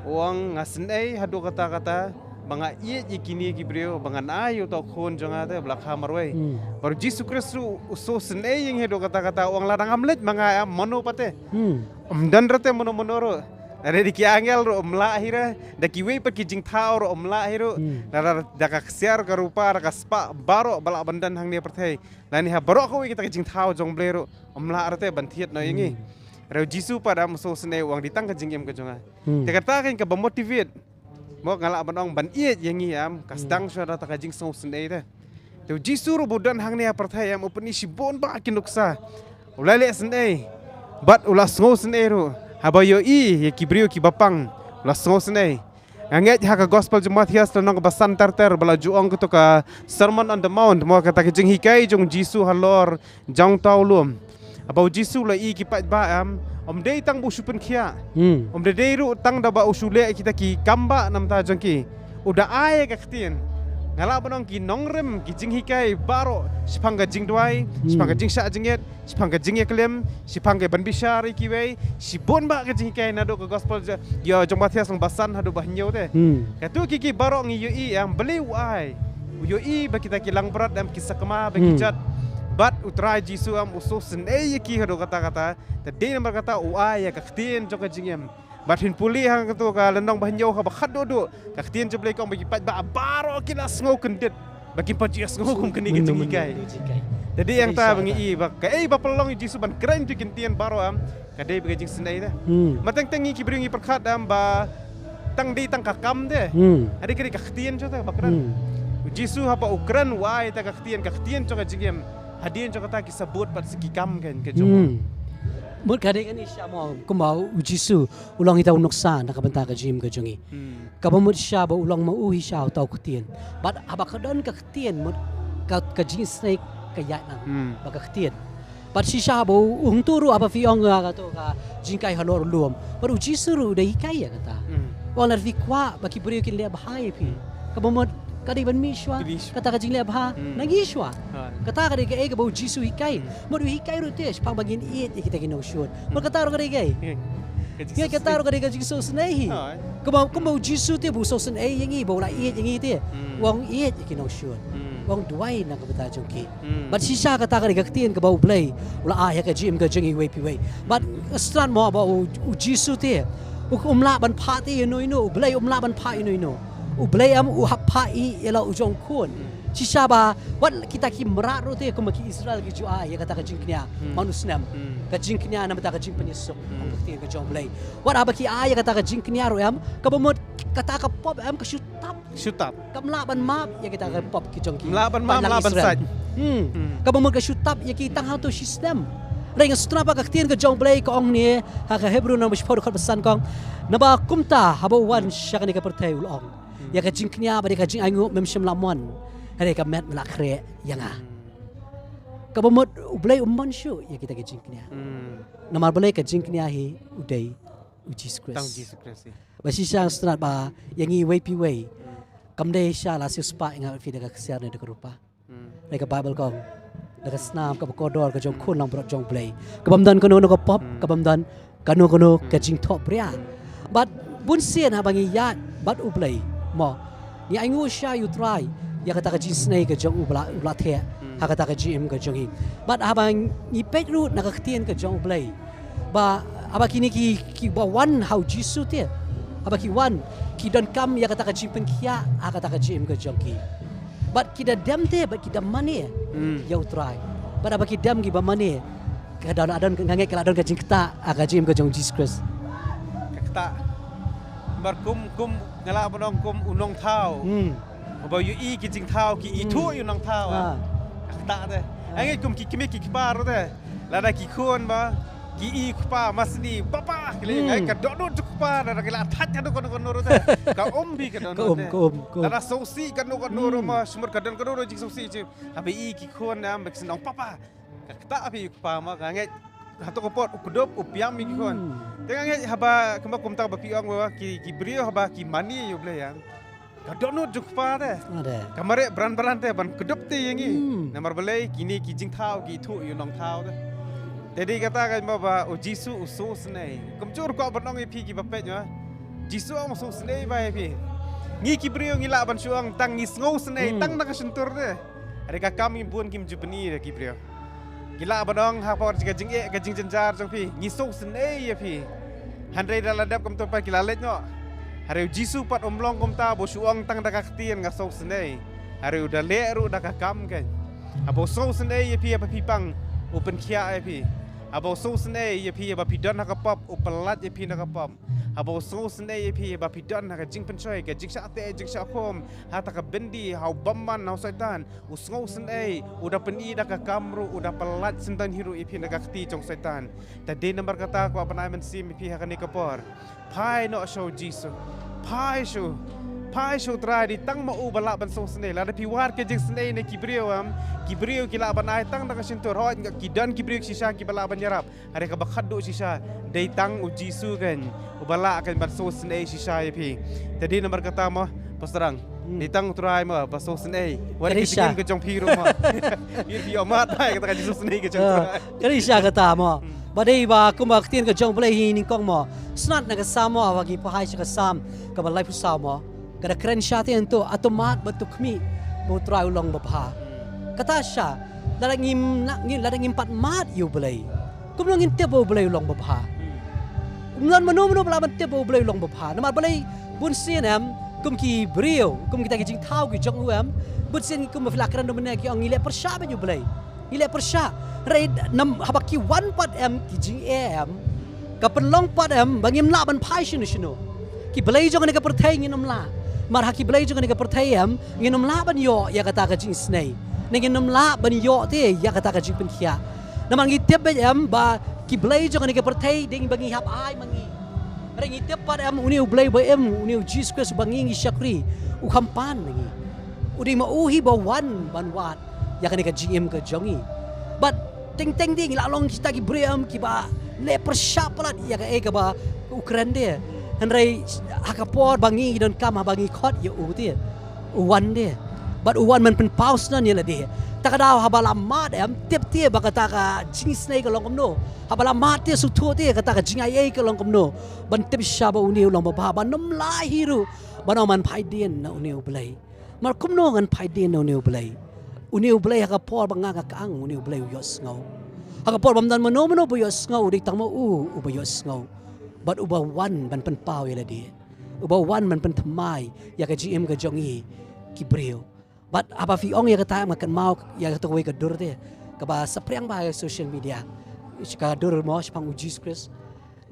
U ong, nga synei haduh katta katta ba nga ïeit ïa kine ki briew, ba ngan ai ïa uta u khun jong nga te ba la kha marwei. Bad u Jisu Khrist ruh u sngewsynei ïa ngi haduh katta katta, u ong, lada ngam leit ma nga, em, mano pat te? Ym don ruh te mano mano ruh. Lane da ki angel ruh ym lah hi ruh, da kiwei pat ki jingthaw ruh ym lah hi ruh. Lada da ka ksiar ka rupa, da ka spah baroh ba lah ban don hangne ha pyrthei, lane ha baroh kawei kita ki jingthaw jong U Blei ruh ym lah ruh te ban thied noh ïa ngi. Hynrei u Jisu pat, em, u sngewsynei, u ong, dei tang ka jingim ka jong nga. Te kata kein kaba motivate, mo, nga lah ban ong, ban ïeit ïa ngi, em, ka sdang shuwa da kata ka jingsngewsynei te. Te u Jisu ruh ba u don hangne ha pyrthei, em, u pyni shibun bha ki nuksa. U la leh synei bad u la sngewsynei ruh. Haba u ïohi ïa ki briew kiba pang, u la sngewsynei. Nga ngeit ha ka gospel jong Matthias, lynnong kaba san, ter ter, ba la ju ong kato ka Sermon on the Mount, mo, kata ka jinghikai jong u Jisu halor jong uta u lum. Haba u Jisu u la ïohi ki paidbah, em, ym dei tang ba u shu pynkhiah. Hmm. Ym dei ruh tang da ba u shu leh kita ki kam ba namar jong ki. U da ai ka ktien. Nga lah ban ong ki nongrim, ki jinghikai baroh, shaphang ka jingduwai, hmm, shaphang ka jingshah jingit, shaphang ka jingïaklim, shaphang ka ban bishar ïa kiwei, shibun bah ka jinghikai naduh ka gospel ja, ïa jong Matthias lynnong ba san haduh ba hynñiew te. Hmm. Kato ki ki baroh ngi ïohi, em, balei u ai. U ïohi ba kita ki langbrot, em, ki sakma ba ki, hmm, jot. Bad u Trai Jisu, em, u sngewsynei ïa ki haduh katta katta. Te dei namar kata u ai ïa ka ktien jong ka jingim. Bad phin pule ha kato ka lynnong ba hynñiew haba khatduh duh, ka ktien jong U Blei ka ong ba ki paidbah baroh ki la sngew kyndit. Ba kim pat ju sngew kum kane ka jinghikai. Te dei hangta ba ngi i ba kaei ba pynlong ïa u Jisu ban kren ïa ki ktien baroh, em, ka dei ba ka jingsynei te. Hmm. Mar teng teng ngi ki briew ngi pyrkhat, em, ba tang dei tang ka kam te. Hmm. Hynrei ka dei ka ktien jong te ba kren. Hmm. U Jisu haba u kren u ai te ka ktien, ka ktien jong ka jingim. Hadien jong kata ki sa bud pat sa ki kam, kan, ka jong. Hmm. Mut ka dei kane shisha mo, kumba u Jisu u long hi uta u nuksa na ka bynta ka jingim ka jong ngi. Hmm. Kaba mut shisha ba u long ma u hi shisha uta u ktien. Bad haba ka don ka ktien mut ka, ka jingisynei ka ïaid lang. Hmm. Ba ka ktien. Bad shisha ba u, u hangto ruh haba phi ong ïa kato ka jinghikai halor u lum. Bad u Jisu ruh u da hikai ïa kata. Hmm. U ong lada phi kwah ba ki briew kin leh bha ïa phi. Hmm. Kaba mut ka dei ban mih shuwa. Kaba mih shuwa. Kata ka jingleh bha, hmm, na ngi shuwa. Ha. Kata ka dei kaei kaba u Jisu u hikai. Hmm. Mut u hikai ruh te shaphang ba ngin ïeit ïa kita ki nongshun. Mut kata ruh ka dei kaei. Hmm. Ka jingsngewsynei. Kata ruh ka dei ka jingsngewsynei hi. Ha. Kumba, kumba u Jisu te ba u sngewsynei ïa ngi, ba u la ïeit ïa ngi te. Hmm. U ong ïeit ïa ki nongshun. Hmm. U ong duwai na ka bynta jong ki. Hmm. Bad shisha kata ka dei ka ktien kaba U Blei u la ai ha ka jingim ka jong iwei pa iwei. Bad sngewthuh mo ba u, u Jisu te u, um lah ban phah te ïano ïano, U Blei um lah ban phah ïano ïano. U Blei em u hap phah ïa la u jong u khun. Hmm. Shisha ba wat kita ki mrad ruh te kumba ki Israel ki ju ai ïa kata ka jingkñia, hmm, man u snem. Hmm. Ka jingkñia namar kata ka jingpynïasuk, hmm, ka ktien ka jong U Blei. Wat haba ki ai ïa kata ka jingkñia ruh em, kaba mut kata ka pop em ka shu tap. Shu tap. Kam lah ban map ïa kita ki pop ki jong ki. Lah ban map, lah ban sait. Hmm. Hmm. Kaba mut ka shu tap ïa ki tang hangto shisnem. Hynrei nga sngewtynnat ba ka ktien ka jong U Blei ka ong ne ha ka Hebru lynnong ba shiphew dkhot ba san ka ong, naba kumta haba u wan sha kane ka pyrthei u la ong, hmm, ïa ka jingkñia bad ïa ka jingainguh mem shym la mon. Hynrei ka met me la khreh ïa nga. Hmm. Kaba mut U Blei um mon shuh ïa kita ki jingkñia. Hmm. Namar balei ka jingkñia hi u dei u Jisu Khrist. Tang u Jisu Khrist hi. Ba shisha nga sngewtynnat ba ïa ngi iwei pa iwei. Hmm. Kam dei shisha la siewspah ïa nga bad phi da ka ksiar ne da ka rupa. Hmm. Hynrei ka Baibl ka ong, da ka snam kaba kordor ka jong, hmm, u Khun langbrot jong U Blei. Kabym don kano kano ka pop, hmm, kabym don kano kano ka, hmm, jingthohbria. Bad bunsien haba ngi ïaid bad U Blei mo, ngi ainguh shisha ïa U Trai ïa kata ka jingisynei ka jong u ba la, u la theh, hmm, ha kata ka jingim ka jong ngi. Bad haba ngi peit ruh na ka ktien ka jong U Blei, ba haba kine ki, kiba wan ha u Jisu te, haba ki wan, ki donkam ïa kata ka jingpynkhiah ha kata ka jingim ka jong ki. Bad ki da dem te, bad ki da mane, hmm, ïa U Trai. Bad haba ki dem kiba mane, ka don, ka don, nga ngeit ka la don ka jingktah ha ka jingim ka jong u Jisu Khrist. Ka ktah. Namar kum, kum nga lah ban ong kum u nongthaw. Hmm. Haba ïohi ki jingthaw, ki ithuh, hmm, ïa u nongthaw, ah, ka ktah te. Ah. Nga ngeit kum ki kmie ki kpa ruh te, lada ki khun ba ki i u kpa masni, papa, ki leh, hmm, ai ka dohnud jong u kpa, lada ki la thait kano kano kano ruh te. Ka um bha, ka dohnud, ka um, te, ka um, ka um. Lada sngewsih kano kano ruh, hmm, ma, sumar ka don kano ruh jingsngewsih, chi. Haba i ki khun, em, ba ki sa ong papa. Ka ktah bha ïa u kpa mo, nga ngeit hato ka por u kdup u pdiang ïa ki khun. Hmm. Te nga ngeit haba kumba kumta ba phi ong ba ki, ki briew haba ki mane ïa U Blei, em, ka dohnud jong u kpa te. Ade. Ka mareh bran bran te ban kdup te ïa ngi. Hmm. Namar balei? Kine ki jingthaw ki ithuh ïa u nongthaw te. Te dei kata ka mo ba u Jisu u sngewsynei. Kumjuh ruh kwah ban ong ïa phi kiba peit mo, Jisu um sngewsynei bha ïa phi. Ngi ki briew ngi lah ban shu ong tang ngi sngewsynei, hmm, tang na ka shyntur te. Hynrei ka kam ngi bun kim ju pyni ïa ki briew. Ngi lah ban ong ha por ka jingeh ka jingjynjar jong phi, ngi sngewsynei ïa phi. Hynrei da la dep kumto pat ki la leit noh. Hynrei u Jisu pat um long kumta ba u shu ong tang da ka ktien nga sngewsynei. Hynrei u da leh ruh da ka kam, kan. Haba u sngewsynei ïa phi haba phi pang, u pynkhiah ïa phi. Haba u sngewsynei ïa phi haba phi don ha ka pop, u pyllait ïa phi na ka pop. Haba u sngewsynei ïa phi haba phi don ha ka jingpynshoi, ka jingshah teh jingshah khum, ha kata ka byndi, ha u bymman, ha u Soitan. U sngewsynei, u da pyni da ka kam ruh, u da pyllait syndon hi ruh ïa phi na ka kti jong u Soitan. Te dei namar kata kwah ban ai mynsiem ïa phi ha kane ka por. Phai noh sha u Jisu. Phai sha u, phai sha u Trai, dei tang ma u ba lah ban sngewsynei. Lada phi wad ka jingsnei na ki briew, em, ki briew ki lah ban ai tang da ka shyntur, hooid, ki don ki briew shisha kiba lah ban ïarap. Hynrei kaba khatduh shisha, dei tang u Jisu kan, uba lah kan ban sngewsynei shisha ïa phi. Te dei namar kata mo, Pastor Ang, dei tang u Trai mo ba sngewsynei. Wat ka jingim ka jong phi ruh mo. Phi ïohmad ba kata ka jingsngewsynei ka jong u Trai. Ka dei shisha kata mo. Ba dei ba kumba ka ktien ka jong U Blei hi nyngkong mo. Sngap na ka Salm mo, ba ngi phai sha ka Salm kaba laiphew saw mo. Ka da kren shisha te, to, to mad bad to khmih ba u Trai u long babha. Kata shisha, lada ngim, lada ngim pat mad ïa U Blei, kumno ngin tip ba U Blei u long babha? Um don mano mano ba lah ban tip ba U Blei u long babha. Namar balei bunsien, em, kum ki briew, kum kita ki jingthaw ki jong u, em, bunsien kumba phi la kren mynne, ki ong ngi leh pyrshah bad U Blei. Ngi leh pyrshah. Hynrei namar haba ki wan pat, em, ki jingeh, em, ka pynlong pat, em, ba ngim lah ban phai shano shano. Ki blei jong kane ka pyrthei ngin ym lah. Namar ha ki blei jong kane ka pyrthei, em, ngin ym lah ban ïoh ïa kata ka jingisnei. Ne ngin ym lah ban ïoh te ïa kata ka jingpynkhiah. Namar ngi tip beit, em, ba ki blei jong kane ka pyrthei dei ba ngi hap ai ma ngi. Hynrei ngi tip pat, em, une U Blei ba im, une U Jisu Khrist uba ngi ngi shakri, u kham pan na ngi. U dei ma u hi ba wan ban wad ïa kane ka jingim ka jong ngi. Bad teng teng de ngi la long kita ki briew, em, kiba leh pyrshah palat ïa kaei kaba u kren de. Hynrei ha ka por ba ngi donkam, haba ngi khot ïa u te, u wan de. Bad u wan ban pynpaw sngewbha ïa lade. Ta ka daw haba la mad, em, tip te ba kata ka jingisnei ka long kumno. Haba la mad te, sngewthuh te kata ka jingai ei ka long kumno. Ban tip shisha ba une u long babha, ban ym lah hi ruh ban ong ngan phai dien na une U Blei. Namar kumno ngan phai dien na une U Blei? Une U Blei ha ka por ba nga nga kang, une U Blei u ïohsngew. Ha ka por bym don mano mano ba ïohsngew, u dei tang ma u uba ïohsngew. Bad uba wan ban pynpaw ïa lade. Uba wan ban pynthymmai ïa ka jingim ka jong ngi ki briew. Bad haba phi ong ïa kata, em, nga kynmaw ïa kata kawei ka dur te kaba saphriang bha ha social media. Ka dur mo shaphang U Jisu Khrist.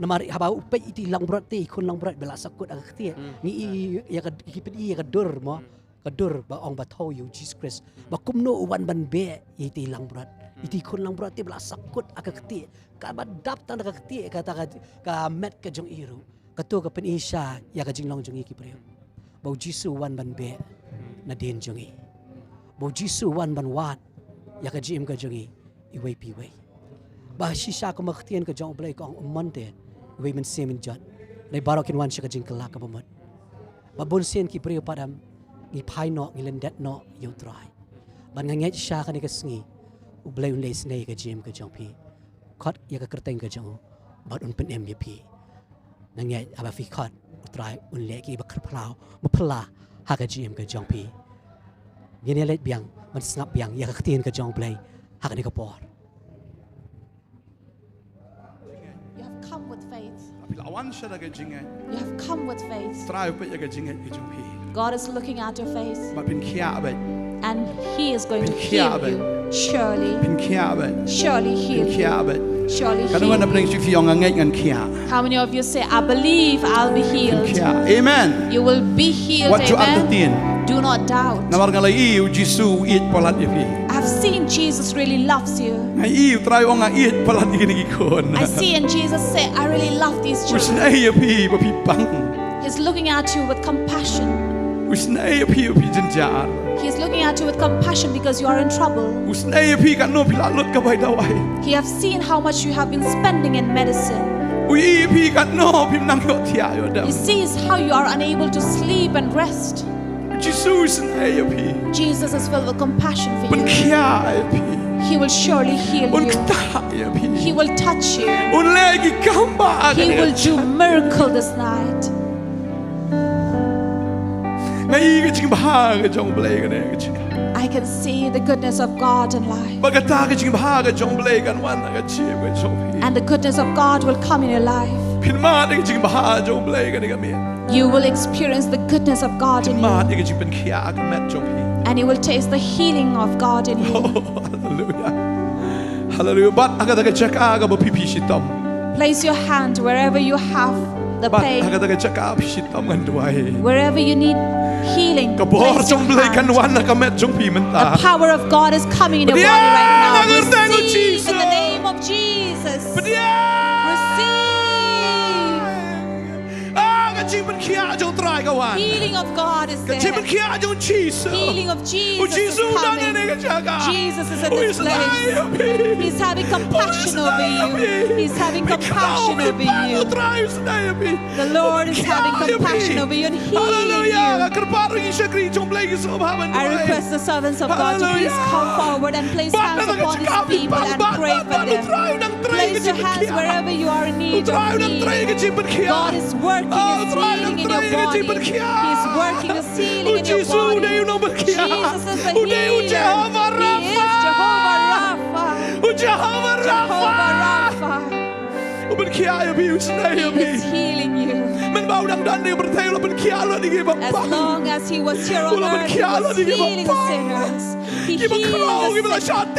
Namar haba u peit ïa iti i langbrot te, i khun langbrot ba la sahkut ha ka ktieh. Ngi i ïa ka, ki pyni ïa ka dur mo. Ka dur ba ong ba thew ïa U Jisu Khrist. Ba kumno u wan ban beh ïa iti i langbrot. Iti i khun langbrot te ba la sahkut ha ka ktieh. Kaba dap tang da ka ktieh kata ka, ka met ka jong i ruh. Kato ka pyni shisha ïa ka jinglong jong ngi ki briew. Ba U Jisu u wan ban beh nadien jong ngi. Ba U Jisu u wan ban wad ïa ka jingim ka jong ngi iwei pa iwei. Ba shisha kumba ka ktien ka jong U Blei ka ong, ym mon te iwei Mynsiem in jot, hynrei baroh kin wan sha ka jingkylla kaba mut. Ba bunsien ki briew pat, em, ngi phai noh, ngi lyndet noh ïa U Trai. Bad nga ngeit shisha kane ka sngi U Blei un leh isynei ïa ka jingim ka jong phi. Khot ïa ka kyrteng ka jong u bad un pynim ïa phi. Nga ngeit haba phi khot, U Trai un leh kiba kyrphlaw baphylla ha ka jingim ka jong phi. Ngin ïa leit biang ban sngap biang ïa ka ktien ka jong U Blei ha kane ka por. You have come with faith. Phi la wan sha da ka jingngeit. You have come with faith. Trai u peit ïa ka jingngeit ka jong phi. God is looking at your face. Ba phin khiah beit. And He is going to heal you. Phin khiah beit. Surely. Phin khiah beit. Surely heal you. Phin khiah beit. Surely heal you. Katno ngan ap neng shu phi ong nga ngeit ngan khiah. How many of you say, "I believe I'll be healed"? Phin khiah. Amen. You will be healed. Wat ju artatien. Amen. Do not doubt. Namar nga la ïohi U Jisu u ïeit palat ïa phi. I've seen Jesus really loves you. Nga ïohi U Trai u ong nga ïeit palat ïa kine ki khun. I see and Jesus say, "I really love these children." U isynei ïa phi ba phi pang. He's looking at you with compassion. U isynei ïa phi ba phi jynjar. He's looking at you with compassion because you are in trouble. U isynei ïa phi katno phi la lut ka bai dawai. He have seen how much you have been spending in medicine. U ïohi ïa phi katno phim nang ïohthiah ïoh dem. He sees how you are unable to sleep and rest. Jisu u isynei ïa phi. Jesus is filled with compassion for you. Pynkhiah ïa phi. He will surely heal you. Un ktah ïa phi. He will touch you. Un leh ki kam ba. He will do miracle this night. Nga ïohi ka jingbha ka jong U Blei kane ka jingim. I can see the goodness of God in life. Ba kata ka jingbha ka jong U Blei kan wan ha ka jingim ka jong phi. And the goodness of God will come in your life. Phin mad ïa ka jingbha jong U Blei kane ka miet. You will experience the goodness of God in you. Phin mad ïa ka jingpynkhiah ha ka met jong phi. And you will taste the healing of God in you. Oh, hallelujah. Hallelujah. Bat ha kata ka jaka kaba phi phi shitom. Place your hand wherever you have the pain. Bat ha kata ka jaka phi shitom ngan duwai. Wherever you need healing, place your hand. Ka bor jong U Blei kan wan ha ka met jong phi mynta. The power of God is coming in your body right now. Pdiang ha ka kyrteng u Jisu. Receive in the name of Jesus. Pdiang. Receive. Ah, ka jingpynkhiah jong U Trai ka wan. Healing of God is there. Ka jingpynkhiah jong u Jisu. Healing of Jesus is coming. U Jisu u don ha kane ka jaka. Jesus is at this place. He's having compassion over you. He's having compassion over you. U Trai u isnei ïa phi. The Lord is having compassion over you and healing you. Haleluya. Nga kyrpad ruh ïa ki shakri jong U Blei ki sngewbha ban duwai. I request the servants of God to please come forward and place hands upon these people and pray for them. Place your hands wherever you are in need of healing. God is working His healing in your body. He's working His healing in your body. Jesus is the healer. He is Jehovah Rapha. Jehovah Rapha. U pynkhiah ïa phi, u isnei ïa phi. He is healing you. Mynba u dang don ha pyrthei u la pynkhiah lut ïa kiba pang. As long as he was here on earth, he was healing sinners. He healed the sick,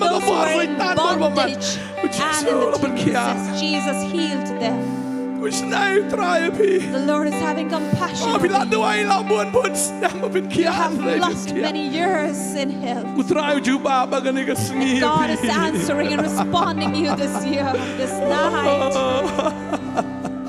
those who were in bondage, and in the tomb. Jesus healed them. U isnei u Trai ïa phi. The Lord is having compassion on you. Oh, phi la duwai la bun bun snem, phi la pynkhiah. You have lost many years in health. U Trai u jubab ha kane ka sngi ïa phi. And God is answering and responding you this year, this night.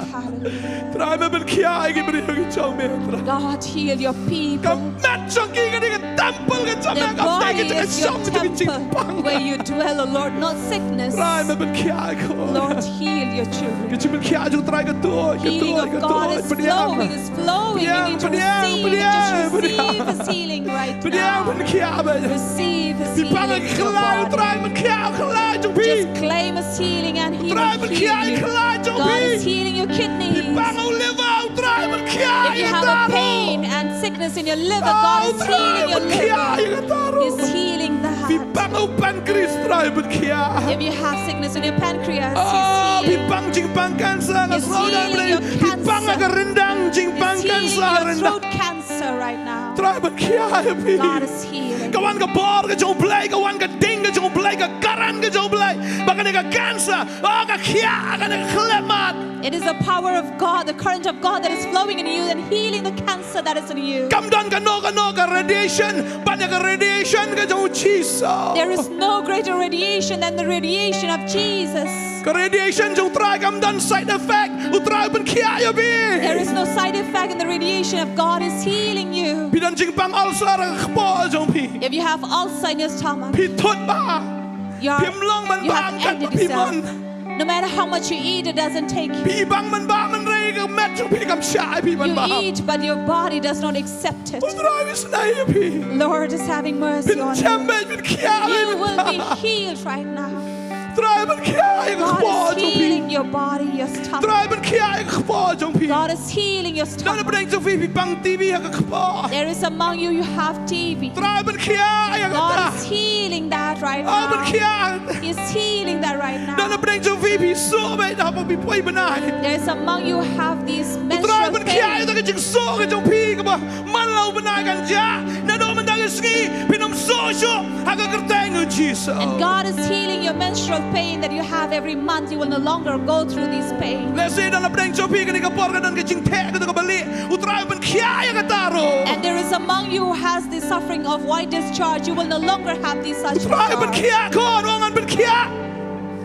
Hallelujah. Trai, me pynkhiah ïa ki briew ki jong me, Trai. God, heal your people. Ka met jong ki kane ka temple ka jong me, ka met ka jong me, ka jong me ka jingpang. Their body is your temple where you dwell, O Lord, not sickness. Trai, me pynkhiah ïa ki. Lord, heal your children. Ka jingpynkhiah jong u Trai ka tuid, ka tuid, ka tuid. Healing of God is flowing, is flowing. You need to receive it. Just receive His healing right now. Receive His healing in your body. Phi pang ha ka khlaiñ, Trai, pynkhiah ha ka khlaiñ jong phi. Just claim His healing and He will heal you. Trai, pynkhiah ha ka khlaiñ jong phi. God is healing your kidneys. Phi pang ha u liver, Trai, pynkhiah ha ka thyroid. If you have a pain and sickness in your liver, God is healing your liver. Oh, Trai, pynkhiah ha ka thyroid. He's healing the heart. Phi pang ha u pancreas, Trai, pynkhiah. If you have sickness in your pancreas, He's healing. Oh, phi pang jingpang cancer, nga sngewthuh, Blei. He's healing your cancer. Phi pang ha ka ryndang jingpang cancer, ryndang. He's healing your throat cancer right now. Trai, pynkhiah ïa phi. God is healing. Ka wan ka bor ka jong u Blei, ka wan ka ding ka jong u Blei, ka current ka jong u Blei. Ba kane ka cancer, oh, ka khiah, kane ka khyllipmat. It is the power of God, the current of God that is flowing in you and healing the cancer that is in you. Kam don kano kano ka radiation ban ïa ka radiation ka jong u Jisu. There is no greater radiation than the radiation of Jesus. Ka radiation jong u Trai kam don side effect. U Trai u pynkhiah ïa phi. There is no side effect in the radiation of God is healing you. Phi don jingpang ulcer ha ka kpoh jong phi. If you have ulcer in your stomach, phi thut bha. Phim long ban bam kat ba phi mon. No matter how much you eat, it doesn't take you. Phi bang ban bam, hynrei ka met jong phi kam shah ïa phi ban bam. You eat, but your body does not accept it. U Trai u isnei ïa phi. Lord is having mercy on you. Phin jem beit, phin khiah beit. You will be healed right now. Trai, pynkhiah ïa ka kpoh jong phi. God is healing your body, your stomach. Trai, pynkhiah ïa ka kpoh jong phi. God is healing your stomach. Don ha pdeng jong phi, phi pang T B ha ka kpoh. There is among you, you have T B. Trai, pynkhiah ïa kata. God is healing that right now. Oh, pynkhiah. He's healing that right now. Don ha pdeng jong phi, phi suh beit napoh phi poi bnai. There is among you have these menstrual pain. U Trai, pynkhiah ïa kata ka jingsuh ka jong phi kaba man la u bnai kan jia. Naduh mynta ka sngi phin ym suh shuh ha ka kyrteng u Jisu. And God is healing your menstrual pain that you have every month. You will no longer go through this pain. Lehse don ha pdeng jong phi kane ka por ka don ka jingtheh kata kaba lieh. U Trai u pynkhiah ïa kata ruh. And there is among you who has the suffering of white discharge. You will no longer have this such discharge. U Trai u pynkhiah, khun, u ong ngan pynkhiah.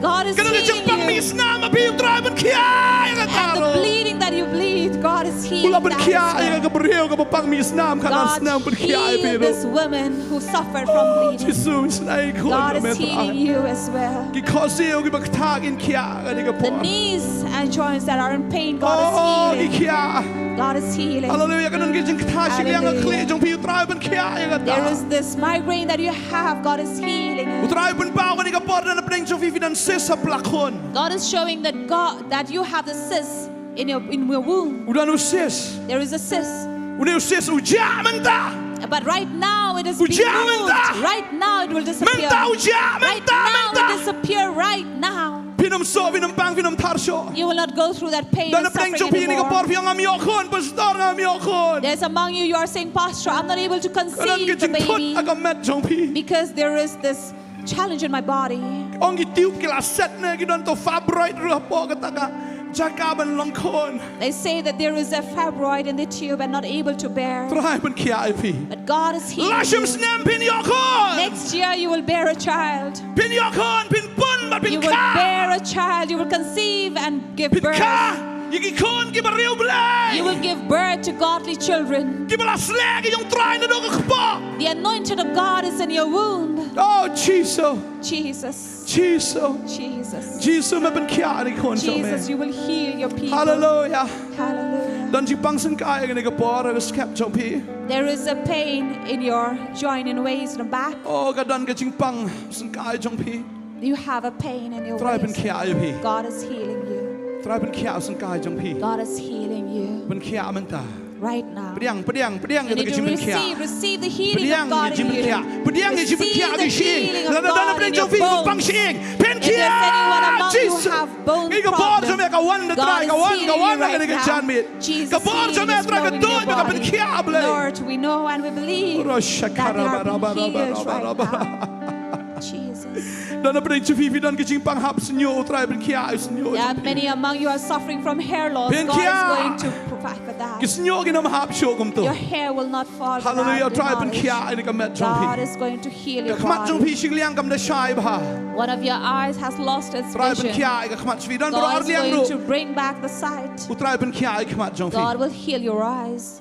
God is healing you. Ka don ka jingpang mih snam ha phi, u Trai pynkhiah ïa kata ruh. And the bleeding that you bleed, God is healing that as well. U la pynkhiah ïa ka briew kaba pang mih snam, ka don snam, pynkhiah ïa phi ruh. God healed this woman who suffered from bleeding. Oh, Jisu, isnei, khun, God is healing you as well. Ki khohsiew kiba ktah kin khiah ha kane ka por. The knees and joints that are in pain, God is healing. Oh, ki khiah. God is healing. Hallelujah. Ka don ka jingktah shiliang ha ka khlieh jong phi, u Trai pynkhiah ïa kata. There is this migraine that you have, God is healing it. U Trai u pynpaw kane ka por, don ha pdeng jong phi phi don cyst ha plakhun. God is showing that God, that you have the cyst in your, in your womb. U don u cyst. There is a cyst. Une u cyst u jah mynta. But right now it is being moved. Right now it will disappear. Mynta u jah, mynta, mynta. Right now it disappear right now. Phin ym suh, phin ym pang, phin ym thar shuh. You will not go through that pain or suffering anymore. Don ha pdeng jong phi kane ka por phi ong ngam ïoh khun, pastor, ngam ïoh khun. There's among you, you are saying, "Pastor, I'm not able to conceive the baby." Ka don ka jingthut ha ka met jong phi. Because there is this challenge in my body. Ong ki tube ki la set ne, ki don to fibroid ruh hapoh kata ka jaka ban long khun. They say that there is a fibroid in the tube and not able to bear. Trai pynkhiah ïa phi. But God is healing you. La shim snem phin ïoh khun. Next year you will bear a child. Phin ïoh khun, phin pun bad phin kha. You will bear a child, you will conceive and give birth. Phin kha. Ïa ki khun kiba riewblei. You will give birth to godly children. Kiba la sleh ki jong Trai naduh ka kpoh. The anointing of God is in your womb. Oh, Jisu. Jesus. Jisu. Jesus. Jisu, me pynkhiah ïa ki khun jong me. Jesus, you will heal your people. Hallelujah. Hallelujah. Don jingpang synkai ha kane ka por ha ka skep jong phi. There is a pain in your joint, in waist, in the back. Oh, ka don ka jingpang synkai jong phi. You have a pain in your waist. Trai pynkhiah ïa phi. God is healing you. Trai pynkhiah synkai jong phi. God is healing you. Pynkhiah mynta. Right now. Pdiang, pdiang, pdiang. You need to receive, receive the healing of God in you. Pdiang ïa jingpynkhiah. Pdiang ïa jingpynkhiah. Receive the healing of God in your bones. If there's anyone among you who have bone problems, God is healing you right now. Jesus, healing is flowing in your body. Lord, we know and we believe that they are being healed right now. Jesus. Don napdeng jong phi, phi don ka jingpang hap shñiuh, U Trai pynkhiah ïa u shñiuh. There are many among you are suffering from hair loss. God is going to provide for that. Ki shñiuh kin ym hap shuh kumto. Your hair will not fall without the knowledge. Hallelujah, U Trai pynkhiah ïa ka met jong phi. God is going to heal your body. Ka khmat jong phi shingliang kam da shai bha. One of your eyes has lost its vision. U Trai pynkhiah ïa ka khmat jong phi. Don baroh ar liang ruh. God is going to bring back the sight. U Trai pynkhiah ïa ka khmat jong phi. God will heal your eyes.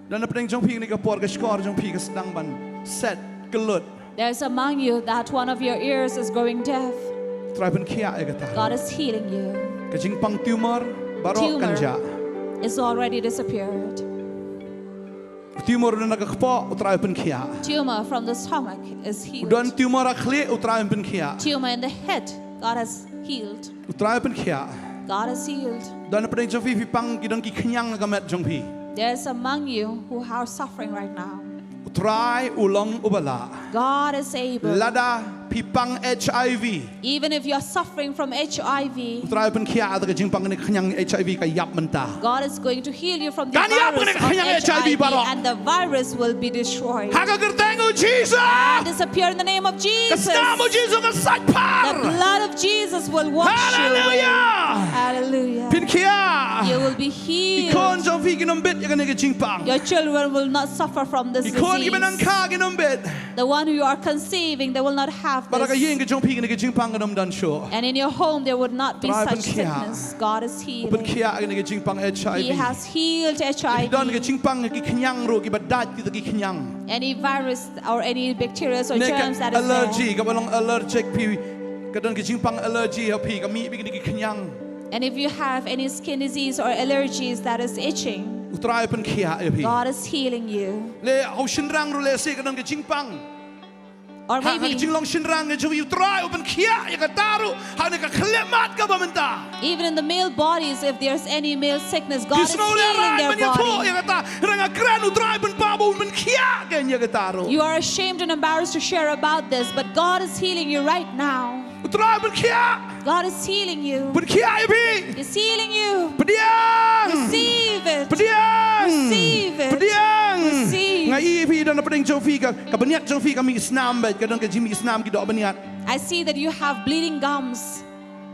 Don napdeng jong phi kane ka por ka shkor jong phi ka sdang ban set, ka lut. There's among you that one of your ears is going deaf. U Trai pynkhiah ïa kata. God is healing you. Ka jingpang tumor baroh kan jah. Tumor is already disappeared. Tumor na ka kpoh, U Trai pynkhiah. Tumor from the stomach is healed. Don tumor ha khlieh, U Trai pynkhiah. Tumor in the head, God has healed. U Trai pynkhiah. God has healed. Don napdeng jong phi, phi pang ki don ki khñiang ha ka met jong phi. There's among you who are suffering right now. U Trai u long uba lah. God is able. Lada phi pang H I V. Even if you are suffering from H I V, U Trai pynkhiah ïa ka jingpang kane ka khñiang H I V, ka ïap mynta. God is going to heal you from the virus of H I V, and the virus will be destroyed. Kan ïap kane ka khñiang H I V baroh. Ha ka kyrteng u Jisu. And disappear in the name of Jesus. Ka snam u Jisu kan sait phar. The blood of Jesus will wash you away. Hallelujah. Hallelujah. Pynkhiah. You will be healed. Ki khun jong phi kin ym bit ïa kane ka jingpang. Your children will not suffer from this disease. Ki khun kiba nang kha kin ym bit. The one who you are conceiving, they will not have this. Bad ha ka ïing ka jong phi kane ka jingpang kan ym don shuh. And in your home, there would not be such sickness. God is healing. U pynkhiah ïa kane ka jingpang H I V. He has healed H I V. Ki don ka jingpang ki khñiang ruh, kiba dait kita ki khñiang. Any virus or any bacteria or germs that is there. Kane ka allergy, kaba long allergic phi, ka don ka jingpang allergy ha phi, ka mih bad kine ki khñiang. And if you have any skin disease or allergies that is itching, U Trai pynkhiah ïa phi. God is healing you. Lehse ha u shynrang ruh lehse ka don ka jingpang. Or maybe ha ka jinglong shynrang ka jong phi, U Trai u pynkhiah ïa kata ruh ha kane ka khyllipmat kaba mynta. Even in the male bodies, if there's any male sickness, God is healing their body. Phi sngewlehrain ban ïathuh ïa kata, hynrei nga kren U Trai u pynpaw ba un pynkhiah kein ïa kata ruh. You are ashamed and embarrassed to share about this, but God is healing you right now. U Trai u pynkhiah. God is healing you. Pynkhiah ïa phi. He's healing you. Pdiang. Receive it. Pdiang. Receive it. Pdiang. Receive. Nga i ïa phi, don napdeng jong phi ka, ka bniat jong phi ka mih snam bad, ka don ka jingmih snam ki doh bniat. I see that you have bleeding gums.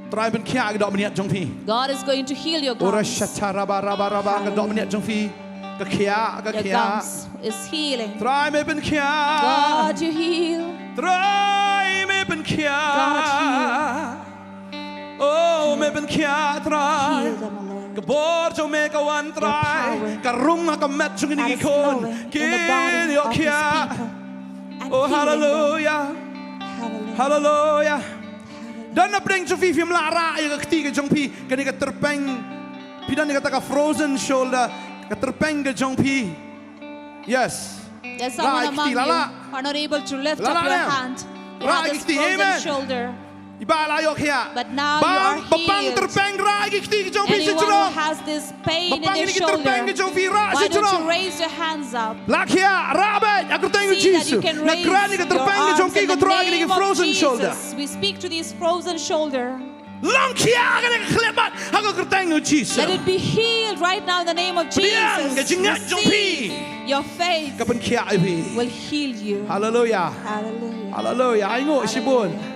U Trai pynkhiah ki doh bniat jong phi. God is going to heal your gums. Ora shata raba raba raba, ka doh bniat jong phi ka khiah, ka khiah. Your gums is healing. Trai me pynkhiah. God, you heal. Trai me pynkhiah. God, heal. Oh, me pynkhiah Trai. Heal them, O Lord. Ka bor jong me ka wan Trai. Your power. Ka rung ha ka met jong kine ki khun. That is flowing in the body of these people. Kin ïoh khiah. And healing them. Oh, hallelujah. Hallelujah. Hallelujah. Don napdeng jong phi phim lah rah ïa ka kti ka jong phi, kane ka tyrpeng. Phi don ïa kata ka frozen shoulder, ka tyrpeng ka jong phi. Yes. There's someone among you who are not able to lift up your hand. You have this frozen shoulder. Rah ïa ki kti, amen. Iba la ïoh khiah. But now you are healed. Bam, ba pang tyrpeng, rah ïa ki kti ki jong phi sha jrong. Anyone who has this pain in their shoulder, why don't you raise your hands up? Ba pang kine ki tyrpeng ki jong phi, rah sha jrong. See that you can raise your arms in the name of Jesus. Lah khiah, rah beit ha ka kyrteng ka jong phi, U Trai. Nga kren ïa ka tyrpeng ka jong phi, ka tyrpeng ka jong phi sha jrong. Long khiah kane ka khyllipmat ha ka kyrteng u Jisu. Let it be healed right now in the name of Jesus. Pdiang, ka jingngeit jong phi. Receive. Your faith will heal you. Ka pynkhiah ïa phi. Hallelujah. Hallelujah. Hallelujah. Ai nguh shibun. Hallelujah.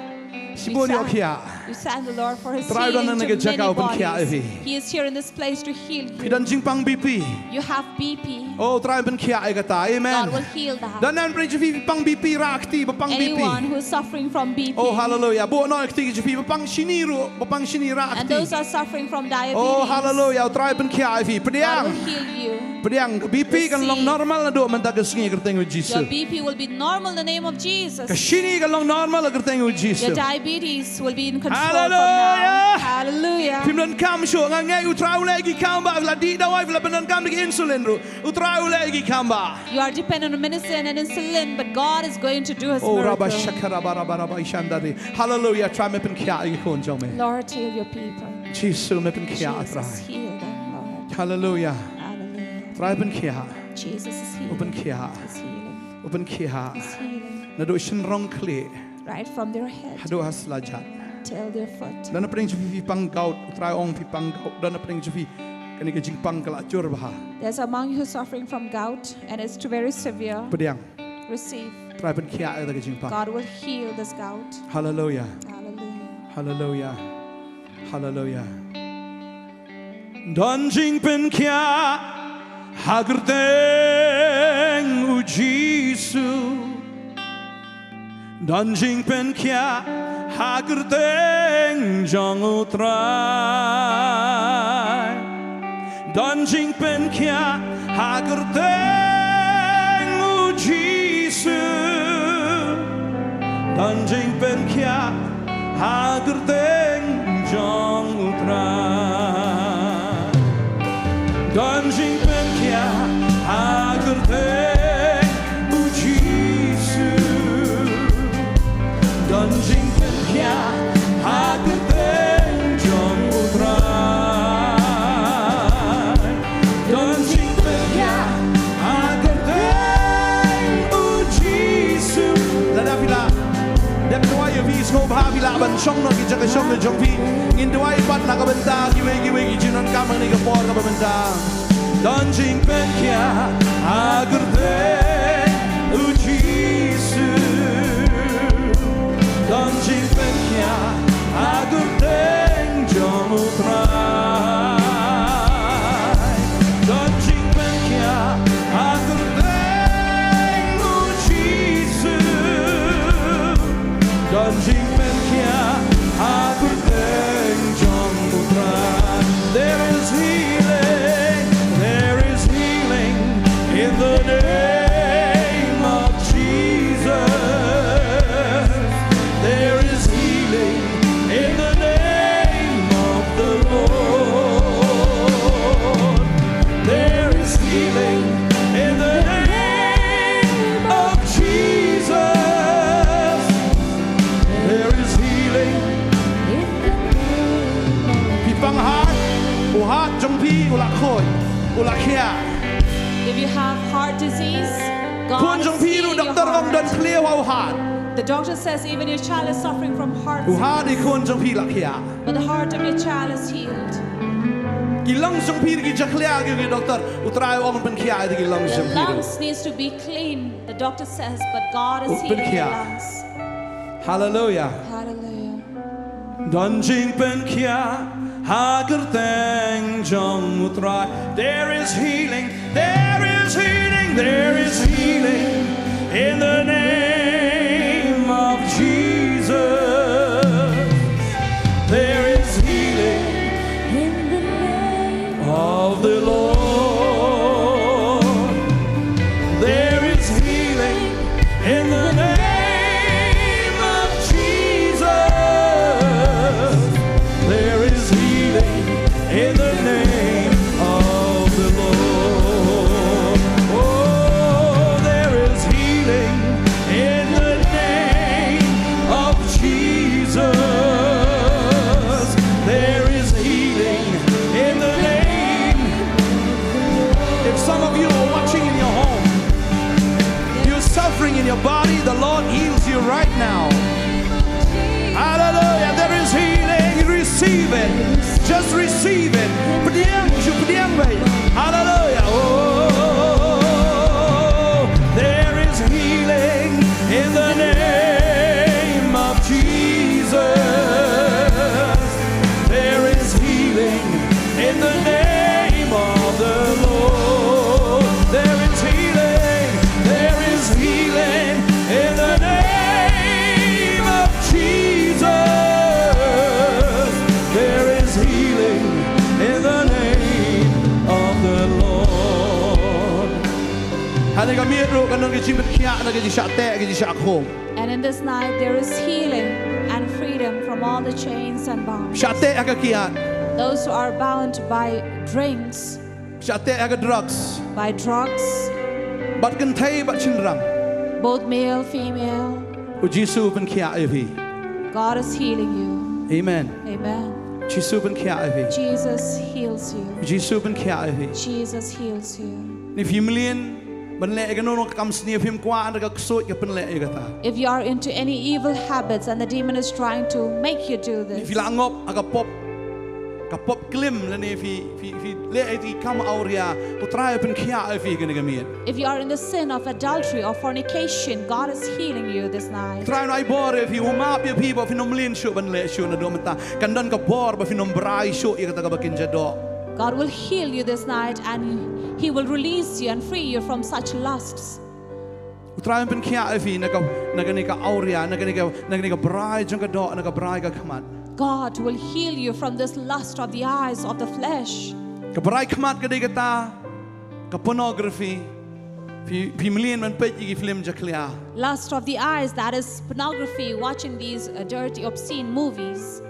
Shibun ïoh khiah. You thank the Lord for his healing to many bodies. Trai u don ha kane ka jaka u pynkhiah ïa phi. He is here in this place to heal you. Phi don jingpang B P. You have B P. Oh, Trai u pynkhiah ïa kata. Amen. God will heal that. Don nan pyrshah phi, phi pang B P, rah kti, ba pang B P. Anyone who is suffering from B P. Oh, hallelujah. Buh noh kti ki jong phi, ba pang shini ruh, ba pang shini, rah kti. And those are suffering from diabetes. Oh, hallelujah. Trai u pynkhiah ïa phi. Pdiang. God will heal you. Pdiang, ka B P kan long normal naduh mynta ka sngi ha ka kyrteng u Jisu. Your B P will be normal in the name of Jesus. Ka shini kan long normal ha ka kyrteng u Jisu. Your diabetes will be in control from now. Hallelujah. Hallelujah. Phim donkam shuh, nga ngeit u Trai u leh ïa ki kam ba, phi la dih dawai, phi la pyndonkam da ki insulin ruh, u Trai u leh ïa ki kam ba. You are dependent on medicine and insulin, but God is going to do his miracle. Oh, rabba shaka rabba rabba rabba ishanda de. Hallelujah. Trai me pynkhiah ïa ki khun jong me. Lord, heal your people. Jisu me pynkhiah, Trai. Jesus, heal them, Lord. Hallelujah. Hallelujah. Trai pynkhiah. Jesus is healing. U pynkhiah. He's healing. U pynkhiah. He's healing. Naduh shynrong khlieh. Right from their head. Haduh ha slajat. Till their foot. Don na pdeng jong phi phi pang gout, u Trai u ong phi pang gout, don na pdeng jong phi kane ka jingpang ka la jur bha. There's among you who's suffering from gout and it's too very severe. Pdiang. Receive. Trai pynkhiah ïa ka jingpang. God will heal this gout. Hallelujah. Hallelujah. Hallelujah. Hallelujah. Don jingpynkhiah ha ka kyrteng u Jisu. Don jingpynkhiah ha ka kyrteng jong u Trai. Don jingpynkhiah ha ka kyrteng u Jisu. Don jingpynkhiah ha ka kyrteng jong u Trai. Don jingpynkhiah ha ka kyrteng u Jisu. Don jingpynkhiah ha ka kyrteng jong u Trai. Don jingpynkhiah ha ka kyrteng u Jisu. Lada phi lah dep duwai ïa phi sngewbha phi lah ban shong noh ki jaka shong ka jong phi. Ngin duwai pat na ka bynta kiwei kiwei ki jingdonkam ha kane ka por kaba mynta. Don jingpynkhiah ha ka kyrteng u Jisu. Don jingpynkhiah ha ka kyrteng jong u Trai. Don jingpynkhiah ha ka kyrteng u Jisu. Don jingpynkhiah ha ka kyrteng jong u Trai. There is healing, there is healing in the name of Jesus. There is healing in the name of the Lord. There is healing in the name of Jesus. There is healing. Phi pang heart, u heart jong phi u la khuid, u la khiah. If you have heart disease, God is healing your heart. Khun jong phi ruh doctor ong don khlieh ha u heart. The doctor says even your child is suffering from heart disease. U heart i khun jong phi la khiah. But the heart of your child is healed. Ki lungs jong phi ki jakhlia ki, ki doctor, u Trai u ong pynkhiah ïa ki lungs jong phi. The lungs needs to be clean, the doctor says, but God is healing the lungs. Hallelujah. Hallelujah. Don jingpynkhiah ha ka kyrteng jong u Trai. There is healing. There is healing, there is healing in the name of Jesus. There is healing in the name of the Lord. There is healing in the name of Jesus. There is healing in the name of the Lord. Oh, there is healing in the name of Jesus. There is healing in the name. If some of you are watching in your home, you're suffering in your body, the Lord heals you right now. Hallelujah. There is healing. Receive it. Just receive it. Pdiang shuh, pdiang beit. Hallelujah. Oh, there is healing in the name of Jesus. Ka miet ruh kan don ka jingpynkhiah na ka jingshah teh, ka jingshah khum. And in this night, there is healing and freedom from all the chains and bonds. Shah teh ha ka kiad. Those who are bound by drinks, Shah teh ha ka drugs. By drugs, Bad kynthei bad shynrang. Both male, female. U Jisu u pynkhiah ïa phi. God is healing you. Amen. Amen. Jisu u pynkhiah ïa phi. Jesus heals you. Jisu u pynkhiah ïa phi. Jesus heals you. Lane phi mlien ban leh ïa kano kano ka kam sniew, phim kwah, hynrei ka ksuid ka pynleh ïa kata. If you are into any evil habits and the demon is trying to make you do this, Lane phi la ngop ha ka pop, ka pop klim, lane phi, phi, phi leh ïa ki kam awria, U Trai u pynkhiah ïa phi kane ka miet. If you are in the sin of adultery or fornication, God is healing you this night. U Trai un ai bor ïa phi, u map ïa phi ba phin ym mlien shuh ban leh shuh naduh mynta. Kan don ka bor ba phin ym brai shuh ïa kata kaba kynja doh. God will heal you this night and He will release you and free you from such lusts. U Trai un pynkhiah ïa phi na ka, na kane ka awria, na kane ka, na kane ka brai jong ka doh, na ka brai ka khmat. God will heal you from this lust of the eyes, of the flesh. Ka brai khmat ka dei kata ka pornography. Phi, phi mlien ban peit ïa ki film jakhlia. Lust of the eyes, that is pornography, watching these, uh, dirty, obscene movies.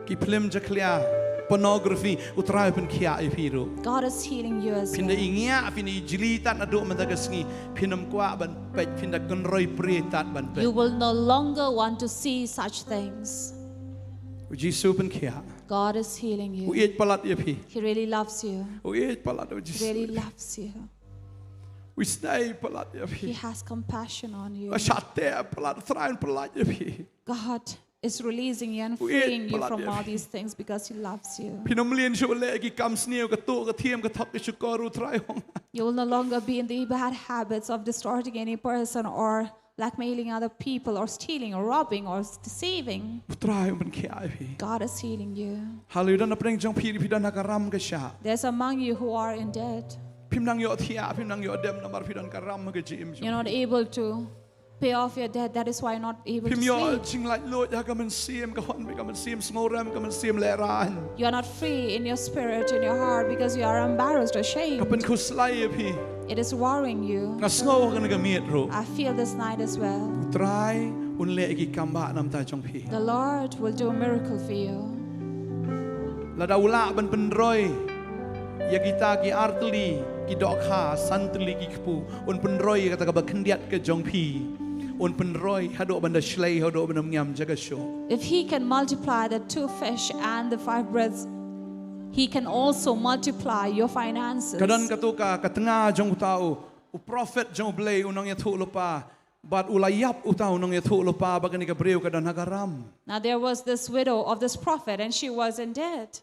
Ki film jakhlia, pornography, U Trai u pynkhiah ïa phi ruh. God is healing you as well. Phin da ïngiah, phin da ijli tad naduh mynta ka sngi, phin ym kwah ban peit, phin da kynroi prie tad ban peit. You will no longer want to see such things. U Jisu u pynkhiah. God is healing you. U ïeit palat ïa phi. He really loves you. U ïeit palat, u Jisu. He really loves you. U isynei palat ïa phi. He has compassion on you. U shah teh palat, U Trai un pyllait ïa phi. God is releasing you and freeing you from all these things because He loves you. Phin ym mlien shuh leh ki kam sniew, ka tuh ka thiem, ka thok ka shukor, U Trai u ong. You will no longer be in the bad habits of distorting any person or blackmailing other people or stealing or robbing or deceiving. U Trai u pynkhiah ïa phi. God is healing you. Hallelujah. Don na pdeng jong phi, phi don ha ka ram ka shah. There's among you who are in debt. Phim nang ïoh thiah, phim nang ïoh dem namar phi don ka ram ha ka jingim jong phi. You're not able to pay off your debt. That is why you're not able to sleep. Phim ïoh jinglaitluid ha ka mynsiem, ka hon bad ka mynsiem sngewrem, ka mynsiem lehraiñ. You are not free in your spirit, in your heart, because you are embarrassed, ashamed. Ka pynkhuslai ïa phi. It is worrying you. Nga sngew ha kane ka miet ruh. I feel this night as well. U Trai un leh ki kam ba namar jong phi. The Lord will do a miracle for you. Lada u lah ban pynroi ïa kita ki ar tylli ki dohkha, san tylli ki kpu, un pynroi ïa kata kaba khyndiat ka jong phi. Un pynroi haduh ban da shlei, haduh ban da ym ïam jaka shuh. If He can multiply the two fish and the five breads, He can also multiply your finances. Ka don katu ka, ka tnga jong uta u, u prophet jong U Blei, u nongïathuhlypa, bad u la ïap uta u nongïathuhlypa ba kane ka briew ka don ha ka ram. Now there was this widow of this prophet and she was in debt.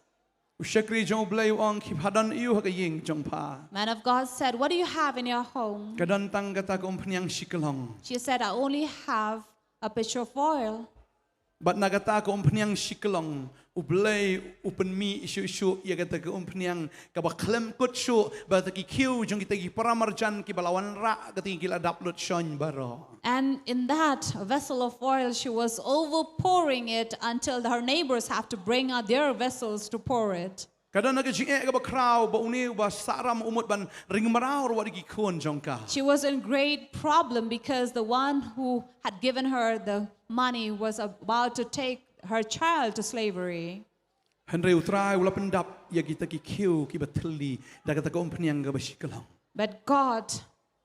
U shakri jong U Blei u ong, phi don aïu ha ka ïing jong pha? Man of God said, "What do you have in your home?" Ka don tang kata ka umphniang shiklong. She said, "I only have a pitcher of oil." Bad na kata ka umphniang shiklong, U Blei u pynmih shuh shuh ïa kata ka umphniang kaba khlem kut shuh, bad kita ki khiew jong kita ki paramarjan kiba la wanrah, kita ki la dap lut shon baroh. And in that vessel of oil, she was overpouring it until her neighbors have to bring out their vessels to pour it. Ka don ka jingeh kaba khraw ba une uba sah ram u mut ban ring mraw ruh da ki khun jong ka. She was in great problem because the one who had given her the money was about to take her child to slavery. Hynrei U Trai u la pyndap ïa kita ki khiew kiba thylli da kata ka umphniang kaba shiklong. But God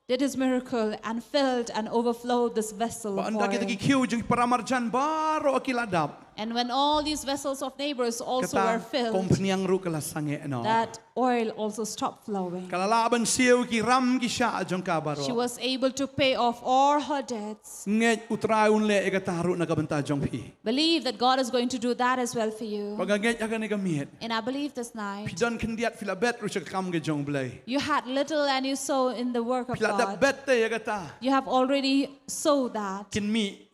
did His miracle and filled and overflowed this vessel of oil. Bad ynda kita ki khiew jong ki paramarjan baroh ki la dap, and when all these vessels of neighbors also were filled, kata ka umphniang ruh ka la sangeh noh. That oil also stopped flowing. Ka la lah ban siew ki ram ki shah jong ka baroh. She was able to pay off all her debts. Ngeit U Trai un leh ïa kata ruh na ka bynta jong phi. Believe that God is going to do that as well for you. Bad nga ngeit ha kane ka miet, and I believe this night, phi don khyndiat, phi la bet ruh sha ka kam ka jong U Blei. You had little and you sow in the work of God. Phi la dep bet te ïa kata. You have already sowed that. Kin mih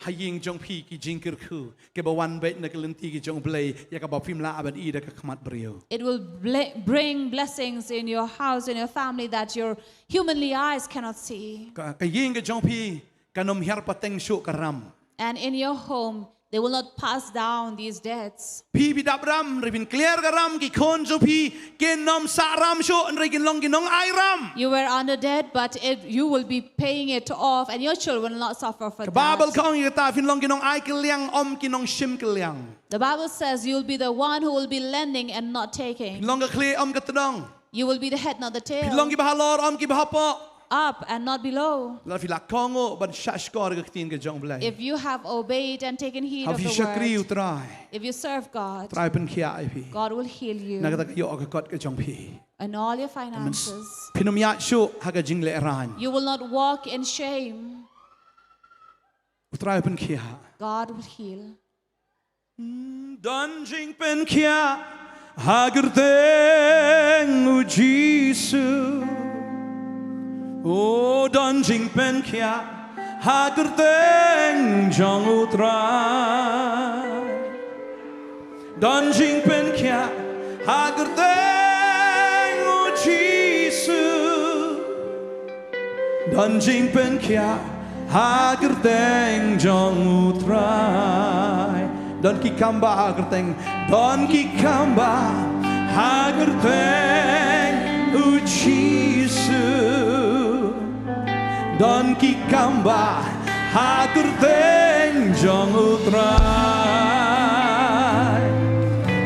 ha ïing jong phi ki jingkyrkhu kiba wan beit na ka lynti ka jong U Blei, ïa kaba phim lah ban i da ka khmat briew. It will ble-, bring blessings in your house, in your family that your humanly eyes cannot see. Ka, ka ïing ka jong phi kan ym hiar pateng shuh ka ram. And in your home, They will not pass down these deaths. Phi phi dap ram, hynrei phin clear ka ram, ki khun jong phi kin ym sah ram shuh, hynrei kin long ki nong ai ram. You were under death, but it, you will be paying it off, and your children will not suffer for Ka Baibl that. Ka ong ïa kata, phin long ki nong ai kylliang, ym ki nong shim kylliang. The Bible says you'll be the one who will be lending and not taking. Phin long ka khlieh, ym ka tnong. You will be the head, not the tail. Phin long ki ba halor, ym ki ba hapoh. Up and not below. Lada phi la kohnguh ban shah shkor ïa ka ktien ka jong U Blei. If you have obeyed and taken heed Haba of phi the shakri U word, Trai, if you serve God, U Trai pynkhia ïa phi. God will heal you Na kata ka ïoh ka kot ka jong phi. In all your finances. Phin ym ïaid shuh ha ka jinglehrain. You will not walk in shame. U Trai u pynkhia. God will heal. Don jingpynkhiah ha kyrteng U Jisu. O don jingpynkhiah ha kyrteng jong U Trai. Don jingpynkhiah ha kyrteng U Jisu. Don jingpynkhiah ha kyrteng jong U Trai. Don ki kambah ha kyrteng. Don ki kambah ha kyrteng U Jisu. Don ki kambah ha kyrteng jong U Trai.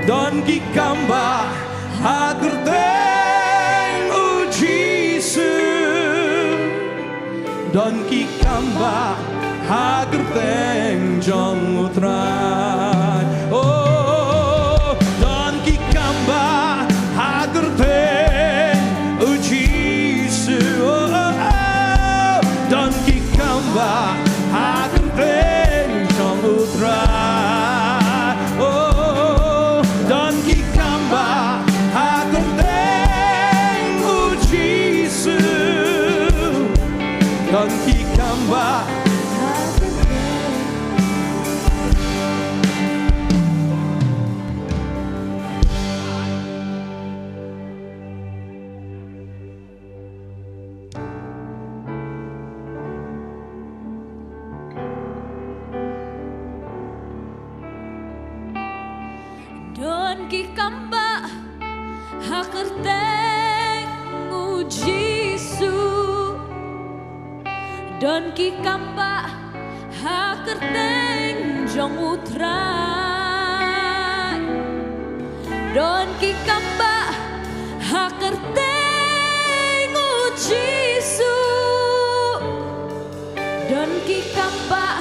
Don ki kambah ha kyrteng U Jisu. Don ki kambah ha kyrteng jong U Trai. Oh, don ki kambah ha kyrteng U Jisu. Oh, oh, oh. Don ki kambah ha kyrteng jong U Trai. Oh, don ki kambah ha kyrteng U Jisu. Don ki kambah. Don ki kambah ha kyrteng U Jisu. Don ki kambah ha kyrteng jong U Trai. Don ki kambah ha kyrteng U Jisu. Don ki kambah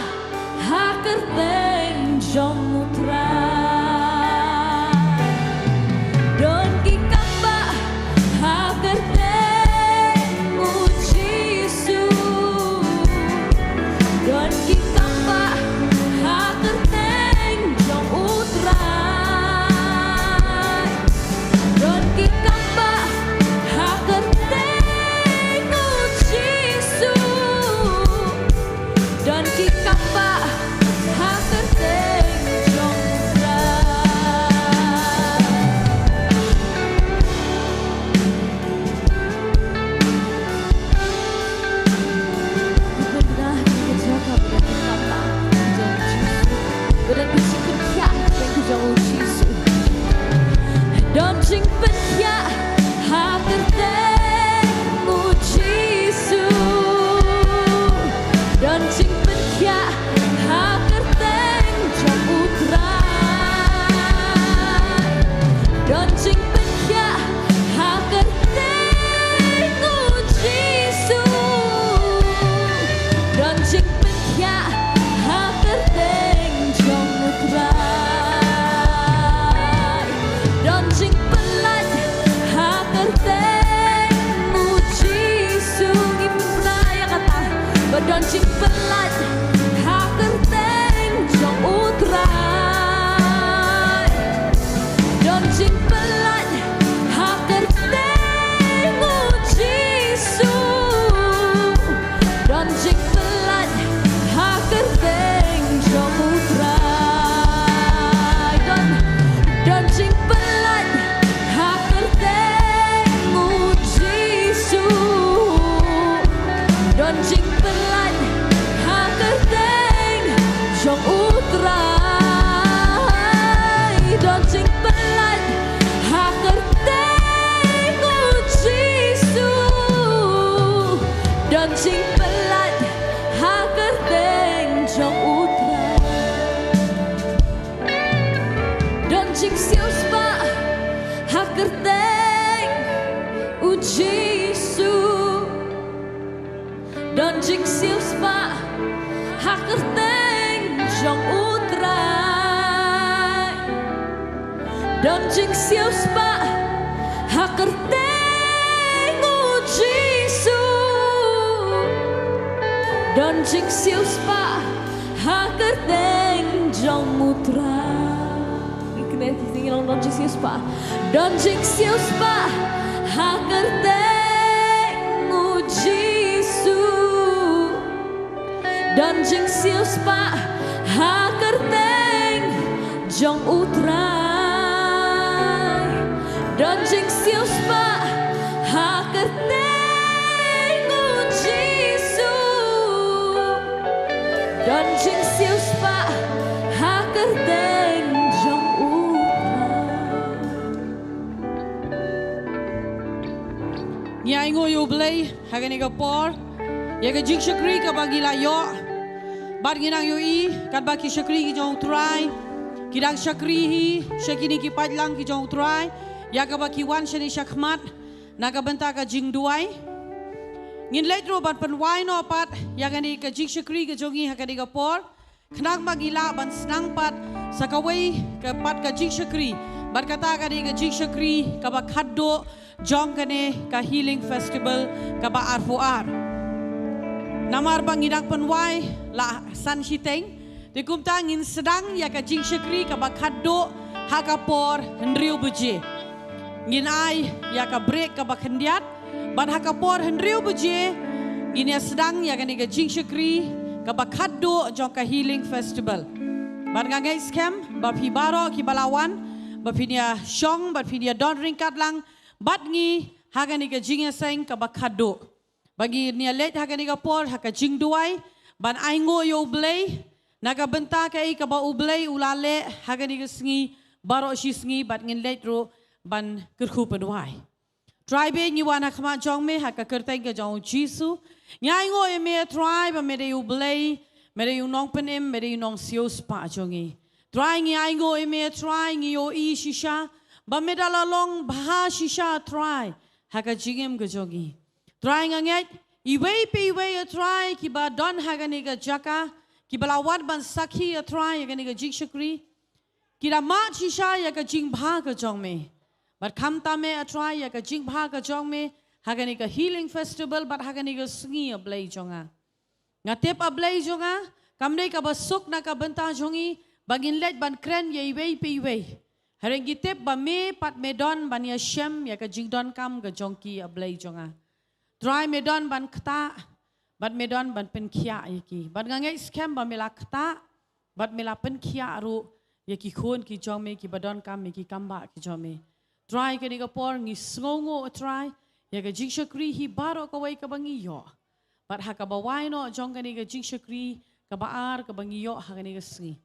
ha kyrteng jong U Trai. Don ki kambah ha kyrteng U Jisu. Don ki kambah ha kyrteng jong U Trai. Don ki kambah ha kyrteng U Jisu. Don ki kambah ha kyrteng jong U Trai. Don jingpynkhiah ha kyrteng U Jisu. Don jingpynkhiah ha kyrteng jong U Trai. Don jingpynkhiah ha kyrteng U Jisu. Don jingpynkhiah ha kyrteng jong U Trai. Don jingpyllait ha kyrteng U Jisu. Ngin pynbna ïa kata. Ba don jingpyllait ha kyrteng jong U Trai. Don jingpyllait ha kyrteng U Jisu. Don jingpyllait ha kyrteng jong U Trai. Don, don jingpyllait ha kyrteng U Jisu. Don jingpyllait ha kyrteng Jingpynlait ha kyrteng jong U Trai. Don jingsiewspah ha kyrteng U Jisu. Don jingsiewspah ha kyrteng jong U Trai. Don jingsiewspah ha kyrteng U Jisu. Don jingsiewspah ha kyrteng jong U Trai. Ngi kynnoh ki sing, ngi ong don jingsiewspah. Don jingsiewspah ha kyrteng U Jisu. Don jingsiewspah ha kyrteng jong U Trai. Don jingsiewspah ha kyrteng U Jisu. Don jingsiewspah ha kyrteng jong U Trai. Ngi ainguh ïa U Blei ha kane ka por ïa ka jingshakri kaba ngi la ïoh. Bad ngi nang ïohi katba ki shakri ki jong U Trai ki dang shakri hi sha kine ki paidlang ki jong U Trai ïa kaba ki wan shane shakhmat na ka bynta ka jingduwai. Ngin leit ruh ban pynwai noh pat ïa kane ka jingshakri ka jong ngi ha kane ka por. Khnang ba ngi lah ban sdang pat sa kawei ka pat ka jingshakri. Bad kata ka dei ka jingshakri kaba khatduh jong kane ka Healing Festival kaba arphew ar. Namar ba ngi dang pynwai la san shiteng, te kumta ngin sdang ïa ka jingshakri kaba khatduh ha ka por hynriew baje. Ngin ai ïa ka break kaba khyndiat, bad ha ka por hynriew baje ngin ïa sdang ïa kane ka jingshakri kaba khatduh jong ka Healing Festival. Bad nga ngeit skhem ba phi baroh kiba la wan ba phin ïa shong bad phin ïa don ryngkat lang bad ngi ha kane ka jingïaseng kaba khatduh. Ba ngin ïa leit ha kane ka por ha ka jingduwai ban ainguh ïa U Blei na ka bynta kaei kaba U Blei u la leh ha kane ka sngi baroh shi sngi, bad ngin leit ruh ban kyrkhu pynwai. Trai, ba ngi wan ha khmat jong me ha ka kyrteng ka jong U Jisu. Ngi ainguh ïa me Trai ba me dei U Blei, me dei U Nongpynim, me dei U Nongsiewspah jong ngi. Trai, ngi ainguh ïa me Trai, ngi ïohi shisha ba me da la long bha shisha Trai ha ka jingim ka jong ngi. Trai, nga ngeit iwei pa iwei ïa Trai kiba don ha kane ka jaka, kiba la wan ban sakhi ïa Trai ïa kane ka jingshakri, ki da mad shisha ïa ka jingbha ka jong me. Bad khamtam me A Trai ïa ka jingbha ka jong me ha kane ka Healing Festival bad ha kane ka sngi, A Blei jong nga. Nga tip, A Blei jong nga, kam dei kaba suk na ka bynta jong ngi ba ngin leit ban kren ïa iwei pa iwei. Hynrei ngi tip ba me pat me don ban ïashem ïa ka jingdonkam ka jong ki, A Blei jong nga. Trai, me don ban ktah bad me don ban pynkhiah ïa ki. Bad nga ngeit skhem ba me la ktah bad me la pynkhiah ruh ïa ki khun ki jong me kiba donkam, ïa ki kambah ki jong me. Trai, kane ka por ngi sngewnguh Trai ïa ka jingshakri hi baroh kawei kaba ngi ïoh. Bad ha kaba wai noh jong kane ka jingshakri kaba ar kaba ngi ïoh ha kane ka sngi,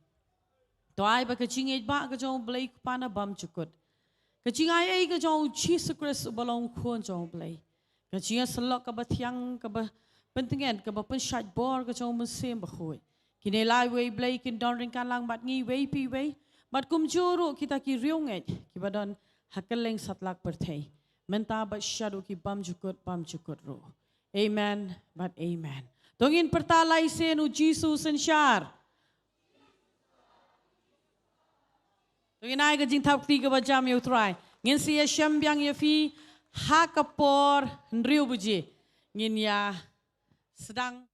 to ai ba ka jingïeit ba ka jong U Blei Kpa na bymjukut, ka jingaiei ka jong U Jisu Khrist uba long U Khun jong U Blei, ka jingïasyllok kaba thiang, kaba pyntngen, kaba pynshait bor ka jong U Mynsiem Bakhuid, kine lai wei Blei kin don ryngkat lang bad ngi iwei pa iwei, bad kumjuh ruh kita ki riewngeit kiba don ha kylleng satlak pyrthei, mynta bad shaduh ki bymjukut bymjukut ruh. Amen bad amen. To ngin pyrta lai sien, U Jisu synshar. To ngin ai ka jingthap kti kaba jam ïa U Trai. Ngin sa ïashem biang ïa phi ha ka por hynriew baje. Ngin ïa sdang.